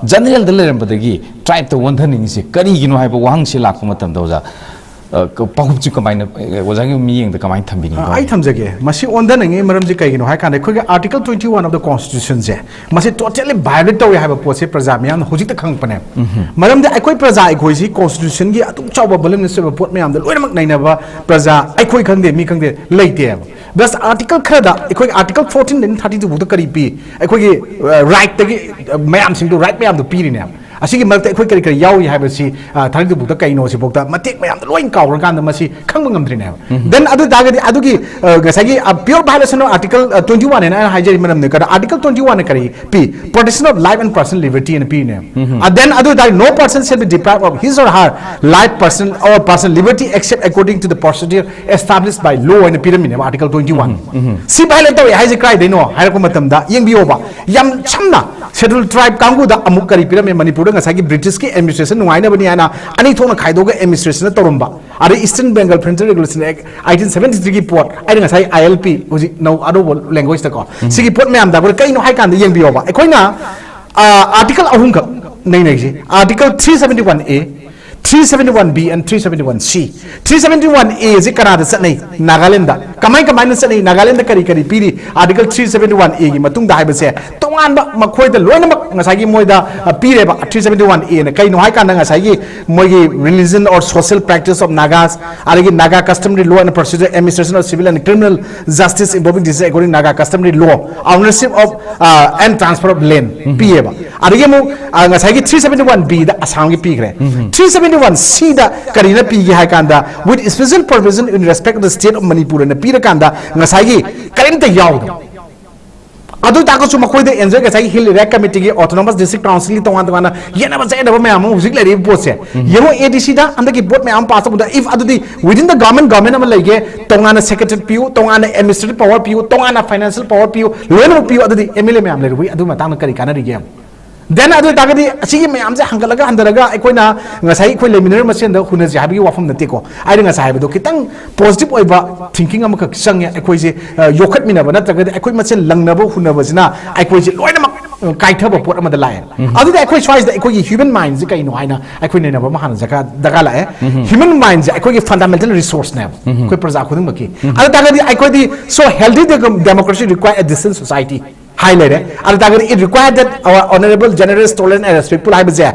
ꯖꯦꯅꯔꯦꯜꯗ ꯂꯩꯔꯝꯕꯗꯒꯤ ꯇ꯭ꯔꯥꯏꯕꯇ ꯑꯣꯟꯊꯅꯤꯡꯉꯤꯁꯦ ꯀꯔꯤꯒꯤꯅꯣ ꯍꯥꯏꯕ ꯋꯥꯍꯪꯁꯤ ꯂꯥꯛꯄ ꯃꯇꯝꯗ, ꯑꯣꯖꯥ, ꯑ, ꯀ- ꯄꯥꯎꯈꯨꯝꯁꯤ ꯀꯃꯥꯏꯅ, ꯑ, ꯑꯣꯖꯥꯒꯤ ꯃꯤꯠꯌꯦꯡꯗ ꯀꯃꯥꯏꯅ ꯊꯝꯕꯤꯅꯤꯡꯕ? ꯑꯩ ꯊꯝꯖꯒꯦ꯫ ꯃꯁꯤ ꯑꯣꯟꯊꯅꯤꯡꯉꯤ ꯃꯔꯝꯁꯤ ꯀꯩꯒꯤꯅꯣ ꯍꯥꯏ ꯀꯥꯟꯗ, ꯑꯩꯈꯣꯏꯒꯤ Article twenty one of the Constitution ꯁꯦ, ꯃꯁꯤ totally violate ꯇꯧꯋꯦ ꯍꯥꯏꯕ ꯄꯣꯠꯁꯦ ꯄ꯭ꯔꯖꯥ ꯃꯤꯌꯥꯝꯅ ꯍꯧꯖꯤꯛꯇ ꯈꯪꯉꯛꯄꯅꯦ꯫ ꯃꯔꯝꯗꯤ ꯑꯩꯈꯣꯏ ꯄ꯭ꯔꯖꯥ ꯑꯩꯈꯣꯏꯁꯤ Constitution ꯒꯤ ꯑꯗꯨꯛ ꯆꯥꯎꯕ voluminous ꯑꯣꯏꯕ ꯄꯣꯠ ꯃꯌꯥꯝꯗ ꯂꯣꯏꯅꯃꯛ ꯅꯩꯅꯕ ꯄ꯭ꯔꯖꯥ ꯑꯩꯈꯣꯏ ꯈꯪꯗꯦ, ꯃꯤ ꯈꯪꯗꯦ, ꯂꯩꯇꯦꯕ꯫ Plus Article ꯈꯔꯗ, ꯑꯩꯈꯣꯏꯒꯤ Article fourteen ꯗꯒꯤ thirty two ꯐꯥꯎꯗ ꯀꯔꯤ ꯄꯤ? ꯑꯩꯈꯣꯏꯒꯤ, ꯑ, right ꯇꯒꯤ, ꯑ, ꯃꯌꯥꯝꯁꯤꯡꯗꯣ, right ꯃꯌꯥꯝꯗꯣ ꯄꯤꯔꯤꯅꯦꯕ꯫ ꯑꯁꯤꯒꯤ ꯃꯔꯛꯇ ꯑꯩꯈꯣꯏ ꯀꯔꯤ ꯀꯔꯤ ꯌꯥꯎꯔꯤ ꯍꯥꯏꯕꯁꯤ, ꯑ, thirty two ꯐꯥꯎꯗ ꯀꯩꯅꯣ ꯁꯤꯐꯥꯎꯗ ꯃꯇꯦꯛ ꯃꯌꯥꯝꯗꯣ ꯂꯣꯏ ꯀꯥꯎꯔꯀꯥꯟꯗ ꯃꯁꯤ ꯈꯪꯕ ꯉꯝꯗ꯭ꯔꯤꯅꯦꯕ꯫ Then ꯑꯗꯨ ꯑꯣꯏꯇꯥꯔꯒꯗꯤ ꯑꯗꯨꯒꯤ, ꯑ, ꯉꯁꯥꯏꯒꯤ, ꯑ, pure violation of Article, ꯑ, twenty one ꯍꯥꯏꯅ ꯑꯩꯅ ꯍꯥꯏꯖꯔꯤ ꯃꯔꯝꯗꯤ ꯀꯔꯤ, Article twenty one ꯀꯔꯤ ꯄꯤ? Protection of life and personal liberty ꯍꯥꯏꯅ ꯄꯤꯔꯤꯅꯦꯕ꯫ And then ꯑꯗꯨ ꯑꯣꯏꯇꯥꯔꯗꯤ no person shall be deprived of his or her life, personal or personal liberty except according to the procedure established by law ꯍꯥꯏꯅ ꯄꯤꯔꯝꯃꯤꯅꯦꯕ Article twenty one꯫ ꯁꯤ violate ꯇꯧꯋꯦ ꯍꯥꯏꯁꯦ ꯀꯥꯏꯗꯩꯅꯣ ꯍꯥꯏꯔꯛꯄ ꯃꯇꯝꯗ, ꯌꯦꯡꯕꯤꯌꯣꯕ, ꯌꯥꯝ ꯁꯝꯅ Scheduled Tribe ꯀꯥꯡꯕꯨꯗ ꯑꯃꯨꯛ ꯀꯔꯤ ꯄꯤꯔꯝꯃꯤ? ꯃꯅꯤꯄꯨꯔꯗ ꯉꯁꯥꯏꯒꯤ British ꯀꯤ administration ꯅꯨꯡꯉꯥꯏꯅꯕꯅꯤ ꯍꯥꯏꯅ ꯑꯅꯤ ꯊꯣꯛꯅ ꯈꯥꯏꯗꯣꯛꯑꯒ administration ꯇꯧꯔꯝꯕ, ꯑꯗꯩ Eastern Bengal Frontier Regulation Act eighteen seventy three ꯒꯤ ꯄꯣꯠ, ꯑꯩꯅ ꯉꯁꯥꯏ I L P, ꯍꯧꯖꯤꯛ ꯅꯧ ꯑꯅꯧꯕ language ꯇꯀꯣ, ꯁꯤꯒꯤ ꯄꯣꯠ ꯃꯌꯥꯝꯗ ꯑꯩꯈꯣꯏ ꯀꯩꯅꯣ ꯍꯥꯏ ꯀꯥꯟꯗ ꯌꯦꯡꯕꯤꯌꯣꯕ, ꯑꯩꯈꯣꯏꯅ, ꯑ, Article ꯑꯍꯨꯝꯈꯛ ꯅꯩꯅꯩꯁꯦ, Article three seventy one A, three seventy one B and three seventy one C꯫ Three seventy one A ꯁꯤ ꯀꯅꯥꯗ ꯆꯠꯅꯩ? ꯅꯥꯒꯥꯂꯦꯟꯗ꯫ ꯀꯃꯥꯏ ꯀꯃꯥꯏꯅ ꯆꯠꯅꯩ? ꯅꯥꯒꯥꯂꯦꯟꯗ ꯀꯔꯤ ꯀꯔꯤ ꯄꯤꯔꯤ? Article three seventy one A ꯒꯤ ꯃꯇꯨꯡꯗ ꯍꯥꯏꯕꯁꯦ ꯇꯣꯉꯥꯟꯕ ꯃꯈꯣꯏꯗ ꯂꯣꯏꯅꯃꯛ ꯉꯁꯥꯏꯒꯤ ꯃꯣꯏꯗ, ꯑ, ꯄꯤꯔꯦꯕ꯫ Three seventy one A ꯅ ꯀꯩꯅꯣ ꯍꯥꯏ ꯀꯥꯟꯗ ꯉꯁꯥꯏꯒꯤ ꯃꯣꯏꯒꯤ religion or social practice of Nagas, ꯑꯗꯒꯤ Naga customary law and procedure, administration of civil and criminal justice involving decision according Naga customary law, ownership of, uh, and transfer of land ꯄꯤꯌꯦꯕ꯫ ꯑꯗꯒꯤ ꯑꯃꯨꯛ, ꯑ, ꯉꯁꯥꯏꯒꯤ three seventy one B ꯗ ꯑꯁꯥꯝꯒꯤ ꯄꯤꯈ꯭ꯔꯦ꯫ Three seventy one C ꯗ ꯀꯔꯤꯅ ꯄꯤꯒꯦ ꯍꯥꯏ ꯀꯥꯟꯗ, with special provision in respect of the state of Manipur ꯅ ꯄꯤꯔꯀꯥꯟꯗ ꯉꯁꯥꯏꯒꯤ ꯀꯔꯤꯝꯇ ꯌꯥꯎꯗꯕ꯫ ꯑꯗꯨ ꯇꯥꯔꯒꯁꯨ ꯃꯈꯣꯏꯗ enjoy ꯉꯁꯥꯏꯒꯤ Hill Area Committee ꯒꯤ, Autonomous District Council ꯒꯤ ꯇꯣꯉꯥꯟ ꯇꯣꯉꯥꯟꯅ ꯌꯦꯠꯅꯕ ꯆꯌꯦꯠꯅꯕ ꯃꯌꯥꯝ ꯑꯃ ꯍꯧꯖꯤꯛ ꯂꯩꯔꯤꯕ ꯄꯣꯠꯁꯦ ꯌꯦꯡꯉꯣ꯫ A D C ꯗ ꯍꯟꯗꯛꯀꯤ ꯄꯣꯠ ꯃꯌꯥꯝ ꯑꯃ pass ꯇꯧꯕꯗ, if ꯑꯗꯨꯗꯤ within the government, government ꯑꯃ ꯂꯩꯒꯦ, ꯇꯣꯉꯥꯟꯅ secretariat ꯄꯤꯌꯨ, ꯇꯣꯉꯥꯟꯅ administrative power ꯄꯤꯌꯨ, ꯇꯣꯉꯥꯟꯅ financial power ꯄꯤꯌꯨ, ꯂꯣꯏꯅꯃꯛ ꯄꯤꯌꯨ, ꯑꯗꯨꯗꯤ M L A ꯃꯌꯥꯝ ꯂꯩꯔꯨꯕꯒꯤ ꯑꯗꯨ ꯃꯇꯥꯡꯗ ꯀꯔꯤ ꯀꯥꯟꯅꯔꯤꯒꯦ? Then ꯑꯗꯨ ꯑꯣꯏꯇꯥꯔꯒꯗꯤ ꯑꯁꯤꯒꯤ ꯃꯌꯥꯝꯁꯦ ꯍꯪꯒꯠꯂꯒ ꯍꯟꯊꯔꯒ ꯑꯩꯈꯣꯏꯅ ꯉꯁꯥꯏ ꯑꯩꯈꯣꯏ ꯂꯩꯃꯤꯟꯅꯔꯤꯕ ꯃꯁꯦꯟꯗ ꯍꯨꯟꯅꯁꯤ ꯍꯥꯏꯕꯒꯤ ꯋꯥꯐꯝ ꯅꯠꯇꯦꯀꯣ꯫ ꯑꯩꯅ ꯉꯁꯥꯏ ꯍꯥꯏꯕꯗꯣ ꯈꯤꯇꯪ positive ꯑꯣꯏꯕ thinking ꯑꯃꯈꯛ ꯆꯪꯉꯦ꯫ ꯑꯩꯈꯣꯏꯁꯦ ꯑ, ꯌꯣꯛꯈꯠꯃꯤꯟꯅꯕ ꯅꯠꯇ꯭ꯔꯒꯗꯤ ꯑꯩꯈꯣꯏ ꯃꯁꯦꯟ ꯂꯪꯅꯕ ꯍꯨꯟꯅꯕꯁꯤꯅ ꯑꯩꯈꯣꯏꯁꯦ ꯂꯣꯏꯅꯃꯛ ꯑ, ꯀꯥꯏꯊꯕ ꯄꯣꯠ ꯑꯃꯗ ꯂꯥꯛꯑꯦ꯫ ꯑꯗꯨꯗꯤ ꯑꯩꯈꯣꯏ ꯁ꯭ꯋꯥꯏꯁꯤꯗ ꯑꯩꯈꯣꯏꯒꯤ human mindꯁꯦ ꯀꯩꯅꯣ ꯍꯥꯏꯅ ꯑꯩꯈꯣꯏ ꯅꯩꯅꯕ ꯑꯃ ꯍꯥꯟꯅ ꯗꯔꯀꯥꯔ ꯗꯔꯀꯥꯔ ꯂꯥꯛꯑꯦ꯫ Human mindꯁꯦ ꯑꯩꯈꯣꯏꯒꯤ fundamental resourceꯅꯦꯕ ꯑꯩꯈꯣꯏ ꯄ꯭ꯔꯖꯥ ꯈꯨꯗꯤꯡꯃꯛꯀꯤ꯫ ꯑꯗꯨ ꯇꯥꯔꯒꯗꯤ ꯑꯩꯈꯣꯏꯗꯤ so healthy democracy require a decent society ꯍꯥꯏ ꯂꯩꯔꯦ꯫ ꯑꯗꯨ ꯇꯥꯔꯒꯗꯤ it required that our honorable, generous, tolerant and respectful ꯍꯥꯏꯕꯁꯦ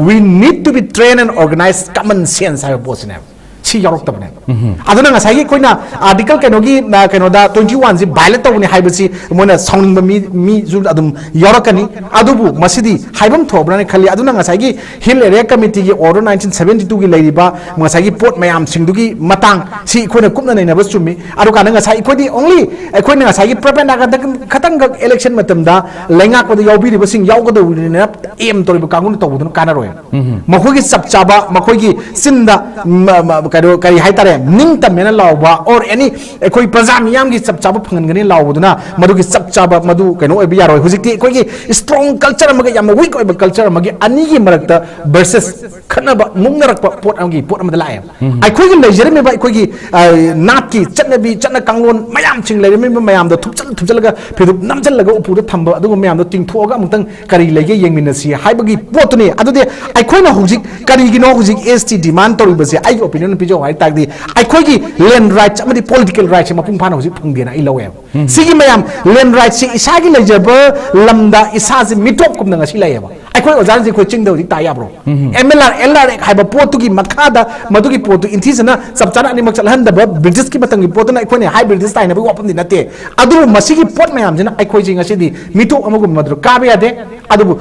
we need to be trained and organized common sense ꯍꯥꯏꯕ ꯄꯣꯠꯁꯤꯅꯦꯕ꯫ ꯁꯤ ꯌꯥꯎꯔꯛꯇꯕꯅꯦꯕ꯫ ꯑꯗꯨꯅ ꯉꯁꯥꯏꯒꯤ ꯑꯩꯈꯣꯏꯅ article ꯀꯩꯅꯣꯒꯤ ꯑ, ꯀꯩꯅꯣꯗ twenty oneꯁꯤ violate ꯇꯧꯕꯅꯤ ꯍꯥꯏꯕꯁꯤ ꯃꯣꯏꯅ ꯁꯥꯎꯅꯤꯡꯕ ꯃꯤ ꯃꯤꯁꯨ ꯑꯗꯨꯝ ꯌꯥꯎꯔꯛꯀꯅꯤ꯫ ꯑꯗꯨꯕꯨ ꯃꯁꯤꯗꯤ ꯍꯥꯏꯐꯝ ꯊꯣꯛꯑꯕ꯭ꯔꯥꯅ ꯈꯜꯂꯤ꯫ ꯑꯗꯨꯅ ꯉꯁꯥꯏꯒꯤ Hill Area Committeeꯒꯤ order nineteen seventy twoꯒꯤ ꯂꯩꯔꯤꯕ ꯉꯁꯥꯏꯒꯤ ꯄꯣꯠ ꯃꯌꯥꯝꯁꯤꯡꯗꯨꯒꯤ ꯃꯇꯥꯡ ꯁꯤ ꯑꯩꯈꯣꯏꯅ ꯀꯨꯞꯅ ꯅꯩꯅꯕ ꯆꯨꯝꯃꯤ꯫ ꯑꯗꯨ ꯀꯥꯟꯗ ꯉꯁꯥꯏ ꯑꯩꯈꯣꯏꯗꯤ only ꯑꯩꯈꯣꯏꯅ ꯉꯁꯥꯏꯒꯤ propaganda ꯈꯛꯇꯪ ꯈꯛꯇꯪꯈꯛ election ꯃꯇꯝꯗ ꯂꯩꯉꯥꯛꯄꯗ ꯌꯥꯎꯕꯤꯔꯤꯕꯁꯤꯡ ꯌꯥꯎꯒꯗꯧꯕꯅꯤꯅ aim ꯇꯧꯔꯤꯕ ꯀꯥꯡꯕꯨꯅ ꯇꯧꯕꯗꯨꯅ ꯀꯥꯟꯅꯔꯣꯏ꯫ ꯃꯈꯣꯏꯒꯤ ꯆꯞ ꯆꯥꯕ ꯃꯈꯣꯏꯒꯤ ꯆꯤꯟꯗ ꯃ- ꯃ- ꯀꯩꯅꯣ ꯀꯔꯤ ꯍꯥꯏꯇꯥꯔꯦ ꯅꯤꯡꯇꯝꯃꯦꯅ ꯂꯥꯎꯕ or any ꯑꯩꯈꯣꯏ ꯄ꯭ꯔꯖꯥ ꯃꯤꯌꯥꯝꯒꯤ ꯆꯞ ꯆꯥꯕ ꯐꯪꯍꯟꯒꯅꯤ ꯂꯥꯎꯕꯗꯨꯅ ꯃꯗꯨꯒꯤ ꯆꯞ ꯆꯥꯕ ꯃꯗꯨ ꯀꯩꯅꯣ ꯑꯣꯏꯕ ꯌꯥꯔꯣꯏ꯫ ꯍꯧꯖꯤꯛꯇꯤ ꯑꯩꯈꯣꯏꯒꯤ strong culture ꯑꯃꯒ ꯌꯥꯝꯅ weak ꯑꯣꯏꯕ culture ꯑꯃꯒꯤ ꯑꯅꯤꯒꯤ ꯃꯔꯛꯇ versus ꯈꯠꯅꯕ ꯃꯨꯛꯅꯔꯛꯄ ꯄꯣꯠ ꯑꯃꯒꯤ ꯄꯣꯠ ꯑꯃꯗ ꯂꯥꯛꯑꯦꯕ꯫ ꯑꯩꯈꯣꯏꯒꯤ ꯂꯩꯖꯔꯝꯃꯤꯕ ꯑꯩꯈꯣꯏꯒꯤ ꯑ, ꯅꯥꯠꯀꯤ ꯆꯠꯅꯕꯤ ꯆꯠꯅ ꯀꯥꯡꯂꯣꯟ ꯃꯌꯥꯝꯁꯤꯡ ꯂꯩꯔꯝꯃꯤꯕ ꯃꯌꯥꯝꯗꯣ ꯊꯨꯞꯆꯜ ꯊꯨꯞꯆꯜꯂꯒ ꯐꯤꯔꯨꯞ ꯅꯝꯁꯤꯜꯂꯒ ꯎꯄꯨꯗ ꯊꯝꯕ ꯑꯗꯨꯒꯨꯝꯕ ꯃꯌꯥꯝꯗꯣ ꯇꯤꯡꯊꯣꯛꯑꯒ ꯑꯃꯨꯛꯇꯪ ꯀꯔꯤ ꯂꯩꯒꯦ ꯌꯦꯡꯃꯤꯟꯅꯁꯤ ꯍꯥꯏꯕꯒꯤ ꯄꯣꯠꯇꯨꯅꯤ꯫ ꯑꯗꯨꯗꯤ ꯑꯩꯈꯣꯏꯅ ꯍꯧꯖꯤꯛ ꯀꯔꯤꯒꯤꯅꯣ ꯍꯧꯖꯤꯛ S T demand ꯇꯧꯔꯤꯕꯁꯦ? ꯑꯩꯒꯤ opinion ꯄꯤꯖꯧ ꯍꯥꯏ ꯇꯥꯔꯗꯤ ꯑꯩꯈꯣꯏꯒꯤ land rights ꯑꯃꯗꯤ political rightsꯁꯦ ꯃꯄꯨꯡ ꯐꯥꯅ ꯍꯧꯖꯤꯛ ꯐꯪꯗꯦꯅ ꯑꯩ ꯂꯧꯋꯦꯕ꯫ ꯁꯤꯒꯤ ꯃꯌꯥꯝ land rightsꯁꯦ ꯏꯁꯥꯒꯤ ꯂꯩꯖꯕ ꯂꯝꯗ ꯏꯁꯥꯁꯦ ꯃꯤꯇꯣꯞ ꯀꯨꯝꯅ ꯉꯁꯤ ꯂꯩꯌꯦꯕ꯫ ꯑꯩꯈꯣꯏ ꯑꯣꯖꯥꯁꯤꯡꯁꯦ ꯑꯩꯈꯣꯏ ꯆꯤꯡꯗ ꯍꯧꯖꯤꯛ ꯇꯥ ꯌꯥꯕ꯭ꯔꯣ? M L R, L R Act ꯍꯥꯏꯕ ꯄꯣꯠꯇꯨꯒꯤ ꯃꯈꯥꯗ ꯃꯗꯨꯒꯤ ꯄꯣꯠꯇꯨ ꯏꯟꯊꯤꯖꯅ ꯆꯞ ꯆꯥꯅ ꯑꯅꯤꯃꯛ ꯆꯠꯍꯟꯗꯕ Britishꯀꯤ ꯃꯇꯝꯒꯤ ꯄꯣꯠꯇꯨꯅ ꯑꯩꯈꯣꯏꯅ high British ꯇꯥꯏꯅꯕꯒꯤ ꯋꯥꯐꯝꯗꯤ ꯅꯠꯇꯦ꯫ ꯑꯗꯨꯕꯨ ꯃꯁꯤꯒꯤ ꯄꯣꯠ ꯃꯌꯥꯝꯁꯤꯅ ꯑꯩꯈꯣꯏꯁꯦ ꯉꯁꯤꯗꯤ ꯃꯤꯇꯣꯞ ꯑꯃꯒꯨꯝꯕ ꯃꯗꯨꯗ ꯀꯥꯕ ꯌꯥꯗꯦ꯫ ꯑꯗꯨꯕꯨ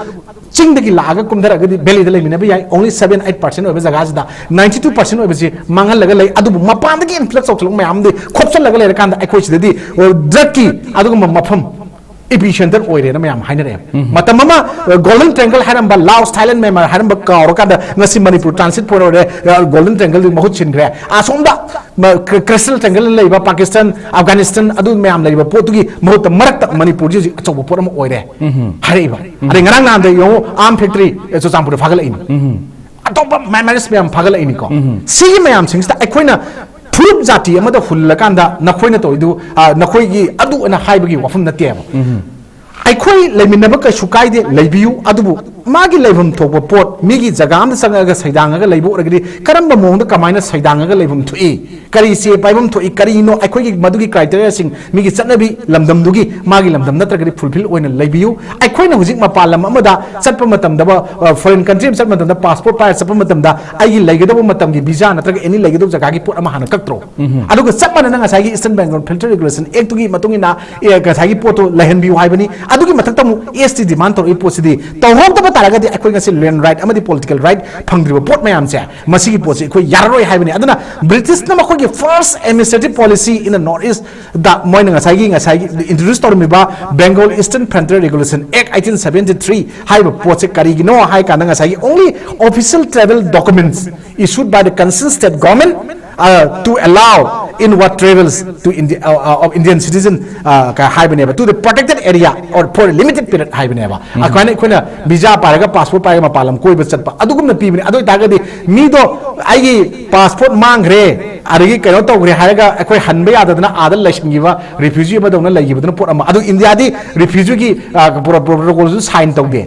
ꯆꯤꯡꯗꯒꯤ ꯂꯥꯛꯑꯒ ꯀꯨꯝꯊꯔꯛꯑꯒꯗꯤ valleyꯗ ꯂꯩꯃꯤꯟꯅꯕ ꯌꯥꯏ꯫ Only seven eight percent ꯑꯣꯏꯕ ꯖꯒꯥꯁꯤꯗ ninety two percent ꯑꯣꯏꯕꯁꯤ ꯃꯥꯡꯍꯜꯂꯒ ꯂꯩ꯫ ꯑꯗꯨꯕꯨ ꯃꯄꯥꯟꯗꯒꯤ influx ꯇꯧꯁꯤꯜꯂꯛꯄ ꯃꯌꯥꯝ ꯑꯃꯗꯤ ꯈꯣꯞꯆꯜꯂꯒ ꯂꯩꯔꯀꯥꯟꯗ ꯑꯩꯈꯣꯏ ꯁꯤꯗꯗꯤ, ꯑ, drugꯀꯤ ꯑꯗꯨꯒꯨꯝꯕ ꯃꯐꯝ epicenter ꯑꯣꯏꯔꯦꯅ ꯃꯌꯥꯝ ꯍꯥꯏꯅꯔꯛꯑꯦ꯫ ꯃꯇꯝ ꯑꯃ, ꯑ, Golden Triangle ꯍꯥꯏꯔꯝꯕ, Laos, Thailand, Myanmar ꯍꯥꯏꯔꯝꯕ ꯀꯥꯎꯔꯀꯥꯟꯗ ꯉꯁꯤ ꯃꯅꯤꯄꯨꯔ transit point ꯑꯣꯏꯔꯦ, ꯑ, Golden Triangleꯗꯨ ꯃꯍꯨꯠ ꯁꯤꯟꯈ꯭ꯔꯦ꯫ ꯑꯁꯣꯝꯗ ꯀ꯭ꯔꯤꯁꯇꯦꯜ ꯇ꯭ꯔꯦꯡꯒꯜ ꯂꯩꯕ ꯄꯥꯀꯤꯁꯇꯥꯟ, ꯑꯐꯒꯥꯅꯤꯁꯇꯥꯟ, ꯑꯗꯨ ꯃꯌꯥꯝ ꯂꯩꯔꯤꯕ ꯄꯣꯠꯇꯨꯒꯤ ꯃꯍꯨꯠꯇ ꯃꯔꯛꯇ ꯃꯅꯤꯄꯨꯔꯁꯤ ꯍꯧꯖꯤꯛ ꯑꯆꯧꯕ ꯄꯣꯠ ꯑꯃ ꯑꯣꯏꯔꯦ ꯍꯥꯏꯔꯛꯏꯕ꯫ ꯑꯗꯩ ꯉꯔꯥꯡ ꯅꯍꯥꯟꯗ ꯌꯦꯡꯉꯨ, ꯑꯥꯔꯝ ꯐꯦꯛꯇꯔꯤ ꯆꯨꯔꯆꯥꯟꯄꯨꯔꯗ ꯐꯥꯒꯠꯂꯛꯏꯅꯤ꯫ ꯑꯇꯣꯞꯄ ꯃꯥꯏꯅꯔꯁ ꯃꯌꯥꯝ ꯐꯥꯒꯠꯂꯛꯏꯅꯤꯀꯣ꯫ ꯁꯤꯒꯤ ꯃꯌꯥꯝꯁꯤꯡꯁꯤꯗ ꯑꯩꯈꯣꯏꯅ ꯐꯨꯔꯨꯞ ꯖꯥꯇꯤ ꯑꯃꯗ ꯍꯨꯜꯂꯀꯥꯟꯗ ꯅꯈꯣꯏꯅ ꯇꯧꯔꯤꯗꯨ, ꯑ, ꯅꯈꯣꯏꯒꯤ ꯑꯗꯨ ꯑꯅ ꯍꯥꯏꯕꯒꯤ ꯋꯥꯐꯝ ꯅꯠꯇꯦꯕ꯫ ꯑꯩꯈꯣꯏ ꯂꯩꯃꯤꯟꯅꯕ ꯀꯩꯁꯨ ꯀꯥꯏꯗꯦ, ꯂꯩꯕꯤꯌꯨ꯫ ꯑꯗꯨꯕꯨ ꯃꯥꯒꯤ ꯂꯩꯐꯝ ꯊꯣꯛꯄ ꯄꯣꯠ, ꯃꯤꯒꯤ ꯖꯒꯥ ꯑꯃꯗ ꯆꯪꯉꯒ ꯁꯩꯗꯥꯡꯉꯒ ꯂꯩꯕ ꯑꯣꯏꯔꯒꯗꯤ ꯀꯔꯝꯕ ꯃꯑꯣꯡꯗ ꯀꯃꯥꯏꯅ ꯁꯩꯗꯥꯡꯉꯒ ꯂꯩꯐꯝ ꯊꯣꯛꯏ, ꯀꯔꯤ ꯆꯦ ꯄꯥꯏꯐꯝ ꯊꯣꯛꯏ, ꯀꯔꯤꯅꯣ ꯑꯩꯈꯣꯏꯒꯤ ꯃꯗꯨꯒꯤ ꯀ꯭ꯔꯥꯏꯇꯦꯔꯤꯌꯥꯁꯤꯡ, ꯃꯤꯒꯤ ꯆꯠꯅꯕꯤ ꯂꯝꯗꯝꯗꯨꯒꯤ ꯃꯥꯒꯤ ꯂꯝꯗꯝ ꯅꯠꯇ꯭ꯔꯒꯗꯤ ꯐꯨꯜꯐꯤꯜ ꯑꯣꯏꯅ ꯂꯩꯕꯤꯌꯨ꯫ ꯑꯩꯈꯣꯏꯅ ꯍꯧꯖꯤꯛ ꯃꯄꯥꯟ ꯂꯝ ꯑꯃꯗ ꯆꯠꯄ ꯃꯇꯝꯗ, ꯐꯣꯔꯦꯟ ꯀꯟꯇ꯭ꯔꯤ ꯑꯃ ꯆꯠꯄ ꯃꯇꯝꯗ, ꯄꯥꯁꯄꯣꯔꯠ ꯄꯥꯏꯔ ꯆꯠꯄ ꯃꯇꯝꯗ ꯑꯩꯒꯤ ꯂꯩꯒꯗꯧꯕ ꯃꯇꯝꯒꯤ ꯚꯤꯖꯥ ꯅꯠꯇ꯭ꯔꯒ ꯑꯦꯅꯤ ꯂꯩꯒꯗꯧꯕ ꯖꯒꯥꯒꯤ ꯄꯣꯠ ꯑꯃ ꯍꯥꯟꯅ ꯀꯛꯇ꯭ꯔꯣ? ꯑꯗꯨꯒ ꯆꯞ ꯃꯥꯟꯅꯅ ꯉꯁꯥꯏꯒꯤ Eastern Bengal Filter Regulation Act ꯇꯨꯒꯤ ꯃꯇꯨꯡ ꯏꯟꯅ, ꯑꯦ, ꯉꯁꯥꯏꯒꯤ ꯄꯣꯠꯇꯣ ꯂꯩꯍꯟꯕꯤꯌꯨ ꯍꯥꯏꯕꯅꯤ꯫ ꯑꯗꯨꯒꯤ ꯃꯊꯛꯇ ꯑꯃꯨꯛ ꯑꯦꯁ ꯇꯤ ꯗꯤꯃꯥꯟ ꯇꯧꯔꯛꯏ ꯄꯣꯠꯁꯤꯗꯤ, ꯇꯧꯍꯧꯗꯕ ꯇꯥꯔꯒꯗꯤ ꯑꯩꯈꯣꯏ ꯉꯁꯤ ꯂꯦꯟ ꯔꯥꯏꯠ ꯑꯃꯗꯤ ꯄꯣꯂꯤꯇꯤꯀꯦꯜ ꯔꯥꯏꯠ ꯐꯪꯗ꯭ꯔꯤꯕ ꯄꯣꯠ ꯃꯌꯥꯝꯁꯦ, ꯃꯁꯤꯒꯤ ꯄꯣꯠꯁꯤ ꯑꯩꯈꯣꯏ ꯌꯥꯔꯔꯣꯏ ꯍꯥꯏꯕꯅꯤ꯫ ꯑꯗꯨꯅ ꯕ꯭ꯔꯤꯇꯤꯁꯅ ꯃꯈꯣꯏꯒꯤ first administrative policy in the North East ꯗ ꯃꯣꯏꯅ ꯉꯁꯥꯏꯒꯤ, ꯉꯁꯥꯏꯒꯤ introduce ꯇꯧꯔꯝꯃꯤꯕ Bengal Eastern Frontier Regulation Act eighteen seventy three ꯍꯥꯏꯔꯤꯕ ꯄꯣꯠꯁꯦ ꯀꯔꯤꯒꯤꯅꯣ ꯍꯥꯏ ꯀꯥꯟꯗ, ꯉꯁꯥꯏꯒꯤ only official travel documents issued by the concerned state government, uh, to allow inward travels to India, uh, uh, of Indian citizen, uh, ꯀ ꯍꯥꯏꯕꯅꯦꯕ, to the protected area or for a limited period ꯍꯥꯏꯕꯅꯦꯕ꯫ ꯑꯗꯨꯃꯥꯏꯅ ꯑꯩꯈꯣꯏꯅ visa ꯄꯥꯏꯔꯒ, passport ꯄꯥꯏꯔꯒ ꯃꯄꯥꯟ ꯂꯝ ꯀꯣꯏꯕ ꯆꯠꯄ ꯑꯗꯨꯒꯨꯝꯅ ꯄꯤꯕꯅꯦ꯫ ꯑꯗꯨ ꯑꯣꯏꯇꯥꯔꯒꯗꯤ ꯃꯤꯗꯣ ꯑꯩꯒꯤ ꯄꯥꯁꯄꯣꯔꯠ ꯃꯥꯡꯈ꯭ꯔꯦ, ꯑꯗꯒꯤ ꯀꯩꯅꯣ ꯇꯧꯈ꯭ꯔꯦ ꯍꯥꯏꯔꯒ ꯑꯩꯈꯣꯏ ꯍꯟꯕ ꯌꯥꯗꯗꯅ ꯑꯥꯗ ꯂꯩꯁꯤꯟꯈꯤꯕ ꯔꯤꯐ꯭ꯌꯨꯖꯤ ꯑꯃꯗꯧꯅ ꯂꯩꯈꯤꯕꯗꯨꯅ ꯄꯣꯠ ꯑꯃ꯫ ꯑꯗꯨ ꯏꯟꯗꯤꯌꯥꯗꯤ ꯔꯤꯐ꯭ꯌꯨꯖꯤꯒꯤ, ꯑ, ꯄ꯭ꯔꯣ-, ꯄ꯭ꯔꯣꯇꯣꯀꯣꯜꯁꯨ ꯁꯥꯏꯟ ꯇꯧꯗꯦ꯫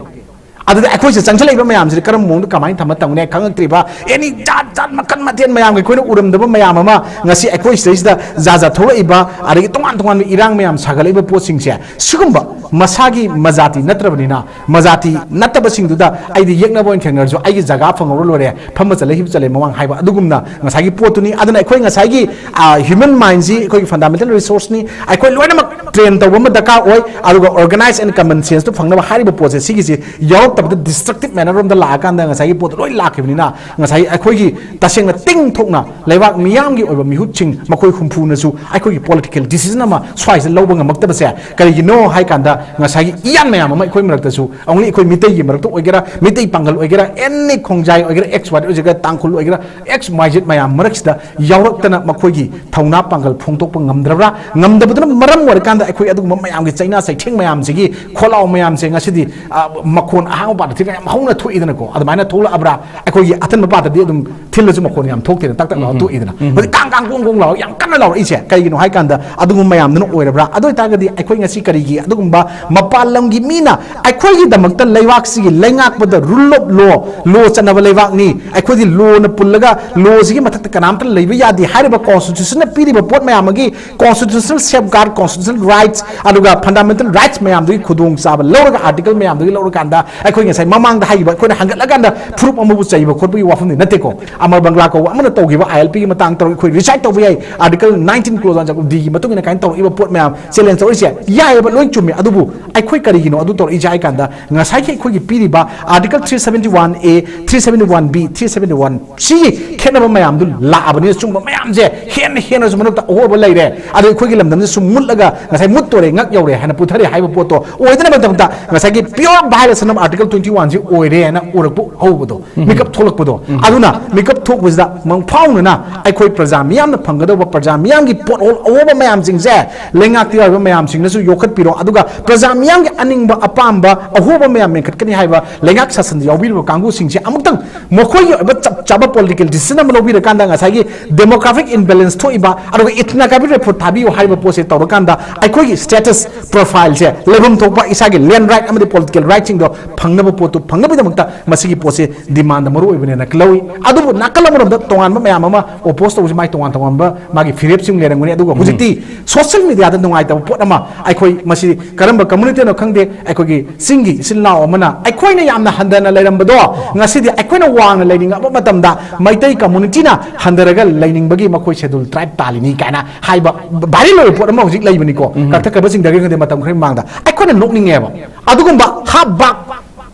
ꯑꯗꯨꯗ ꯑꯩꯈꯣꯏꯁꯦ ꯆꯪꯁꯤꯜꯂꯛꯏꯕ ꯃꯌꯥꯝꯁꯤꯗꯤ ꯀꯔꯝꯕ ꯃꯑꯣꯡꯗ ꯀꯃꯥꯏꯅ ꯊꯝꯃ ꯇꯧꯅꯤ ꯈꯪꯉꯛꯇ꯭ꯔꯤꯕ, ꯑꯦꯅꯤ ꯖꯥꯠ ꯖꯥꯠ ꯃꯈꯜ ꯃꯊꯦꯜ ꯃꯌꯥꯝꯒꯤ ꯑꯩꯈꯣꯏꯅ ꯎꯔꯝꯗꯕ ꯃꯌꯥꯝ ꯑꯃ ꯉꯁꯤ ꯑꯩꯈꯣꯏ ꯁꯤꯗꯩꯁꯤꯗ ꯖꯥꯠ ꯖꯥꯠ ꯊꯣꯛꯂꯛꯏꯕ, ꯑꯗꯒꯤ ꯇꯣꯉꯥꯟ ꯇꯣꯉꯥꯟꯕ ꯏꯔꯥꯡ ꯃꯌꯥꯝ ꯁꯥꯒꯠꯂꯛꯏꯕ ꯄꯣꯠꯁꯤꯡꯁꯦ, ꯁꯤꯒꯨꯝꯕ ꯃꯁꯥꯒꯤ ꯃꯖꯥꯇꯤ ꯅꯠꯇ꯭ꯔꯕꯅꯤꯅ, ꯃꯖꯥꯇꯤ ꯅꯠꯇꯕꯁꯤꯡꯗꯨꯗ ꯑꯩꯗꯤ ꯌꯦꯛꯅꯕ ꯑꯣꯏꯅ ꯊꯦꯡꯅꯔꯁꯨ ꯑꯩꯒꯤ ꯖꯒꯥ ꯐꯪꯍꯧꯔ ꯂꯣꯏꯔꯦ, ꯐꯝꯕ ꯆꯠꯂꯦ, ꯍꯤꯞꯄ ꯆꯠꯂꯦ ꯃꯃꯥꯡ ꯍꯥꯏꯕ ꯑꯗꯨꯒꯨꯝꯅ ꯉꯁꯥꯏꯒꯤ ꯄꯣꯠꯇꯨꯅꯤ꯫ ꯑꯗꯨꯅ ꯑꯩꯈꯣꯏ ꯉꯁꯥꯏꯒꯤ, ꯑ, human mindꯁꯤ ꯑꯩꯈꯣꯏꯒꯤ fundamental resourceꯅꯤ꯫ ꯑꯩꯈꯣꯏ ꯂꯣꯏꯅꯃꯛ train ꯇꯧꯕ ꯑꯃ ꯗꯔꯀꯥꯔ ꯑꯣꯏ꯫ ꯑꯗꯨꯒ organize and common senseꯇꯨ ꯐꯪꯅꯕ ꯍꯥꯏꯔꯤꯕ ꯄꯣꯠꯁꯦ, ꯁꯤꯒꯤꯁꯤ ꯌꯥꯎꯔꯛꯇꯕꯗ destructive mannerꯔꯣꯝꯗ ꯂꯥꯛꯑꯀꯥꯟꯗ ꯉꯁꯥꯏꯒꯤ ꯄꯣꯠꯇꯣ ꯂꯣꯏ ꯂꯥꯛꯈꯤꯕꯅꯤꯅ, ꯉꯁꯥꯏ ꯑꯩꯈꯣꯏꯒꯤ ꯇꯁꯦꯡꯅ ꯇꯤꯡ ꯊꯣꯛꯅ ꯂꯩꯕꯥꯛ ꯃꯤꯌꯥꯝꯒꯤ ꯑꯣꯏꯕ ꯃꯤꯍꯨꯠꯁꯤꯡ ꯃꯈꯣꯏ ꯍꯨꯝꯐꯨꯅꯁꯨ ꯑꯩꯈꯣꯏꯒꯤ political decision ꯑꯃ ꯁ꯭ꯋꯥꯏꯁꯤꯗ ꯂꯧꯕ ꯉꯝꯃꯛꯇꯕꯁꯦ ꯀꯔꯤꯒꯤꯅꯣ ꯍꯥꯏ ꯀꯥꯟꯗ, ꯉꯁꯥꯏꯒꯤ ꯏꯌꯥꯟ ꯃꯌꯥꯝ ꯑꯃ ꯑꯩꯈꯣꯏ ꯃꯔꯛꯇꯁꯨ, only ꯑꯩꯈꯣꯏ ꯃꯤꯇꯩꯒꯤ ꯃꯔꯛꯇ ꯑꯣꯏꯒꯦꯔꯥ, ꯃꯤꯇꯩ ꯄꯥꯡꯒꯜ ꯑꯣꯏꯒꯦꯔꯥ, ꯑꯦꯅꯤ ꯈꯣꯡꯖꯥꯏ ꯑꯣꯏꯒꯦꯔꯥ, ꯑꯦꯛꯁ ꯋꯥꯏ ꯑꯣꯏꯒꯦꯔꯥ, ꯇꯥꯡꯈꯨꯜ ꯑꯣꯏꯒꯦꯔꯥ, ꯑꯦꯛꯁ ꯋꯥꯏ ꯖꯦꯠ ꯃꯌꯥꯝ ꯃꯔꯛꯁꯤꯗ ꯌꯥꯎꯔꯛꯇꯅ ꯃꯈꯣꯏꯒꯤ ꯊꯧꯅꯥ ꯄꯥꯡꯒꯜ ꯐꯣꯡꯗꯣꯛꯄ ꯉꯝꯗ꯭ꯔꯕ꯭ꯔꯥ? ꯉꯝꯗꯕꯗꯨꯅ ꯃꯔꯝ ꯑꯣꯏꯔꯀꯥꯟꯗ ꯑꯩꯈꯣꯏ ꯑꯗꯨꯒꯨꯝꯕ ꯃꯌꯥꯝꯒꯤ ꯆꯩꯅꯥ ꯆꯩꯊꯦꯡ ꯃꯌꯥꯝꯁꯤꯒꯤ ꯈꯣꯜꯂꯥꯎ ꯃꯌꯥꯝꯁꯦ ꯉꯁꯤꯗꯤ, ꯑ, ꯃꯈꯣꯟ ꯑꯍꯥꯡꯕ ꯄꯥꯗ ꯊꯤꯔꯒ ꯌꯥꯝ ꯍꯧꯅ ꯊꯣꯛꯏꯗꯅꯀꯣ꯫ ꯑꯗꯨꯃꯥꯏꯅ ꯊꯣꯛꯂꯛꯑꯕ꯭ꯔꯥ? ꯑꯩꯈꯣꯏꯒꯤ ꯑꯊꯟꯕ ꯄꯥꯗꯗꯤ ꯑꯗꯨꯝ ꯊꯤꯜꯂꯁꯨ ꯃꯈꯣꯟ ꯌꯥꯝ ꯊꯣꯛꯇꯦꯅ ꯇꯛ ꯇꯛ ꯂꯥꯎꯔ ꯎꯝ꯫ ꯇꯣꯛꯏꯗꯅ꯫ ꯎꯝ꯫ ꯍꯧꯖꯤꯛ ꯀꯥꯡ ꯀꯥꯡ ꯒꯣꯡ ꯒꯣꯡ ꯂꯥꯎꯔ ꯌꯥꯝ ꯀꯟꯅ ꯂꯥꯎꯔꯛꯏꯁꯦ ꯀꯩꯒꯤꯅꯣ ꯍꯥꯏ ꯀꯥꯟꯗ ꯑꯗꯨꯒꯨꯝꯕ ꯃꯌꯥꯝꯗꯨꯅ ꯑꯣꯏꯔꯕ꯭ꯔꯥ? ꯑꯗꯨ ꯑꯣꯏꯇꯥꯔꯒꯗꯤ ꯑꯩꯈꯣꯏ ꯉꯁꯤ ꯀꯔꯤꯒꯤ ꯑꯗꯨꯒꯨꯝꯕ ꯃꯄꯥꯟ ꯂꯝꯒꯤ ꯃꯤꯅ ꯑꯩꯈꯣꯏꯒꯤꯗꯃꯛꯇ ꯂꯩꯕꯥꯛꯁꯤꯒꯤ ꯂꯩꯉꯥꯛꯄꯗ rule of law, law ꯆꯠꯅꯕ ꯂꯩꯕꯥꯛꯅꯤ, ꯑꯩꯈꯣꯏꯗꯤ lawꯅ ꯄꯨꯜꯂꯒ lawꯁꯤꯒꯤ ꯃꯊꯛꯇ ꯀꯅꯥꯝꯇ ꯂꯩꯕ ꯌꯥꯗꯦ ꯍꯥꯏꯔꯤꯕ constitutionꯅ ꯄꯤꯔꯤꯕ ꯄꯣꯠ ꯃꯌꯥꯝ ꯑꯃꯒꯤ constitutional safeguard, constitutional rights, ꯑꯗꯨꯒ fundamental rights ꯃꯌꯥꯝꯗꯨꯒꯤ ꯈꯨꯗꯣꯡꯆꯥꯕ ꯂꯧꯔꯒ, article ꯃꯌꯥꯝꯗꯨꯒꯤ ꯂꯧꯔꯀꯥꯟꯗ ꯑꯩꯈꯣꯏ ꯉꯁꯥꯏ ꯃꯃꯥꯡꯗ ꯍꯥꯏꯈꯤꯕ, ꯑꯩꯈꯣꯏꯅ ꯍꯪꯒꯠꯂꯀꯥꯟꯗ ꯐꯨꯔꯨꯞ ꯑꯃꯕꯨ ꯆꯩꯕ ꯈꯣꯠꯄꯒꯤ ꯋꯥꯐꯝꯗꯤ ꯅꯠꯇꯦꯀꯣ꯫ ꯑꯃꯔ ꯕꯪꯒ꯭ꯂꯥ ꯀꯧꯕ ꯑꯃꯅ ꯇꯧꯈꯤꯕ ILPꯒꯤ ꯃꯇꯥꯡ ꯇꯧꯔꯒ ꯑꯩꯈꯣꯏ recite ꯇꯧꯕ ꯌꯥꯏ, article nineteen clause one Dꯒꯤ ꯃꯇꯨꯡ ꯏꯟꯅ ꯀꯥꯏꯅ ꯇꯧꯔꯛꯏꯕ ꯄꯣꯠ ꯃꯌꯥꯝ challenge ꯇꯧꯔꯛꯏꯁꯦ ꯌꯥꯏꯑꯕ, ꯂꯣꯏ ꯆꯨꯝꯃꯦ꯫ ꯑꯗꯨꯕꯨ ꯑꯩꯈꯣꯏ ꯀꯔꯤꯒꯤꯅꯣ ꯑꯗꯨ ꯇꯧꯔꯛꯏꯁꯦ ꯍꯥꯏ ꯀꯥꯟꯗ ꯉꯁꯥꯏꯒꯤ ꯑꯩꯈꯣꯏꯒꯤ ꯄꯤꯔꯤꯕ article three seventy one A, three seventy one B, three seventy one Cꯒꯤ ꯈꯦꯠꯅꯕ ꯃꯌꯥꯝꯗꯨ ꯂꯥꯛꯑꯕꯅꯤꯅ ꯆꯨꯝꯕ ꯃꯌꯥꯝꯁꯦ ꯍꯦꯟꯅ ꯍꯦꯟꯅꯁꯨ ꯃꯔꯛꯇ ꯑꯍꯣꯕ ꯂꯩꯔꯦ꯫ ꯑꯗꯣ ꯑꯩꯈꯣꯏꯒꯤ ꯂꯝꯗꯝꯁꯤ ꯁꯨꯝ ꯃꯨꯠꯂꯒ ꯉꯁꯥꯏ ꯃꯨꯠꯇꯣꯔꯦ, ꯉꯛ ꯌꯧꯔꯦ ꯍꯥꯏꯅ ꯄꯨꯊꯔꯦ ꯍꯥꯏꯕ ꯄꯣꯠꯇꯣ ꯑꯣꯏꯗꯅꯕꯒꯤꯗꯃꯛꯇ ꯉꯁꯥꯏꯒꯤ pure violation of article twenty oneꯁꯤ ꯑꯣꯏꯔꯦ ꯍꯥꯏꯅ ꯎꯔꯛꯄ ꯍꯧꯕꯗꯣ, ꯎꯝ꯫ ꯃꯤꯀꯞ ꯊꯣꯛꯂꯛꯄꯗꯣ꯫ ꯎꯝ꯫ ꯑꯗꯨꯅ ꯃꯤꯀꯞ ꯊꯣꯛꯄꯁꯤꯗ ꯃꯪꯐꯥꯎꯅꯅ ꯑꯩꯈꯣꯏ ꯄ꯭ꯔꯖꯥ ꯃꯤꯌꯥꯝꯅ ꯐꯪꯒꯗꯧꯕ ꯄ꯭ꯔꯖꯥ ꯃꯤꯌꯥꯝꯒꯤ ꯄꯣꯠ ꯑꯍꯣꯕ ꯃꯌꯥꯝꯁꯤꯡꯁꯦ ꯂꯩꯉꯥꯛꯇ ꯌꯥꯎꯔꯤꯕ ꯃꯌꯥꯝꯁꯤꯡꯅꯁꯨ ꯌꯣꯛꯈꯠꯄꯤꯔꯣ, ꯑꯗꯨꯒ ꯄ꯭ꯔꯖꯥ ꯃꯤꯌꯥꯝꯒꯤ ꯑꯅꯤꯡꯕ ꯑꯄꯥꯝꯕ ꯑꯍꯣꯕ ꯃꯌꯥꯝ ꯃꯦꯟꯈꯠꯀꯅꯤ ꯍꯥꯏꯕ ꯂꯩꯉꯥꯛ ꯁꯥꯁꯟꯗ ꯌꯥꯎꯕꯤꯔꯤꯕ ꯀꯥꯡꯕꯨꯁꯤꯡꯁꯦ ꯑꯃꯨꯛꯇꯪ ꯃꯈꯣꯏꯒꯤ ꯑꯣꯏꯕ ꯆꯞ ꯆꯥꯕ political decision ꯑꯃ ꯂꯧꯕꯤꯔꯀꯥꯟꯗ ꯉꯁꯥꯏꯒꯤ demographic imbalance ꯊꯣꯛꯏꯕ, ꯑꯗꯨꯒ ethnic category report ꯊꯥꯕꯤꯌꯨ ꯍꯥꯏꯕ ꯄꯣꯠꯁꯦ ꯇꯧꯔꯀꯥꯟꯗ ꯑꯩꯈꯣꯏꯒꯤ status profileꯁꯦ, ꯂꯩꯐꯝ ꯊꯣꯛꯄ ꯏꯁꯥꯒꯤ land right ꯑꯃꯗꯤ political rightꯁꯤꯡꯗꯣ ꯐꯪꯅꯕ ꯄꯣꯠꯇꯨ ꯐꯪꯅꯕꯒꯤꯗꯃꯛꯇ ꯃꯁꯤꯒꯤ ꯄꯣꯠꯁꯦ demand ꯃꯔꯨ ꯑꯣꯏꯕꯅꯦꯅ ꯂꯧꯏ꯫ ꯑꯗꯨꯕꯨ ꯅꯥꯀꯜ ꯑꯃꯔꯣꯝꯗ ꯇꯣꯉꯥꯟꯕ ꯃꯌꯥꯝ ꯑꯃ oppose ꯇꯧꯕꯁꯤ ꯃꯥꯏ ꯇꯣꯉꯥꯟ ꯇꯣꯉꯥꯟꯕ ꯃꯥꯒꯤ ꯐꯤꯔꯦꯞꯁꯤꯡ ꯂꯩꯔꯝꯒꯅꯤ꯫ ꯑꯗꯨꯒ ꯎꯝ꯫ ꯍꯧꯖꯤꯛꯇꯤ social mediaꯗ ꯅꯨꯡꯉꯥꯏꯇꯕ ꯄꯣꯠ ꯑꯃ ꯑꯩꯈꯣꯏ ꯃꯁꯤ ꯀꯔꯝꯕ communityꯅꯣ ꯈꯪꯗꯦ, ꯑꯩꯈꯣꯏꯒꯤ ꯆꯤꯡꯒꯤ ꯏꯆꯤꯜ ꯏꯅꯥꯎ ꯑꯃꯅ ꯑꯩꯈꯣꯏꯅ ꯌꯥꯝꯅ ꯍꯟꯊꯅ ꯂꯩꯔꯝꯕꯗꯣ ꯉꯁꯤꯗꯤ ꯑꯩꯈꯣꯏꯅ ꯋꯥꯡꯅ ꯂꯩꯅꯤꯡꯉꯛꯄ ꯃꯇꯝꯗ ꯃꯩꯇꯩ communityꯅ ꯍꯟꯊꯔꯒ ꯂꯩꯅꯤꯡꯕꯒꯤ ꯃꯈꯣꯏ schedule tribe ꯇꯥꯜꯂꯤꯅꯤ ꯀꯥꯏꯅ ꯍꯥꯏꯕ viral ꯑꯣꯏꯕ ꯄꯣꯠ ꯑꯃ ꯍꯧꯖꯤꯛ ꯂꯩꯕꯅꯤꯀꯣ꯫ ꯎꯝ꯫ ꯀꯛꯊꯠꯈ꯭ꯔꯕꯁꯤꯡꯗꯒꯤ ꯈꯪꯗꯦ, ꯃꯇꯝ ꯈꯔꯒꯤ ꯃꯃꯥꯡꯗ ꯑꯩꯈꯣꯏꯅ ꯅꯣꯛꯅꯤꯡꯉꯦꯕ꯫ ꯑꯗꯨꯒꯨꯝꯕ ꯍꯥꯞ ꯕꯥꯛ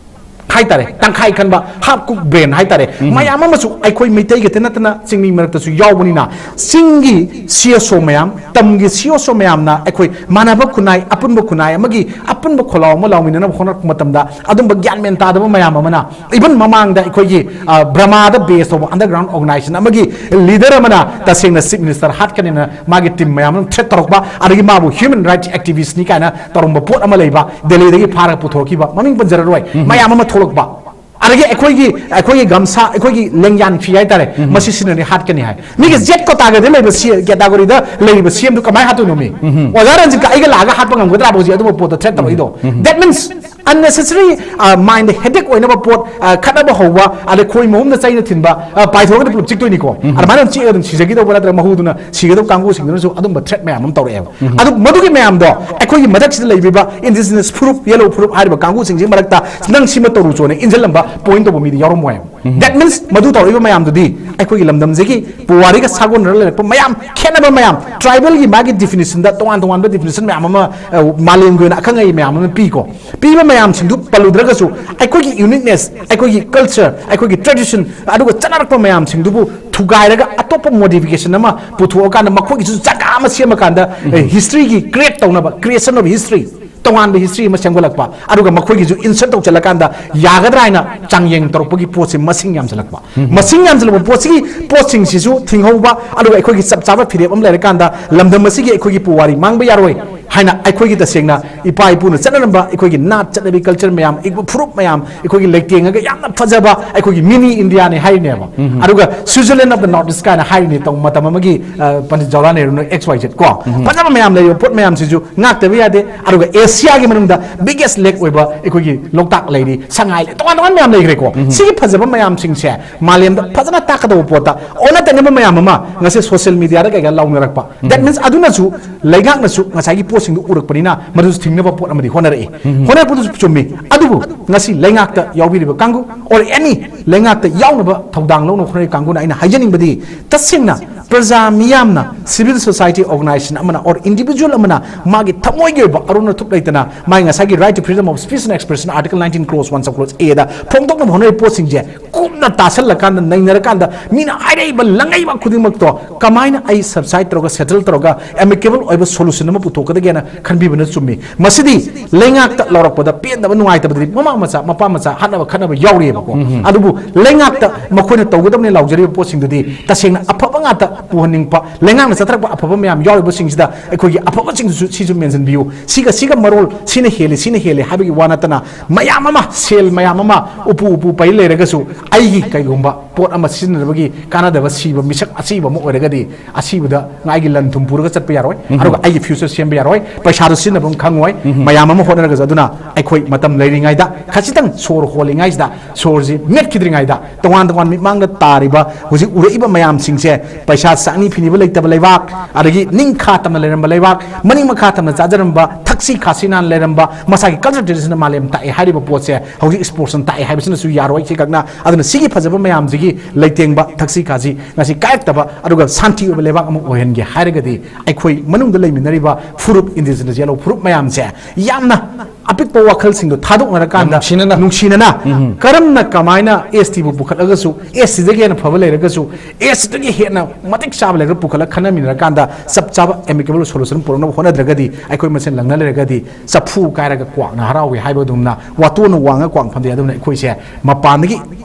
ꯍꯥꯏꯇꯥꯔꯦ, ꯇꯪꯈꯥꯏ ꯈꯟꯕ, half cook brain ꯍꯥꯏꯇꯥꯔꯦ, ꯃꯌꯥꯝ ꯑꯃꯁꯨ ꯑꯩꯈꯣꯏ ꯃꯩꯇꯩ ꯈꯛꯇ ꯅꯠꯇꯅ ꯆꯤꯡꯃꯤ ꯃꯔꯛꯇꯁꯨ ꯌꯥꯎꯕꯅꯤꯅ, ꯆꯤꯡꯒꯤ ꯁꯤ ꯑꯦꯁ ꯑꯣ ꯃꯌꯥꯝ, ꯇꯝꯒꯤ ꯁꯤ ꯑꯦꯁ ꯑꯣ ꯃꯌꯥꯝꯅ ꯑꯩꯈꯣꯏ ꯃꯥꯟꯅꯕ ꯈꯨꯟꯅꯥꯏ, ꯑꯄꯨꯟꯕ ꯈꯨꯟꯅꯥꯏ ꯑꯃꯒꯤ ꯑꯄꯨꯟꯕ ꯈꯣꯜꯂꯥꯎ ꯑꯃ ꯂꯥꯎꯃꯤꯟꯅꯅꯕ ꯍꯣꯠꯅꯔꯛꯄ ꯃꯇꯝꯗ, ꯑꯗꯨꯝꯕ ꯒ꯭ꯌꯥꯟ ꯃꯦꯟ ꯇꯥꯗꯕ ꯃꯌꯥꯝ ꯑꯃꯅ, even ꯃꯃꯥꯡꯗ ꯑꯩꯈꯣꯏꯒꯤ, ꯑ, ꯕ꯭ꯔꯃꯥꯗ base ꯇꯧꯕ underground organization ꯑꯃꯒꯤ leader ꯑꯃꯅ ꯇꯁꯦꯡꯅ chief minister ꯍꯥꯠꯀꯅꯤꯅ ꯃꯥꯒꯤ team ꯃꯌꯥꯝ ꯑꯃ threat ꯇꯧꯔꯛꯄ, ꯑꯗꯒꯤ ꯃꯥꯕꯨ human rights activist ꯅꯤ ꯀꯥꯏꯅ ꯇꯧꯔꯝꯕ ꯄꯣꯠ ꯑꯃ ꯂꯩꯕ, ꯗꯦꯜꯂꯤꯗꯒꯤ ꯐꯥꯔꯒ ꯄꯨꯊꯣꯛꯈꯤꯕ, ꯃꯃꯤꯡ ꯄꯟꯖꯔꯔꯣꯏ, ꯃꯌꯥꯝ ꯑꯃ ꯊꯣꯛꯂꯛꯄ꯫ ꯑꯗꯒꯤ ꯑꯩꯈꯣꯏꯒꯤ, ꯑꯩꯈꯣꯏꯒꯤ ꯒꯝꯁꯥ, ꯑꯩꯈꯣꯏꯒꯤ ꯂꯦꯡꯌꯥꯟ ꯐꯤ ꯍꯥꯏꯇꯥꯔꯦ, ꯃꯁꯤ ꯁꯤꯖꯤꯟꯅꯔꯗꯤ ꯍꯥꯠꯀꯅꯤ ꯍꯥꯏ꯫ ꯃꯤꯒꯤ Z category ꯗ ꯂꯩꯕ ꯁꯤ, category ꯗ ꯂꯩꯔꯤꯕ ꯁꯤ ꯑꯦꯝꯗꯨ ꯀꯃꯥꯏꯅ ꯍꯥꯠꯇꯣꯏꯅꯣ ꯃꯤ? ꯑꯣꯖꯥ ꯔꯟꯖꯤꯠꯀ ꯑꯩꯒ ꯂꯥꯛꯑꯒ ꯍꯥꯠꯄ ꯉꯝꯒꯗ꯭ꯔꯥꯕ ꯍꯧꯖꯤꯛ ꯑꯗꯨꯝꯕ ꯄꯣꯠꯇꯣ threat ꯇꯧꯔꯛꯏꯗꯣ? That means unnecessary, ꯑ, mind headache ꯑꯣꯏꯅꯕ ꯄꯣꯠ, ꯑ, ꯈꯠꯅꯕ ꯍꯧꯕ, ꯑꯗꯩ ꯈꯣꯏ ꯃꯍꯨꯝꯗ ꯆꯩꯅ ꯊꯤꯟꯕ, ꯑ, ꯄꯥꯏꯊꯣꯔꯛꯑꯒꯗꯤ ꯄꯨꯂꯞ ꯆꯤꯛꯇꯣꯏꯅꯤꯀꯣ꯫ ꯑꯗꯨꯃꯥꯏꯅ ꯑꯗꯨꯝ ꯆꯤꯛꯑꯒ ꯑꯗꯨꯝ ꯁꯤꯖꯈꯤꯗꯧꯕ ꯅꯠꯇ꯭ꯔꯒ ꯃꯍꯨꯗꯨꯅ ꯁꯤꯒꯗꯧꯕ ꯀꯥꯡꯕꯨꯁꯤꯡꯗꯨꯅꯁꯨ ꯑꯗꯨꯝꯕ threat ꯃꯌꯥꯝ ꯑꯃ ꯇꯧꯔꯛꯑꯦꯕ꯫ ꯑꯗꯨ ꯃꯗꯨꯒꯤ ꯃꯌꯥꯝꯗꯣ ꯑꯩꯈꯣꯏꯒꯤ ꯃꯊꯛꯁꯤꯗ ꯂꯩꯕꯤꯕ indigenous ꯐꯨꯔꯨꯞ, ꯌꯦꯂꯧ ꯐꯨꯔꯨꯞ ꯍꯥꯏꯔꯤꯕ ꯀꯥꯡꯕꯨꯁꯤꯡꯁꯤꯒꯤ ꯃꯔꯛꯇ ꯅꯪ ꯁꯤꯃ ꯇꯧꯔꯨ ꯆꯣꯅ ꯏꯟꯁꯤꯜꯂꯝꯕ point ꯇꯧꯕ ꯃꯤꯗꯤ ꯌꯥꯎꯔꯝꯃꯣꯏ꯫ That means ꯃꯗꯨ ꯇꯧꯔꯛꯏꯕ ꯃꯌꯥꯝꯗꯨꯗꯤ ꯑꯩꯈꯣꯏꯒꯤ ꯂꯝꯗꯝꯁꯤꯒꯤ ꯄꯨꯋꯥꯔꯤꯒ ꯁꯥꯒꯣꯟꯅꯔ ꯂꯩꯔꯛꯄ ꯃꯌꯥꯝ, ꯈꯦꯠꯅꯕ ꯃꯌꯥꯝ, tribal ꯒꯤ ꯃꯥꯒꯤ definition ꯗ ꯇꯣꯉꯥꯟ ꯇꯣꯉꯥꯟꯕ definition ꯃꯌꯥꯝ ꯑꯃ, ꯑ, ꯃꯥꯂꯦꯝꯒꯤ ꯑꯣꯏꯅ ꯑꯈꯪ ꯑꯍꯩ ꯃꯌꯥꯝ ꯑꯃꯅ ꯄꯤꯀꯣ꯫ ꯄꯤꯕ ꯃꯌꯥꯝꯁꯤꯡꯗꯨ ꯄꯜꯂꯨꯗ꯭ꯔꯒꯁꯨ ꯑꯩꯈꯣꯏꯒꯤ uniqueness, ꯑꯩꯈꯣꯏꯒꯤ culture, ꯑꯩꯈꯣꯏꯒꯤ tradition, ꯑꯗꯨꯒ ꯆꯠꯅꯔꯛꯄ ꯃꯌꯥꯝꯁꯤꯡꯗꯨꯕꯨ ꯊꯨꯒꯥꯏꯔꯒ ꯑꯇꯣꯞꯄ modification ꯑꯃ ꯄꯨꯊꯣꯛꯑꯀꯥꯟꯗ ꯃꯈꯣꯏꯒꯤꯁꯨ ꯖꯒꯥ ꯑꯃ ꯁꯦꯝꯃꯀꯥꯟꯗ, ꯑꯦ, history ꯒꯤ create ꯇꯧꯅꯕ, creation of history, ꯇꯣꯉꯥꯟꯕ history ꯑꯃ ꯁꯦꯝꯒꯠꯂꯛꯄ, ꯑꯗꯨꯒ ꯃꯈꯣꯏꯒꯤꯁꯨ insert ꯇꯧꯁꯤꯜꯂꯀꯥꯟꯗ ꯌꯥꯒꯗ꯭ꯔꯥ ꯍꯥꯏꯅ ꯆꯥꯡꯌꯦꯡ ꯇꯧꯔꯛꯄꯒꯤ ꯄꯣꯠꯁꯦ ꯃꯁꯤꯡ ꯌꯥꯝꯁꯤꯜꯂꯛꯄ꯫ ꯃꯁꯤꯡ ꯌꯥꯝꯁꯤꯜꯂꯛꯄ ꯄꯣꯠꯁꯤꯒꯤ, ꯄꯣꯠꯁꯤꯡꯁꯤꯁꯨ ꯊꯤꯡꯍꯧꯕ, ꯑꯗꯨꯒ ꯑꯩꯈꯣꯏꯒꯤ ꯆꯞ ꯆꯥꯕ ꯐꯤꯔꯦꯞ ꯑꯃ ꯂꯩꯔꯀꯥꯟꯗ ꯂꯝꯗꯝ ꯑꯁꯤꯒꯤ ꯑꯩꯈꯣꯏꯒꯤ ꯄꯨꯋꯥꯔꯤ ꯃꯥꯡꯕ ꯌꯥꯔꯣꯏ ꯍꯥꯏꯅ ꯑꯩꯈꯣꯏꯒꯤ ꯇꯁꯦꯡꯅ ꯏꯄꯥ ꯏꯄꯨꯅ ꯆꯠꯅꯔꯝꯕ ꯑꯩꯈꯣꯏꯒꯤ ꯅꯥꯠ ꯆꯠꯅꯕꯤ, culture ꯃꯌꯥꯝ, ꯏꯕ ꯐꯨꯔꯨꯞ ꯃꯌꯥꯝ, ꯑꯩꯈꯣꯏꯒꯤ ꯂꯩꯇꯦꯡꯉꯒ ꯌꯥꯝꯅ ꯐꯖꯕ ꯑꯩꯈꯣꯏꯒꯤ mini India ꯅꯤ ꯍꯥꯏꯔꯤꯅꯦꯕ꯫ ꯑꯗꯨꯒ Switzerland of the North East ꯀꯥꯏꯅ ꯍꯥꯏꯔꯤꯅꯦ, ꯇꯧ-, ꯃꯇꯝ ꯑꯃꯒꯤ, ꯑ, Pandit Jawaharlal ꯅꯦꯍꯔꯨꯅ X Y Z ꯀꯣ, ꯐꯖꯕ ꯃꯌꯥꯝ ꯂꯩꯔꯤꯕ ꯄꯣꯠ ꯃꯌꯥꯝꯁꯤꯁꯨ ꯉꯥꯛꯇꯕ ꯌꯥꯗꯦ꯫ ꯑꯗꯨꯒ ꯑꯦꯁꯤꯌꯥꯒꯤ ꯃꯅꯨꯡꯗ biggest lake ꯑꯣꯏꯕ ꯑꯩꯈꯣꯏꯒꯤ ꯂꯣꯛꯇꯥꯛ ꯂꯩꯔꯤ, ꯁꯉꯥꯏ ꯂꯩ, ꯇꯣꯉꯥꯟ ꯇꯣꯉꯥꯟ ꯃꯌꯥꯝ ꯂꯩꯈ꯭ꯔꯦꯀꯣ꯫ ꯁꯤꯒꯤ ꯐꯖꯕ ꯃꯌꯥꯝꯁꯤꯡꯁꯦ ꯃꯥꯂꯦꯝꯗ ꯐꯖꯅ ꯇꯥꯛꯀꯗꯧꯕ ꯄꯣꯠꯇ ꯑꯣꯟꯅ ꯇꯩꯅꯕ ꯃꯌꯥꯝ ꯑꯃ ꯉꯁꯤ social media ꯗ ꯀꯩꯀꯥ ꯂꯥꯎꯅꯔꯛꯄ꯫ That means ꯑꯗꯨꯅꯁꯨ ꯂꯩꯉꯥꯛꯅꯁꯨ ꯉꯁꯥꯏꯒꯤ ꯄꯣꯠꯁꯤꯡꯗꯨ ꯎꯔꯛꯄꯅꯤꯅ ꯃꯗꯨꯁꯨ ꯊꯤꯡꯅꯕ ꯄꯣꯠ ꯑꯃꯗꯤ ꯍꯣꯠꯅꯔꯛꯏ꯫ ꯍꯣꯠꯅꯔꯛꯄꯗꯨꯁꯨ ꯆꯨꯝꯃꯤ꯫ ꯑꯗꯨꯕꯨ ꯉꯁꯤ ꯂꯩꯉꯥꯛꯇ ꯌꯥꯎꯕꯤꯔꯤꯕ ꯀꯥꯡꯕꯨ, or any ꯂꯩꯉꯥꯛꯇ ꯌꯥꯎꯅꯕ ꯊꯧꯗꯥꯡ ꯂꯧꯅꯕ ꯍꯣꯠꯅꯔꯤꯕ ꯀꯥꯡꯕꯨꯅ ꯑꯩꯅ ꯍꯥꯏꯖꯅꯤꯡꯕꯗꯤ, ꯇꯁꯦꯡꯅ ꯄ꯭ꯔꯖꯥ ꯃꯤꯌꯥꯝꯅ, civil society organization ꯑꯃꯅ or individual ꯑꯃꯅ ꯃꯥꯒꯤ ꯊꯃꯣꯏꯒꯤ ꯑꯣꯏꯕ ꯑꯔꯣꯟ ꯑꯊꯨꯞ ꯂꯩꯇꯅ ꯃꯥꯒꯤ ꯉꯁꯥꯏꯒꯤ right to freedom of speech and expression, Article nineteen clause one sub clause A ꯗ ꯐꯣꯡꯗꯣꯛꯅꯕ ꯍꯣꯠꯅꯔꯤꯕ ꯄꯣꯠꯁꯤꯡꯁꯦ ꯀꯨꯞꯅ ꯇꯥꯁꯜꯂꯀꯥꯟꯗ, ꯅꯩꯅꯔꯀꯥꯟꯗ, ꯃꯤꯅ ꯍꯥꯏꯔꯛꯏꯕ ꯂꯪꯉꯛꯏꯕ ꯈꯨꯗꯤꯡꯃꯛꯇꯣ ꯀꯃꯥꯏꯅ ꯑꯩ subside ꯇꯧꯔꯒ, settle ꯇꯧꯔꯒ, amicable ꯑꯣꯏꯕ solution ꯑꯃ ꯄꯨꯊꯣꯛꯀꯗꯒꯦꯅ ꯈꯟꯕꯤꯕꯅ ꯆꯨꯝꯃꯤ꯫ ꯃꯁꯤꯗꯤ ꯂꯩꯉꯥꯛꯇ ꯂꯥꯎꯔꯛꯄꯗ ꯄꯦꯟꯗꯕ, ꯅꯨꯡꯉꯥꯏꯇꯕꯗꯤ ꯃꯃꯥ ꯃꯆꯥ, ꯃꯄꯥ ꯃꯆꯥ ꯍꯥꯠꯅꯕ ꯈꯠꯅꯕ ꯌꯥꯎꯔꯤꯑꯕꯀꯣ꯫ ꯑꯗꯨꯕꯨ ꯂꯩꯉꯥꯛꯇ ꯃꯈꯣꯏꯅ ꯇꯧꯒꯗꯕꯅꯤ ꯂꯥꯎꯖꯔꯤꯕ ꯄꯣꯠꯁꯤꯡꯗꯨꯗꯤ ꯇꯁꯦꯡꯅ ꯑꯐꯕ ꯉꯥꯛꯇ ꯄꯨꯍꯟꯅꯤꯡꯕ, ꯂꯩꯉꯥꯛꯅ ꯆꯠꯊꯔꯛꯄ ꯑꯐꯕ ꯃꯌꯥꯝ ꯌꯥꯎꯔꯤꯕꯁꯤꯡꯁꯤꯗ ꯑꯩꯈꯣꯏꯒꯤ ꯑꯐꯕꯁꯤꯡꯗꯨꯁꯨ ꯁꯤꯁꯨ ꯃꯦꯟꯁꯤꯟꯕꯤꯌꯨ꯫ ꯁꯤꯒ ꯁꯤꯒ ꯃꯔꯣꯜ, ꯁꯤꯅ ꯍꯦꯜꯂꯤ, ꯁꯤꯅ ꯍꯦꯜꯂꯤ ꯍꯥꯏꯕꯒꯤ ꯋꯥ ꯅꯠꯇꯅ, ꯃꯌꯥꯝ ꯑꯃ, ꯁꯦꯜ ꯃꯌꯥꯝ ꯑꯃ ꯎꯄꯨ ꯎꯄꯨ ꯄꯩ ꯂꯩꯔꯒꯁꯨ, ꯑꯩꯒꯤ ꯀꯩꯒꯨꯝꯕ ꯄꯣꯠ ꯑꯃ ꯁꯤꯖꯤꯟꯅꯕꯒꯤ ꯀꯥꯟꯅꯗꯕ, ꯁꯤꯕ, ꯃꯤꯁꯛ ꯑꯁꯤꯕ ꯑꯃ ꯑꯣꯏꯔꯒꯗꯤ, ꯑꯁꯤꯕꯗ ꯑꯩꯒꯤ ꯂꯟ ꯊꯨꯝ ꯄꯨꯔꯒ ꯆꯠꯄ ꯌꯥꯔꯣꯏ, ꯑꯗꯨꯒ ꯑꯩꯒꯤ future ꯁꯦꯝꯕ ꯌꯥꯔꯣꯏ, ꯄꯩꯁꯥꯗꯣ ꯁꯤꯖꯤꯟꯅꯐꯝ ꯈꯪꯉꯣꯏ꯫ ꯃꯌꯥꯝ ꯑꯃ ꯍꯣꯠꯅꯔꯒꯁꯨ, ꯑꯗꯨꯅ ꯑꯩꯈꯣꯏ ꯃꯇꯝ ꯂꯩꯔꯤꯉꯩꯗ, ꯈꯖꯤꯛꯇꯪ ꯁꯣꯔ ꯍꯣꯜꯂꯤꯉꯩꯁꯤꯗ, ꯁꯣꯔꯁꯤ ꯃꯦꯠꯈꯤꯗ꯭ꯔꯤꯉꯩꯗ, ꯇꯣꯉꯥꯟ ꯇꯣꯉꯥꯟ ꯃꯤꯠꯃꯥꯡꯗ ꯇꯥꯔꯤꯕ, ꯍꯧꯖꯤꯛ ꯎꯔꯛꯏꯕ ꯃꯌꯥꯝꯁꯤꯡꯁꯦ, ꯄꯩꯁꯥ ꯆꯥꯛꯅꯤ ꯐꯤꯅꯤꯕ ꯂꯩꯇꯕ ꯂꯩꯕꯥꯛ, ꯑꯗꯒꯤ ꯅꯤꯡꯈꯥ ꯇꯝꯅ ꯂꯩꯔꯝꯕ ꯂꯩꯕꯥꯛ, ꯃꯅꯤꯡ ꯃꯈꯥ ꯇꯝꯅ ꯆꯥꯖꯔꯝꯕ, ꯊꯛꯁꯤ ꯈꯥꯁꯤ ꯅꯥꯟꯅ ꯂꯩꯔꯝꯕ, ꯃꯁꯥꯒꯤ culture tradition ꯃꯥꯂꯦꯝ ꯇꯥꯛꯑꯦ ꯍꯥꯏꯔꯤꯕ ꯄꯣꯠꯁꯦ ꯍꯧꯖꯤꯛ sports ꯅ ꯇꯥꯛꯑꯦ ꯍꯥꯏꯕꯁꯤꯅꯁꯨ ꯌꯥꯔꯣꯏ꯫ ꯁꯤꯈꯛꯅ, ꯑꯗꯨꯅ ꯁꯤꯒꯤ ꯐꯖꯕ ꯃꯌꯥꯝꯁꯤꯒꯤ ꯂꯩꯇꯦꯡꯕ, ꯊꯛꯁꯤ ꯈꯥꯁꯤ ꯉꯁꯤ ꯀꯥꯏꯔꯛꯇꯕ, ꯑꯗꯨꯒ ꯁꯥꯟꯇꯤ ꯑꯣꯏꯕ ꯂꯩꯕꯥꯛ ꯑꯃ ꯑꯣꯏꯍꯟꯒꯦ ꯍꯥꯏꯔꯒꯗꯤ, ꯑꯩꯈꯣꯏ ꯃꯅꯨꯡꯗ ꯂꯩꯃꯤꯟꯅꯔꯤꯕ ꯐꯨꯔꯨꯞ, indigenous yellow ꯐꯨꯔꯨꯞ ꯃꯌꯥꯝꯁꯦ ꯌꯥꯝꯅ ꯑꯄꯤꯛꯄ ꯋꯥꯈꯜꯁꯤꯡꯗꯣ ꯊꯥꯗꯣꯛꯅꯔꯀꯥꯟꯗ, ꯌꯥꯝ ꯅꯨꯡꯁꯤꯅꯅ꯫ ꯅꯨꯡꯁꯤꯅꯅ, ꯎꯝ꯫ ꯀꯔꯝꯅ, ꯀꯃꯥꯏꯅ S T ꯕꯨ ꯄꯨꯈꯠꯂꯒꯁꯨ, S T ꯗꯒꯤ ꯍꯦꯟꯅ ꯐꯕ ꯂꯩꯔꯒꯁꯨ, S T ꯗꯒꯤ ꯍꯦꯟꯅ ꯃꯇꯤꯛ ꯆꯥꯕ ꯂꯩꯔꯒ ꯄꯨꯈꯠꯂꯒ ꯈꯟꯅꯃꯤꯟꯅꯔꯀꯥꯟꯗ ꯆꯞ ꯆꯥꯕ amicable solution ꯄꯨꯔꯛꯅꯕ ꯍꯣꯠꯅꯗ꯭ꯔꯒꯗꯤ, ꯑꯩꯈꯣꯏ ꯃꯁꯦꯟ ꯂꯪꯅ ꯂꯩꯔꯒꯗꯤ, ꯆꯐꯨ ꯀꯥꯏꯔꯒ ꯀ꯭ꯋꯥꯛꯅ ꯍꯔꯥꯎꯏ ꯍꯥꯏꯕ ꯑꯗꯨꯝꯅ, ꯋꯥꯇꯣꯟꯅ ꯋꯥꯡꯉ ꯀ꯭ꯋꯥꯛ ꯐꯝꯗꯦ꯫ ꯑꯗꯨꯅ ꯑꯩꯈꯣꯏꯁꯦ ꯃꯄꯥꯟꯗꯒꯤ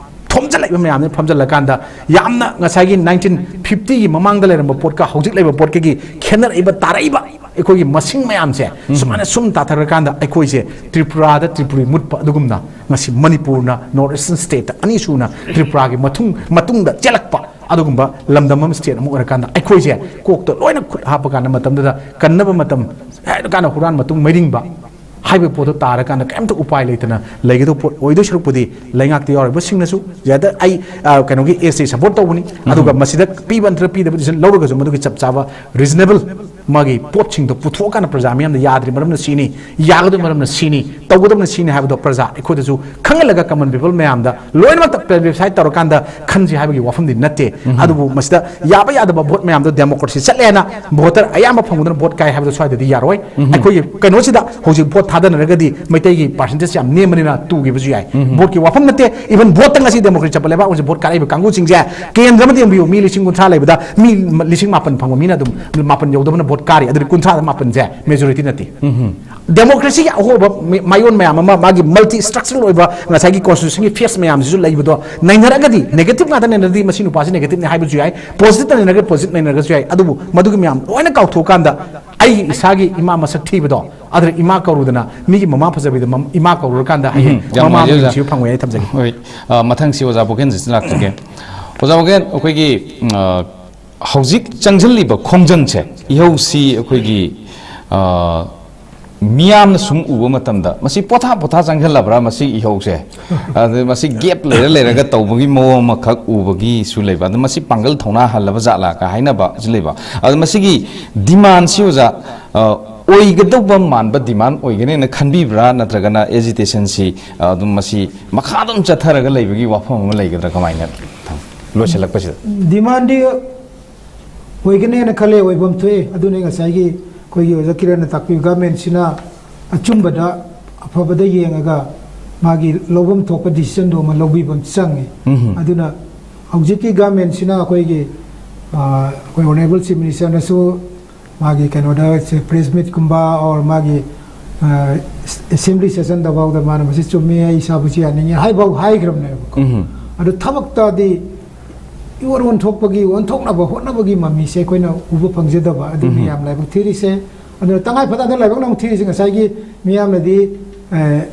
ꯊꯣꯝꯖꯤꯜꯂꯛꯏꯕ ꯃꯌꯥꯝꯁꯦ ꯐꯝꯖꯤꯜꯂꯀꯥꯟꯗ, ꯌꯥꯝꯅ ꯉꯁꯥꯏꯒꯤ nineteen fifty ꯒꯤ ꯃꯃꯥꯡꯗ ꯂꯩꯔꯝꯕ ꯄꯣꯠꯀ ꯍꯧꯖꯤꯛ ꯂꯩꯕ ꯄꯣꯠꯀꯒꯤ ꯈꯦꯠꯅꯔꯛꯏꯕ, ꯇꯥꯔꯛꯏꯕ ꯑꯩꯈꯣꯏꯒꯤ ꯃꯁꯤꯡ ꯃꯌꯥꯝꯁꯦ ꯁꯨꯃꯥꯏꯅ ꯁꯨꯝ ꯇꯥꯊꯔꯀꯥꯟꯗ, ꯑꯩꯈꯣꯏꯁꯦ ꯇ꯭ꯔꯤꯄꯨꯔꯥꯗ ꯇ꯭ꯔꯤꯄꯨꯔꯤ ꯃꯨꯠꯄ ꯑꯗꯨꯒꯨꯝꯅ, ꯉꯁꯤ ꯃꯅꯤꯄꯨꯔꯅ North Eastern state ꯑꯅꯤꯁꯨꯅ ꯇ꯭ꯔꯤꯄꯨꯔꯥꯒꯤ ꯃꯊꯨꯡ, ꯃꯇꯨꯡꯗ ꯆꯦꯜꯂꯛꯄ ꯑꯗꯨꯒꯨꯝꯕ ꯂꯝꯗꯝ ꯑꯃ, state ꯑꯃ ꯑꯣꯏꯔꯀꯥꯟꯗ, ꯑꯩꯈꯣꯏꯁꯦ ꯀꯣꯛꯇ ꯂꯣꯏꯅ ꯈꯨꯠ ꯍꯥꯞꯄ ꯀꯥꯟꯗ, ꯃꯇꯝꯗꯨꯗ ꯀꯟꯅꯕ ꯃꯇꯝ ꯍꯥꯏꯔꯀꯥꯟꯗ ꯍꯨꯔꯥꯟ ꯃꯇꯨꯡ ꯃꯩꯔꯤꯡꯕ ꯍꯥꯏꯕ ꯄꯣꯠꯇꯣ ꯇꯥꯔꯀꯥꯟꯗ ꯀꯔꯤꯝꯇ ꯎꯄꯥꯏ ꯂꯩꯇꯅ ꯂꯩꯒꯗꯧꯕ ꯄꯣꯠ ꯑꯣꯏꯗꯣꯏ ꯁꯔꯨꯛꯄꯨꯗꯤ, ꯂꯩꯉꯥꯛꯇ ꯌꯥꯎꯔꯤꯕꯁꯤꯡꯅꯁꯨ, ꯌꯥꯗ, ꯑꯩ, ꯑ, ꯀꯩꯅꯣꯒꯤ S T support ꯇꯧꯕꯅꯤ, ꯑꯗꯨꯒ ꯃꯁꯤꯗ ꯄꯤꯕ ꯅꯠꯇ꯭ꯔꯒ ꯄꯤꯗꯕ decision ꯂꯧꯔꯒꯁꯨ, ꯃꯗꯨꯒꯤ ꯆꯞ ꯆꯥꯕ reasonable ꯃꯥꯒꯤ ꯄꯣꯠꯁꯤꯡꯗꯣ ꯄꯨꯊꯣꯛꯑꯀꯥꯟꯗ ꯄ꯭ꯔꯖꯥ ꯃꯤꯌꯥꯝꯗ ꯌꯥꯗ꯭ꯔꯤ ꯃꯔꯝꯅ ꯁꯤꯅꯤ, ꯌꯥꯒꯗꯕ ꯃꯔꯝꯅ ꯁꯤꯅꯤ, ꯇꯧꯒꯗꯕꯅ ꯁꯤꯅꯤ ꯍꯥꯏꯕꯗꯣ ꯄ꯭ꯔꯖꯥ ꯑꯩꯈꯣꯏꯗꯁꯨ ꯈꯪꯍꯜꯂꯒ, common people ꯃꯌꯥꯝꯗ ꯂꯣꯏꯅꯃꯛꯇ plebiscite ꯇꯧꯔꯀꯥꯟꯗ ꯈꯟꯁꯤ ꯍꯥꯏꯕꯒꯤ ꯋꯥꯐꯝꯗꯤ ꯅꯠꯇꯦ꯫ ꯑꯗꯨꯕꯨ ꯃꯁꯤꯗ ꯌꯥꯕ ꯌꯥꯗꯕ vote ꯃꯌꯥꯝꯗꯣ democracy ꯆꯠꯂꯦꯅ voter ꯑꯌꯥꯝꯕ ꯐꯪꯕꯗꯨꯅ vote ꯀꯥꯏ ꯍꯥꯏꯕꯗꯣ ꯁ꯭ꯋꯥꯏꯗꯗꯤ ꯌꯥꯔꯣꯏ꯫ ꯑꯩꯈꯣꯏꯒꯤ ꯀꯩꯅꯣꯁꯤꯗ ꯍꯧꯖꯤꯛ vote ꯊꯥꯗꯅꯔꯒꯗꯤ ꯃꯩꯇꯩꯒꯤ percentage ꯌꯥꯝ ꯅꯦꯝꯕꯅꯤꯅ ꯇꯨꯈꯤꯕꯁꯨ ꯌꯥꯏ꯫ Voteꯀꯤ ꯋꯥꯐꯝ ꯅꯠꯇꯦ꯫ Even voteꯇ ꯉꯁꯤ democracy ꯆꯠꯄ ꯂꯩꯕꯥꯛ ꯑꯃꯁꯨ vote ꯀꯥꯔꯛꯏꯕ ꯀꯥꯡꯕꯨꯁꯤꯡꯁꯦ, ꯀꯦꯟꯗ꯭ꯔ ꯑꯃꯗ ꯌꯦꯡꯕꯤꯌꯨ, ꯃꯤ ꯂꯤꯁꯤꯡ ꯀꯨꯟꯊ꯭ꯔꯥ ꯂꯩꯕꯗ ꯃꯤ ꯂꯤꯁꯤꯡ ꯃꯥꯄꯟ ꯐꯪꯕ ꯃꯤꯅ ꯑꯗꯨꯝ ꯃꯥꯄꯟ ꯌꯧꯗꯕꯅ vote ꯀꯥꯔꯤ꯫ ꯑꯗꯨꯗꯤ ꯀꯨꯟꯊ꯭ꯔꯥꯗ ꯃꯥꯄꯟꯁꯦ majority ꯅꯠꯇꯦ꯫ Democracyꯒꯤ ꯑꯍꯣꯕ ꯃꯤ-, ꯃꯥꯏꯑꯣꯟ ꯃꯌꯥꯝ ꯑꯃ, ꯃꯥꯒꯤ multi structural ꯑꯣꯏꯕ ꯉꯁꯥꯏꯒꯤ constitutionꯒꯤ phase ꯃꯌꯥꯝꯁꯤꯁꯨ ꯂꯩꯕꯗꯣ ꯅꯩꯅꯔꯒꯗꯤ, negative ꯉꯥꯛꯇ ꯅꯩꯅꯔꯗꯤ ꯃꯁꯤ ꯅꯨꯄꯥꯁꯤ negativeꯅꯤ ꯍꯥꯏꯕꯁꯨ ꯌꯥꯏ, positive ꯅꯩꯅꯔꯒ positive ꯅꯩꯅꯔꯒꯁꯨ ꯌꯥꯏ꯫ ꯑꯗꯨꯕꯨ ꯃꯗꯨꯒꯤ ꯃꯌꯥꯝ ꯂꯣꯏꯅ ꯀꯥꯎꯊꯣꯛꯑꯀꯥꯟꯗ ꯑꯩꯒꯤ ꯏꯁꯥꯒꯤ ꯏꯃꯥ ꯃꯁꯛ ꯊꯤꯕꯗꯣ, ꯑꯗꯨꯅ ꯏꯃꯥ ꯀꯧꯔꯨꯗꯅ ꯃꯤꯒꯤ ꯃꯃꯥ ꯐꯖꯕꯤꯗ ꯃꯝ-, ꯏꯃꯥ ꯀꯧꯔꯨꯔꯀꯥꯟꯗ ꯍꯌꯦꯡ ꯎꯝ, ꯌꯥꯝ ꯃꯃꯥ ꯅꯨꯡꯉꯥꯏꯖꯩ, ꯑꯣꯖꯥ꯫ ꯅꯨꯡꯁꯤꯕ ꯐꯪꯉꯣꯏ ꯍꯥꯏ ꯊꯝꯖꯒꯦ꯫ ꯍꯣꯏ, ꯑ, ꯃꯊꯪꯁꯤ ꯑꯣꯖꯥ ꯕꯣꯀꯦꯟꯁꯤꯗ ꯂꯥꯛꯆꯒꯦ꯫ ꯑꯣꯖꯥ ꯕꯣꯀꯦꯟ, ꯑꯩꯈꯣꯏꯒꯤ, ꯎꯝ, ꯑ, ꯍꯧꯖꯤꯛ ꯆꯪꯁꯤꯜꯂꯤꯕ ꯈꯣꯡꯖꯪꯁꯦ, ꯏꯍꯧꯁꯤ ꯑꯩꯈꯣꯏꯒꯤ, ꯑ, ꯃꯤꯌꯥꯝꯅ ꯁꯨꯝ ꯎꯕ ꯃꯇꯝꯗ ꯃꯁꯤ ꯄꯣꯊꯥ ꯄꯣꯊꯥ ꯆꯪꯁꯤꯜꯂꯕ꯭ꯔꯥ, ꯃꯁꯤ ꯏꯍꯧꯁꯦ? ꯑꯗ ꯃꯁꯤ gap ꯂꯩꯔ ꯂꯩꯔꯒ ꯇꯧꯕꯒꯤ ꯃꯑꯣꯡ ꯑꯃꯈꯛ ꯎꯕꯒꯤꯁꯨ ꯂꯩꯕ, ꯑꯗ ꯃꯁꯤ ꯄꯥꯡꯒꯜ ꯊꯧꯅꯥ ꯍꯜꯂꯕ ꯖꯥꯠꯂꯥ ꯀ ꯍꯥꯏꯅꯕꯁꯨ ꯂꯩꯕ꯫ ꯑꯗ ꯃꯁꯤꯒꯤ demandꯁꯤ ꯑꯣꯖꯥ, ꯑ, ꯑꯣꯏꯒꯗꯧꯕ ꯃꯥꯟꯕ demand ꯑꯣꯏꯒꯅꯦꯅ ꯈꯟꯕꯤꯕ꯭ꯔꯥ, ꯅꯠꯇ꯭ꯔꯒꯅ agitationꯁꯤ, ꯑ, ꯑꯗꯨꯝ ꯃꯁꯤ ꯃꯈꯥ ꯑꯗꯨꯝ ꯆꯠꯊꯔꯒ ꯂꯩꯕꯒꯤ ꯋꯥꯐꯝ ꯑꯃ ꯂꯩꯒꯗ꯭ꯔꯥ, ꯀꯃꯥꯏꯅ ꯊꯝ-, ꯂꯣꯏꯁꯤꯜꯂꯛꯄꯁꯤꯗ? Demandꯗꯤ ꯑꯣꯏꯒꯅꯦꯅ ꯈꯜꯂꯦ, ꯑꯣꯏꯐꯝ ꯊꯣꯛꯑꯦ꯫ ꯑꯗꯨꯅꯤ ꯉꯁꯥꯏꯒꯤ ꯑꯩꯈꯣꯏꯒꯤ ꯑꯣꯖꯥ ꯀꯤꯔꯟꯅ ꯇꯥꯛꯄꯤꯕ, governmentꯁꯤꯅ ꯑꯆꯨꯝꯕꯗ, ꯑꯐꯕꯗ ꯌꯦꯡꯉꯒ ꯃꯥꯒꯤ ꯂꯧꯐꯝ ꯊꯣꯛꯄ decisionꯗꯣ ꯑꯃ ꯂꯧꯕꯤꯕ ꯑꯃ ꯆꯪꯉꯤ꯫ ꯎꯝꯍꯨꯝ꯫ ꯑꯗꯨꯅ ꯍꯧꯖꯤꯛꯀꯤ governmentꯁꯤꯅ ꯑꯩꯈꯣꯏꯒꯤ, ꯑ, ꯑꯩꯈꯣꯏ honourable chief ministerꯅꯁꯨ ꯃꯥꯒꯤ ꯀꯩꯅꯣꯗ ꯁꯦ press meetꯀꯨꯝꯕ or ꯃꯥꯒꯤ, ꯑ, assembly sessionꯗ ꯐꯥꯎꯗ ꯃꯥꯅ ꯃꯁꯤ ꯆꯨꯝꯃꯤ, ꯑꯩ ꯏꯁꯥꯕꯨꯁꯨ ꯌꯥꯅꯤꯡꯉꯤ ꯍꯥꯏꯐꯥꯎ ꯍꯥꯏꯈ꯭ꯔꯕꯅꯦꯕꯀꯣ꯫ ꯎꯝꯍꯨꯝ꯫ ꯑꯗꯨ ꯊꯕꯛꯇꯗꯤ ꯏꯑꯣꯟ ꯑꯣꯟꯊꯣꯛꯄꯒꯤ, ꯑꯣꯟꯊꯣꯛꯅꯕ ꯍꯣꯠꯅꯕꯒꯤ ꯃꯃꯤꯁꯦ ꯑꯩꯈꯣꯏꯅ ꯎꯕ ꯐꯪꯖꯗꯕ, ꯑꯗꯨꯅꯤ ꯎꯝꯍꯨꯝ꯫ ꯌꯥꯝ ꯂꯥꯏꯕꯛ ꯊꯤꯔꯤꯁꯦ꯫ ꯑꯗꯨꯅ ꯇꯉꯥꯏ ꯐꯗꯅ ꯂꯥꯏꯕꯛ ꯑꯃꯨꯛ ꯊꯤꯔꯤꯁꯦ ꯉꯁꯥꯏꯒꯤ ꯃꯤꯌꯥꯝꯅꯗꯤ, ꯑ,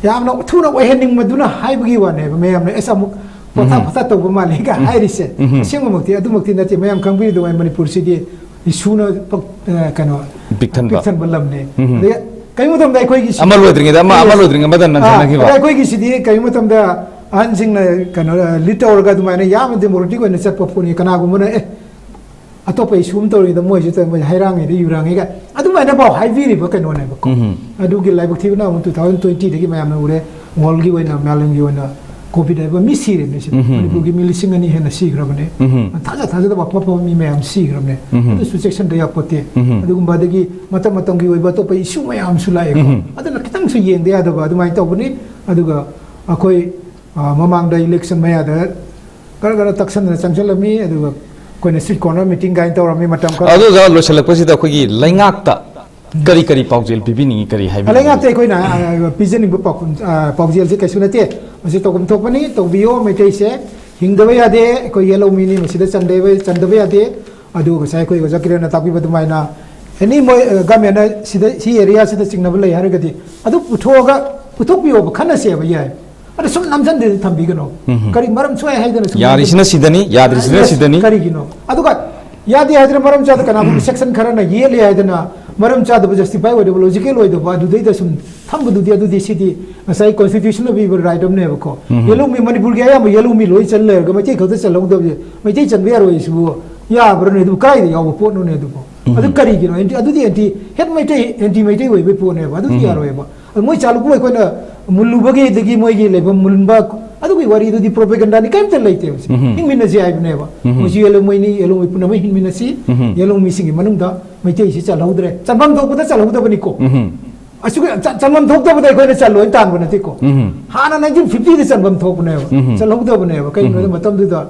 ꯌꯥꯝꯅ ꯊꯨꯅ ꯑꯣꯏꯍꯟꯅꯤꯡꯕꯗꯨꯅ ꯍꯥꯏꯕꯒꯤ ꯋꯥꯅꯦꯕ꯫ ꯃꯌꯥꯝꯅ ꯑꯦꯁ ꯑꯃꯨꯛ ꯄꯣꯊꯥ ꯎꯝꯍꯨꯝ꯫ ꯄꯣꯊꯥ ꯇꯧꯕ ꯃꯥꯜꯂꯦꯒ ꯎꯝ꯫ ꯍꯥꯏꯔꯤꯁꯦ꯫ ꯎꯝꯍꯨꯝ꯫ ꯑꯁꯦꯡꯕꯃꯛꯇꯤ ꯑꯗꯨꯃꯛꯇꯤ ꯅꯠꯇꯦ꯫ ꯃꯌꯥꯝ ꯈꯪꯕꯤꯔꯤꯗꯨꯉꯥꯏ ꯃꯅꯤꯄꯨꯔꯁꯤꯗꯤ ꯏꯁꯨꯅ ꯄꯛ-, ꯑ, ꯀꯩꯅꯣ, ꯄꯤꯛꯊꯟꯕ꯫ ꯄꯤꯛꯊꯟꯕ ꯂꯝꯅꯦ꯫ ꯎꯝꯍꯨꯝ꯫ ꯑꯗꯩ ꯀꯔꯤꯒꯨꯝꯕ ꯃꯇꯝꯗ ꯑꯩꯈꯣꯏꯒꯤ ꯑꯃ ꯂꯣꯏꯗ꯭ꯔꯤꯉꯩꯗ ꯑꯃ, ꯑꯃ ꯂꯣꯏꯗ꯭ꯔꯤꯉꯩ ꯑꯃꯗ ꯑꯥ, ꯅꯟꯁꯤꯟꯅꯈꯤꯕ꯫ ꯑꯗ ꯑꯩꯈꯣꯏꯒꯤꯁꯤꯗꯤ ꯀꯔꯤꯒꯨꯝꯕ ꯃꯇꯝꯗ ꯑꯍꯟꯁꯤꯡꯅ ꯀꯩꯅꯣ, lead ꯇꯧꯔꯒ ꯑꯗꯨꯃꯥꯏꯅ ꯌꯥꯝꯅ democratic ꯑꯣꯏꯅ ꯆꯠꯄ ꯄꯣꯠꯅꯤ꯫ ꯀꯅꯥꯒꯨꯝꯕꯅ, "ꯑꯦ, ꯑꯇꯣꯞꯄ ꯏꯁꯨ ꯑꯃ ꯇꯧꯔꯤꯉꯩꯗ ꯃꯣꯏꯁꯨ ꯇꯧ-, ꯃꯣꯏ ꯍꯩꯔꯥꯡꯉꯩꯗ ꯌꯨꯔꯥꯡꯉꯩꯒ ꯑꯗꯨꯃꯥꯏꯅꯐꯥꯎ ꯍꯥꯏꯕꯤꯔꯤꯕ ꯀꯩꯅꯣꯅꯦꯕꯀꯣ꯫ ꯎꯝ꯫ ꯑꯗꯨꯒꯤ ꯂꯥꯏꯕꯛ ꯊꯤꯕꯅ ꯑꯃꯨꯛ two thousand twenty ꯗꯒꯤ ꯃꯌꯥꯝꯅ ꯎꯔꯦ, ꯋꯥꯔꯜꯒꯤ ꯑꯣꯏꯅ, ꯃꯥꯂꯦꯝꯒꯤ ꯑꯣꯏꯅ ꯀꯣꯚꯤꯗ ꯍꯥꯏꯕ ꯃꯤ ꯁꯤꯔꯦꯅꯦ ꯁꯤꯗ꯫ ꯎꯝ, ꯎꯝ, ꯃꯅꯤꯄꯨꯔꯒꯤ ꯃꯤ ꯂꯤꯁꯤꯡ ꯑꯅꯤ ꯍꯦꯟꯅ ꯁꯤꯈ꯭ꯔꯕꯅꯦ꯫ ꯎꯝ꯫ ꯊꯥꯖ ꯊꯥꯖꯗꯕ ꯑꯐ ꯑꯐꯕ ꯃꯤ ꯃꯌꯥꯝ ꯁꯤꯈ꯭ꯔꯕꯅꯦ꯫ ꯎꯝ꯫ ꯑꯗꯨꯁꯨ ꯆꯦꯛꯁꯤꯟꯗ ꯌꯥꯄꯣꯠꯇꯦ꯫ ꯎꯝ꯫ ꯑꯗꯨꯒꯨꯝꯕ ꯑꯗꯒꯤ ꯃꯇꯝ ꯃꯇꯝꯒꯤ ꯑꯣꯏꯕ ꯑꯇꯣꯞꯄ ꯏꯁꯨ ꯃꯌꯥꯝꯁꯨ ꯂꯥꯛꯑꯦꯀꯣ꯫ ꯎꯝ꯫ ꯑꯗꯨꯅ ꯈꯤꯇꯪꯁꯨ ꯌꯦꯡꯗ ꯌꯥꯗꯕ ꯑꯗꯨꯃꯥꯏꯅ ꯇꯧꯕꯅꯤ꯫ ꯑꯗꯨꯒ ꯑꯩꯈꯣꯏ, ꯑ, ꯃꯃꯥꯡꯗ ꯏꯂꯦꯛꯁꯟ ꯃꯌꯥꯗ ꯈꯔ ꯈꯔ ꯇꯛꯁꯟꯗꯅ ꯆꯪꯁꯤꯜꯂꯝꯃꯤ꯫ ꯑꯗꯨꯒ ꯑꯩꯈꯣꯏꯅ street corner meeting ꯀꯥꯏꯅ ꯇꯧꯔꯝꯃꯤ ꯃꯇꯝ ꯈꯔ꯫ ꯑꯗꯨ ꯑꯣꯖꯥ, ꯂꯣꯏꯁꯤꯜꯂꯛꯄꯁꯤꯗ ꯑꯩꯈꯣꯏꯒꯤ ꯂꯩꯉꯥꯛꯇ ꯀꯔꯤ ꯀꯔꯤ ꯄꯥꯎꯖꯦꯜ ꯄꯤꯕꯤꯅꯤꯡꯉꯤ, ꯀꯔꯤ ꯍꯥꯏꯕꯤꯅꯤꯡꯉꯤ? ꯂꯩꯉꯥꯛꯇ ꯑꯩꯈꯣꯏꯅ, ꯑ, ꯄꯤꯖꯅꯤꯡꯕ ꯄꯥꯎꯈꯨꯝ-, ꯑ, ꯄꯥꯎꯖꯦꯜꯁꯦ ꯀꯩꯁꯨ ꯅꯠꯇꯦ꯫ ꯃꯁꯤ ꯇꯧꯐꯝ ꯊꯣꯛꯄꯅꯤ, ꯇꯧꯕꯤꯌꯣ꯫ ꯃꯩꯇꯩꯁꯦ ꯍꯤꯡꯗꯕ ꯌꯥꯗꯦ, ꯑꯩꯈꯣꯏ ꯌꯦꯜꯍꯧꯃꯤꯅꯤ, ꯃꯁꯤꯗ ꯆꯟꯗꯕ, ꯆꯟꯗꯕ ꯌꯥꯗꯦ꯫ ꯑꯗꯨ ꯉꯁꯥꯏ ꯑꯩꯈꯣꯏ ꯑꯣꯖꯥ ꯀꯤꯔꯟꯅ ꯇꯥꯛꯄꯤꯕ ꯑꯗꯨꯃꯥꯏꯅ ꯑꯦꯅꯤ ꯃꯣꯏ, ꯑ, ꯒꯃꯦꯟꯅ ꯁꯤꯗ, ꯁꯤ ꯑꯦꯔꯤꯌꯥꯁꯤꯗ ꯆꯤꯡꯅꯕ ꯂꯩ ꯍꯥꯏꯔꯒꯗꯤ ꯑꯗꯨ ꯄꯨꯊꯣꯛꯑꯒ, ꯄꯨꯊꯣꯛꯄꯤꯌꯣꯕ, ꯈꯟꯅꯁꯦꯕ, ꯌꯥꯏ꯫ ꯑꯗ ꯁꯨꯝ ꯅꯝꯁꯤꯟꯗꯦ ꯊꯝꯕꯤꯒꯅꯣ꯫ ꯎꯝ꯫ ꯀꯔꯤ ꯃꯔꯝ ꯁꯣꯛꯑꯦ ꯍꯥꯏꯗꯅ ꯁꯨꯝ ꯌꯥꯔꯤꯁꯤꯅ ꯁꯤꯗꯅꯤ, ꯌꯥꯗ꯭ꯔꯤꯁꯤꯅ ꯁꯤꯗꯅꯤ꯫ ꯀꯔꯤꯒꯤꯅꯣ? ꯑꯗꯨꯒ ꯌꯥꯗꯦ ꯍꯥꯏꯗꯅ ꯃꯔꯝ ꯆꯥꯗ ꯀꯅꯥꯒꯨꯝꯕ section ꯈꯔꯅ ꯌꯦꯠꯂꯦ ꯍꯥꯏꯗꯅ ꯃꯔꯝ ꯆꯥꯗꯕ, justify ꯑꯣꯏꯗꯕ, logical ꯑꯣꯏꯗꯕ ꯑꯗꯨꯗꯩꯗ ꯁꯨꯝ ꯊꯝꯕꯗꯨꯗꯤ, ꯑꯗꯨꯗꯤ ꯁꯤꯗꯤ ꯉꯁꯥꯏ constitution ꯄꯤꯕ right ꯑꯃꯅꯦꯕꯀꯣ꯫ ꯎꯝ꯫ ꯌꯦꯜꯍꯧꯃꯤ, ꯃꯅꯤꯄꯨꯔꯒꯤ ꯑꯌꯥꯝꯕ ꯌꯦꯜꯍꯧꯃꯤ ꯂꯣꯏ ꯆꯜ ꯂꯩꯔꯒ ꯃꯩꯇꯩ ꯈꯛꯇ ꯆꯜꯍꯧꯗꯕꯁꯦ, ꯃꯩꯇꯩ ꯆꯟꯕ ꯌꯥꯔꯣꯏ ꯁꯤꯕꯨ ꯌꯥꯕ꯭ꯔꯅꯦ? ꯑꯗꯨ ꯀꯗꯥꯏꯗ ꯌꯥꯎꯕ ꯄꯣꯠꯅꯣꯅꯦ ꯑꯗꯨꯕꯨ? ꯎꯝ꯫ ꯑꯗꯨ ꯀꯔꯤꯒꯤꯅꯣ? Anti-, ꯑꯗꯨꯗꯤ anti, ꯍꯦꯠ ꯃꯩꯇꯩ, anti ꯃꯩꯇꯩ ꯑꯣꯏꯕꯩ ꯄꯣꯠꯅꯦꯕ꯫ ꯑꯗꯨꯗꯤ ꯎꯝ꯫ ꯌꯥꯔꯣꯏꯕ꯫ ꯑꯗꯨ ꯃꯣꯏ ꯆꯥꯂꯨꯛꯄꯨ ꯑꯩꯈꯣꯏꯅ ꯃꯨꯜꯂꯨꯕꯒꯤ, ꯑꯗꯒꯤ ꯃꯣꯏꯒꯤ ꯂꯩꯐꯝ ꯃꯨꯟꯕ, ꯑꯗꯨꯒꯤ ꯋꯥꯔꯤꯗꯨꯗꯤ, propaganda ꯅꯤ, ꯀꯔꯤꯝꯇ ꯂꯩꯇꯦꯕ꯫ ꯎꯝ꯫ ꯍꯤꯡꯃꯤꯟꯅꯁꯤ ꯍꯥꯏꯕꯅꯦꯕ꯫ ꯎꯝ꯫ ꯃꯣꯏꯁꯨ ꯌꯦꯜꯍꯧꯃꯤꯅꯤ, ꯌꯦꯜꯍꯧꯃꯤ ꯄꯨꯝꯅꯃꯛ ꯍꯤꯡꯃꯤꯟꯅꯁꯤ꯫ ꯎꯝ꯫ ꯌꯦꯜꯍꯧꯃꯤꯁꯤꯡꯒꯤ ꯃꯅꯨꯡꯗ ꯃꯩꯇꯩꯁꯤ ꯆꯜꯍꯧꯗ꯭ꯔꯦ꯫ ꯆꯟꯐꯝ ꯊꯣꯛꯄꯗ ꯆꯜꯍꯧꯗꯕꯅꯤꯀꯣ꯫ ꯎꯝ꯫ ꯑꯁꯨꯛ ꯆ-, ꯆꯟꯐꯝ ꯊꯣꯛꯇꯕꯗ ꯑꯩꯈꯣꯏꯅ ꯆꯜꯂꯣꯏꯅ ꯇꯥꯟꯕ ꯅꯠꯇꯦꯀꯣ꯫ ꯎꯝ꯫ ꯍꯥꯟꯅ nineteen fifty ꯗ ꯆꯟꯐꯝ ꯊꯣꯛꯄꯅꯦꯕ꯫ ꯎꯝ꯫ ꯆꯜꯍꯧꯗꯕꯅꯦꯕ꯫ ꯀꯩꯒꯤꯅꯣꯗ ꯎꯝ꯫ ꯃꯇꯝꯗꯨꯗ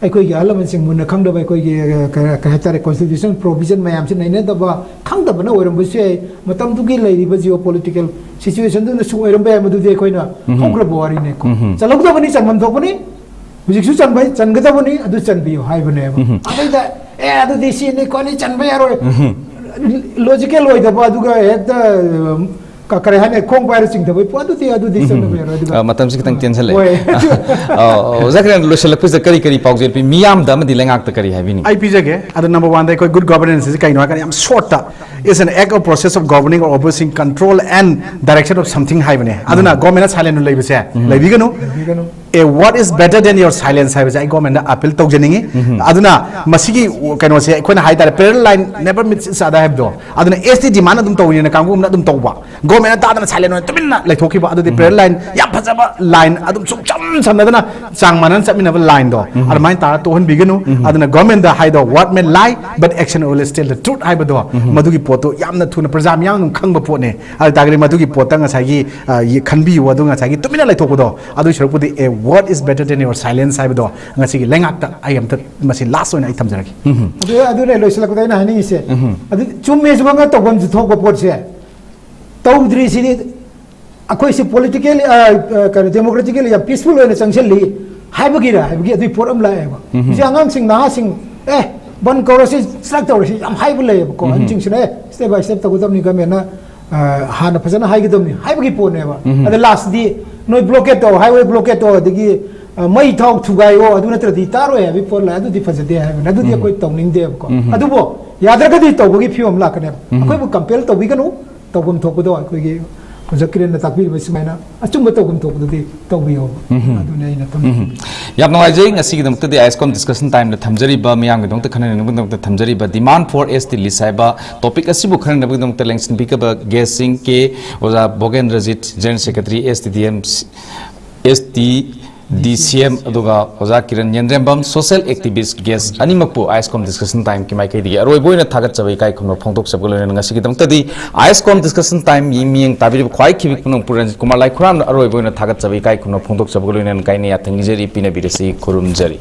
ꯑꯩꯈꯣꯏꯒꯤ ꯑꯍꯜ ꯂꯃꯟꯁꯤꯡ ꯃꯨꯟꯅ ꯈꯪꯗꯕ, ꯑꯩꯈꯣꯏꯒꯤ, ꯑ, ꯀ-, ꯀꯩ ꯍꯥꯏꯇꯥꯔꯦ, constitution provision ꯃꯌꯥꯝꯁꯤ ꯅꯩꯅꯗꯕ, ꯈꯪꯗꯕꯅ ꯑꯣꯏꯔꯝꯕꯁꯨ ꯌꯥꯏ꯫ ꯃꯇꯝꯗꯨꯒꯤ ꯂꯩꯔꯤꯕ geopolitical situationꯗꯨꯅꯁꯨ ꯑꯣꯏꯔꯝꯕ ꯌꯥꯏ, ꯃꯗꯨꯗꯤ ꯑꯩꯈꯣꯏꯅ ꯎꯝ꯫ ꯍꯧꯈ꯭ꯔꯕ ꯋꯥꯔꯤꯅꯦꯀꯣ꯫ ꯎꯝ꯫ ꯆꯜꯍꯧꯗꯕꯅꯤ, ꯆꯟꯐꯝ ꯊꯣꯛꯄꯅꯤ꯫ ꯍꯧꯖꯤꯛꯁꯨ ꯆꯟꯕ, ꯆꯟꯒꯗꯕꯅꯤ, ꯑꯗꯨ ꯆꯟꯕꯤꯌꯨ ꯍꯥꯏꯕꯅꯦꯕ꯫ ꯎꯝ꯫ ꯑꯗꯩꯗ, "ꯑꯦ, ꯑꯗꯨꯗꯤ ꯁꯤꯅꯤ ꯈꯣꯠꯅꯤ, ꯆꯟꯕ ꯌꯥꯔꯣꯏ"꯫ ꯎꯝ꯫ Logical ꯑꯣꯏꯗꯕ, ꯑꯗꯨꯒ ꯍꯦꯛꯇ, ꯎꯝ, ꯀ-, ꯀꯔꯤ ꯍꯥꯏꯅꯤ, ꯈꯣꯡ ꯄꯥꯏꯔ ꯆꯤꯡꯊꯕꯒꯤ ꯄꯣꯠ, ꯑꯗꯨꯗꯤ, ꯑꯗꯨꯗꯤ ꯆꯠꯅꯕ ꯌꯥꯔꯣꯏ꯫ ꯑꯗꯨꯒ ꯑ, ꯃꯇꯝꯁꯤ ꯈꯤꯇꯪ ꯇꯦꯟꯁꯜꯂꯛꯑꯦ꯫ ꯍꯣꯏ꯫ ꯑ, ꯑꯣꯖꯥ ꯀꯤꯔꯟ, ꯂꯣꯏꯁꯤꯜꯂꯛꯄꯁꯤꯗ ꯀꯔꯤ ꯀꯔꯤ ꯄꯥꯎꯖꯦꯜ ꯄꯤ? ꯃꯤꯌꯥꯝꯗ ꯑꯃꯗꯤ ꯂꯩꯉꯥꯛꯇ ꯀꯔꯤ ꯍꯥꯏꯕꯤꯅꯤꯡꯉꯤ? ꯑꯩ ꯄꯤꯖꯒꯦ꯫ ꯑꯗꯣ number one ꯗ ꯑꯩꯈꯣꯏ good governance ꯁꯤ ꯀꯩꯅꯣ ꯍꯥꯏꯔꯀꯥꯟꯗ ꯌꯥꯝ short ꯇ It's an act of process of governing or overseeing control and direction of something ꯍꯥꯏꯕꯅꯦ꯫ ꯑꯗꯨꯅ ꯒꯣꯔꯃꯦꯟꯅ ꯁꯥꯏꯂꯦꯟ ꯂꯩꯕꯁꯦ ꯂꯩꯕꯤꯒꯅꯨ꯫ A word is better than your silence ꯍꯥꯏꯕꯁꯦ ꯑꯩ ꯒꯣꯔꯃꯦꯟꯗ ꯑꯄꯤꯜ ꯇꯧꯖꯅꯤꯡꯉꯤ꯫ ꯑꯗꯨꯅ ꯃꯁꯤꯒꯤ ꯀꯩꯅꯣꯁꯦ ꯑꯩꯈꯣꯏꯅ ꯍꯥꯏꯇꯥꯔꯦ, parallel line never meets each other ꯍꯥꯏꯕꯗꯣ, ꯑꯗꯨꯅ ꯑꯦꯁ ꯇꯤ ꯗꯤꯃꯥꯟ ꯑꯗꯨꯝ ꯇꯧꯔꯤꯅ ꯀꯥꯡꯕꯨ ꯑꯃꯅ ꯑꯗꯨꯝ ꯇꯧꯕ, ꯒꯣꯔꯃꯦꯟꯅ ꯇꯥꯗꯅ ꯁꯥꯏꯂꯦꯟ ꯑꯣꯏꯅ ꯇꯨꯃꯤꯟꯅ ꯂꯩꯊꯣꯛꯈꯤꯕ, ꯑꯗꯨꯗꯤ parallel line ꯌꯥꯝ ꯐꯖꯕ ꯂꯥꯏꯟ ꯑꯗꯨꯝ ꯁꯨꯡꯆꯝ ꯁꯝꯅꯗꯅ ꯆꯥꯡ ꯃꯥꯟꯅꯅ ꯆꯠꯃꯤꯟꯅꯕ ꯂꯥꯏꯟꯗꯣ ꯑꯗꯨꯃꯥꯏꯅ ꯇꯥꯔ ꯇꯣꯛꯍꯟꯕꯤꯒꯅꯨ꯫ ꯑꯗꯨꯅ ꯒꯣꯔꯃꯦꯟꯗ ꯍꯥꯏꯗꯣ, "Word may lie, but action will still the truth" ꯍꯥꯏꯕꯗꯣ, ꯃꯗꯨꯒꯤ ꯄꯣꯠꯇꯣ ꯌꯥꯝꯅ ꯊꯨꯅ ꯄ꯭ꯔꯖꯥ ꯃꯤꯌꯥꯝ ꯑꯗꯨꯝ ꯈꯪꯕ ꯄꯣꯠꯅꯦ꯫ ꯑꯗꯨ ꯇꯥꯔꯒꯗꯤ ꯃꯗꯨꯒꯤ ꯄꯣꯠꯇ ꯉꯁꯥꯏꯒꯤ, ꯑ, ꯌꯦ-, ꯈꯟꯕꯤꯌꯨ꯫ ꯑꯗꯨ ꯉꯁꯥꯏꯒꯤ ꯇꯨꯃꯤꯟꯅ ꯂꯩꯊꯣꯛꯄꯗꯣ, ꯑꯗꯨꯒꯤ ꯁꯔꯨꯛꯄꯨꯗꯤ "A word is better than your silence" ꯍꯥꯏꯕꯗꯣ ꯉꯁꯤꯒꯤ ꯂꯩꯉꯥꯛꯇ ꯑꯩ ꯑꯝꯇ ꯃꯁꯤ ꯂꯥꯁ ꯑꯣꯏꯅ ꯑꯩ ꯊꯝꯖꯔꯒꯦ꯫ ꯑꯗꯨ ꯑꯗꯨꯅ ꯂꯣꯏꯁꯤꯜꯂꯛꯄꯗ ꯑꯩꯅ ꯍꯥꯏꯅꯤꯡꯉꯤꯁꯦ, ꯑꯗꯨ ꯆꯨꯝꯃꯦꯁꯨ ꯈꯪꯉ ꯇꯧꯐꯝꯁꯨ ꯊꯣꯛꯄ ꯄꯣꯠꯁꯦ ꯇꯧꯗ꯭ꯔꯤꯁꯤꯗꯤ ꯑꯩꯈꯣꯏꯁꯦ ꯄꯣꯂꯤꯇꯤꯀꯦꯜ, ꯀꯩꯅꯣ, ꯗꯦꯃꯣꯀ꯭ꯔꯦꯇꯤꯀꯦꯜ ꯌꯥꯝ ꯄꯤꯁꯐꯨꯜ ꯑꯣꯏꯅ ꯆꯪꯁꯤꯜꯂꯤ ꯍꯥꯏꯕꯒꯤꯔ ꯍꯥꯏꯕꯒꯤ ꯑꯗꯨꯒꯤ ꯄꯣꯠ ꯑꯃ ꯂꯥꯛꯑꯦꯕ꯫ ꯍꯧꯖꯤꯛ ꯑꯉꯥꯡꯁꯤꯡ, ꯅꯍꯥꯁꯤꯡ, "ꯑꯦ, ꯕꯟ ꯀꯧꯔꯁꯤ, ꯁ꯭ꯇ꯭ꯔꯥꯏꯛ ꯇꯧꯔꯁꯤ" ꯌꯥꯝ ꯍꯥꯏꯕ ꯂꯩꯌꯦꯕꯀꯣ꯫ ꯑꯍꯟꯁꯤꯡꯁꯤꯅ, "ꯑꯦ, ꯁ꯭ꯇꯦꯞ ꯕꯥꯏ ꯁ꯭ꯇꯦꯞ ꯇꯧꯒꯗꯕꯅꯤ, ꯒꯃꯦꯟꯅ, ꯑ, ꯍꯥꯟꯅ ꯐꯖꯅ ꯍꯥꯏꯒꯗꯕꯅꯤ" ꯍꯥꯏꯕꯒꯤ ꯄꯣꯠꯅꯦꯕ꯫ ꯑꯗ ꯂꯥꯁꯇꯗꯤ ꯅꯣꯏ ꯕ꯭ꯂꯣꯀꯦꯠ ꯇꯧ, ꯍꯥꯏꯋꯦ ꯕ꯭ꯂꯣꯀꯦꯠ ꯇꯧ, ꯑꯗꯒꯤ, ꯑ, ꯃꯩ ꯊꯥꯎ ꯊꯨꯒꯥꯏꯌꯣ, ꯑꯗꯨ ꯅꯠꯇ꯭ꯔꯗꯤ ꯇꯥꯔꯣꯏ ꯍꯥꯏꯕꯒꯤ ꯄꯣꯠ ꯂꯥꯛꯑꯦ꯫ ꯑꯗꯨꯗꯤ ꯐꯖꯗꯦ ꯍꯥꯏꯕꯅꯤ, ꯑꯗꯨꯗꯤ ꯑꯩꯈꯣꯏ ꯇꯧꯅꯤꯡꯗꯦꯕꯀꯣ꯫ ꯑꯗꯨꯕꯨ ꯌꯥꯗ꯭ꯔꯒꯗꯤ ꯇꯧꯕꯒꯤ ꯐꯤꯕꯝ ꯂꯥꯛꯀꯅꯦꯕ꯫ ꯑꯩꯈꯣꯏꯕꯨ ꯀꯝꯄꯦꯜ ꯇꯧꯕꯤꯒꯅꯨ, ꯇꯧꯐꯝ ꯊꯣꯛꯄꯗꯣ ꯑꯩꯈꯣꯏꯒꯤ ꯑꯣꯖꯥ ꯀꯤꯔꯟꯅ ꯇꯥꯛꯄꯤꯔꯤꯕ ꯁꯨꯃꯥꯏꯅ ꯑꯆꯨꯝꯕ ꯇꯧꯐꯝ ꯊꯣꯛꯄꯗꯨꯗꯤ ꯇꯧꯕꯤꯌꯣꯕ꯫ ꯑꯗꯨꯅꯤ ꯑꯩꯅ ꯊꯝꯖꯅꯤꯡꯕ꯫ ꯌꯥꯝ ꯅꯨꯡꯉꯥꯏꯖꯩ꯫ ꯉꯁꯤꯒꯤꯗꯃꯛꯇꯗꯤ ꯑꯥꯏ ꯑꯦꯁ ꯀꯣꯝ ꯗꯤꯁꯀꯁꯟ ꯇꯥꯏꯝꯗ ꯊꯝꯖꯔꯤꯕ, ꯃꯤꯌꯥꯝꯒꯤꯗꯃꯛꯇ ꯈꯟꯅꯅꯕꯒꯤꯗꯃꯛꯇ ꯊꯝꯖꯔꯤꯕ demand for S T list ꯍꯥꯏꯕ ꯇꯣꯄꯤꯛ ꯑꯁꯤꯕꯨ ꯈꯟꯅꯅꯕꯒꯤꯗꯃꯛꯇ ꯂꯦꯡꯁꯤꯟꯕꯤꯈꯤꯕ ꯒꯦꯁꯁꯤꯡ ꯀꯦ ꯑꯣꯖꯥ Bhogendrajit, general secretary, S T D M, S T D C M, ꯑꯗꯨꯒ ꯑꯣꯖꯥ ꯀꯤꯔꯟ ꯌꯦꯟꯗ꯭ꯔꯦꯝꯕꯝ, ꯁꯣꯁꯤꯌꯦꯜ ꯑꯦꯛꯇꯤꯚꯤꯁ꯭ꯠ ꯒꯦꯁ ꯑꯅꯤꯃꯛꯄꯨ ꯑꯥꯏ ꯑꯦꯁ ꯀꯣꯝ ꯗꯤꯁꯀꯁꯟ ꯇꯥꯏꯝꯒꯤ ꯃꯥꯏꯀꯩꯗꯒꯤ ꯑꯔꯣꯏꯕ ꯑꯣꯏꯅ ꯊꯥꯒꯠꯆꯕ ꯏꯀꯥꯏ ꯈꯨꯝꯅꯕ ꯐꯣꯡꯗꯣꯛꯆꯕꯒ ꯂꯣꯏꯅꯅ ꯉꯁꯤꯒꯤꯗꯃꯛꯇꯗꯤ ꯑꯥꯏ ꯑꯦꯁ ꯀꯣꯝ ꯗꯤꯁꯀꯁꯟ ꯇꯥꯏꯝꯒꯤ ꯃꯤꯠꯌꯦꯡ ꯇꯥꯕꯤꯔꯤꯕ ꯈ꯭ꯋꯥꯏ ꯈꯤꯕꯤꯛ ꯄꯨꯝꯅꯃꯛꯄꯨ ꯔꯟꯖꯤꯠ ꯀꯨꯃꯥꯔ ꯂꯥꯏꯈꯨꯔꯥꯝꯅ ꯑꯔꯣꯏꯕ ꯑꯣꯏꯅ ꯊꯥꯒꯠꯆꯕ ꯏꯀꯥꯏ ꯈꯨꯝꯅꯕ ꯐꯣꯡꯗꯣꯛꯆꯕꯒ ꯂꯣꯏꯅꯅ ꯀꯥꯏꯅ ꯌꯥꯊꯪ ꯅꯤꯖꯔꯤ, ꯄꯤꯅꯕꯤꯔꯁꯤ, ꯈꯨꯔꯨꯝꯖꯔꯤ꯫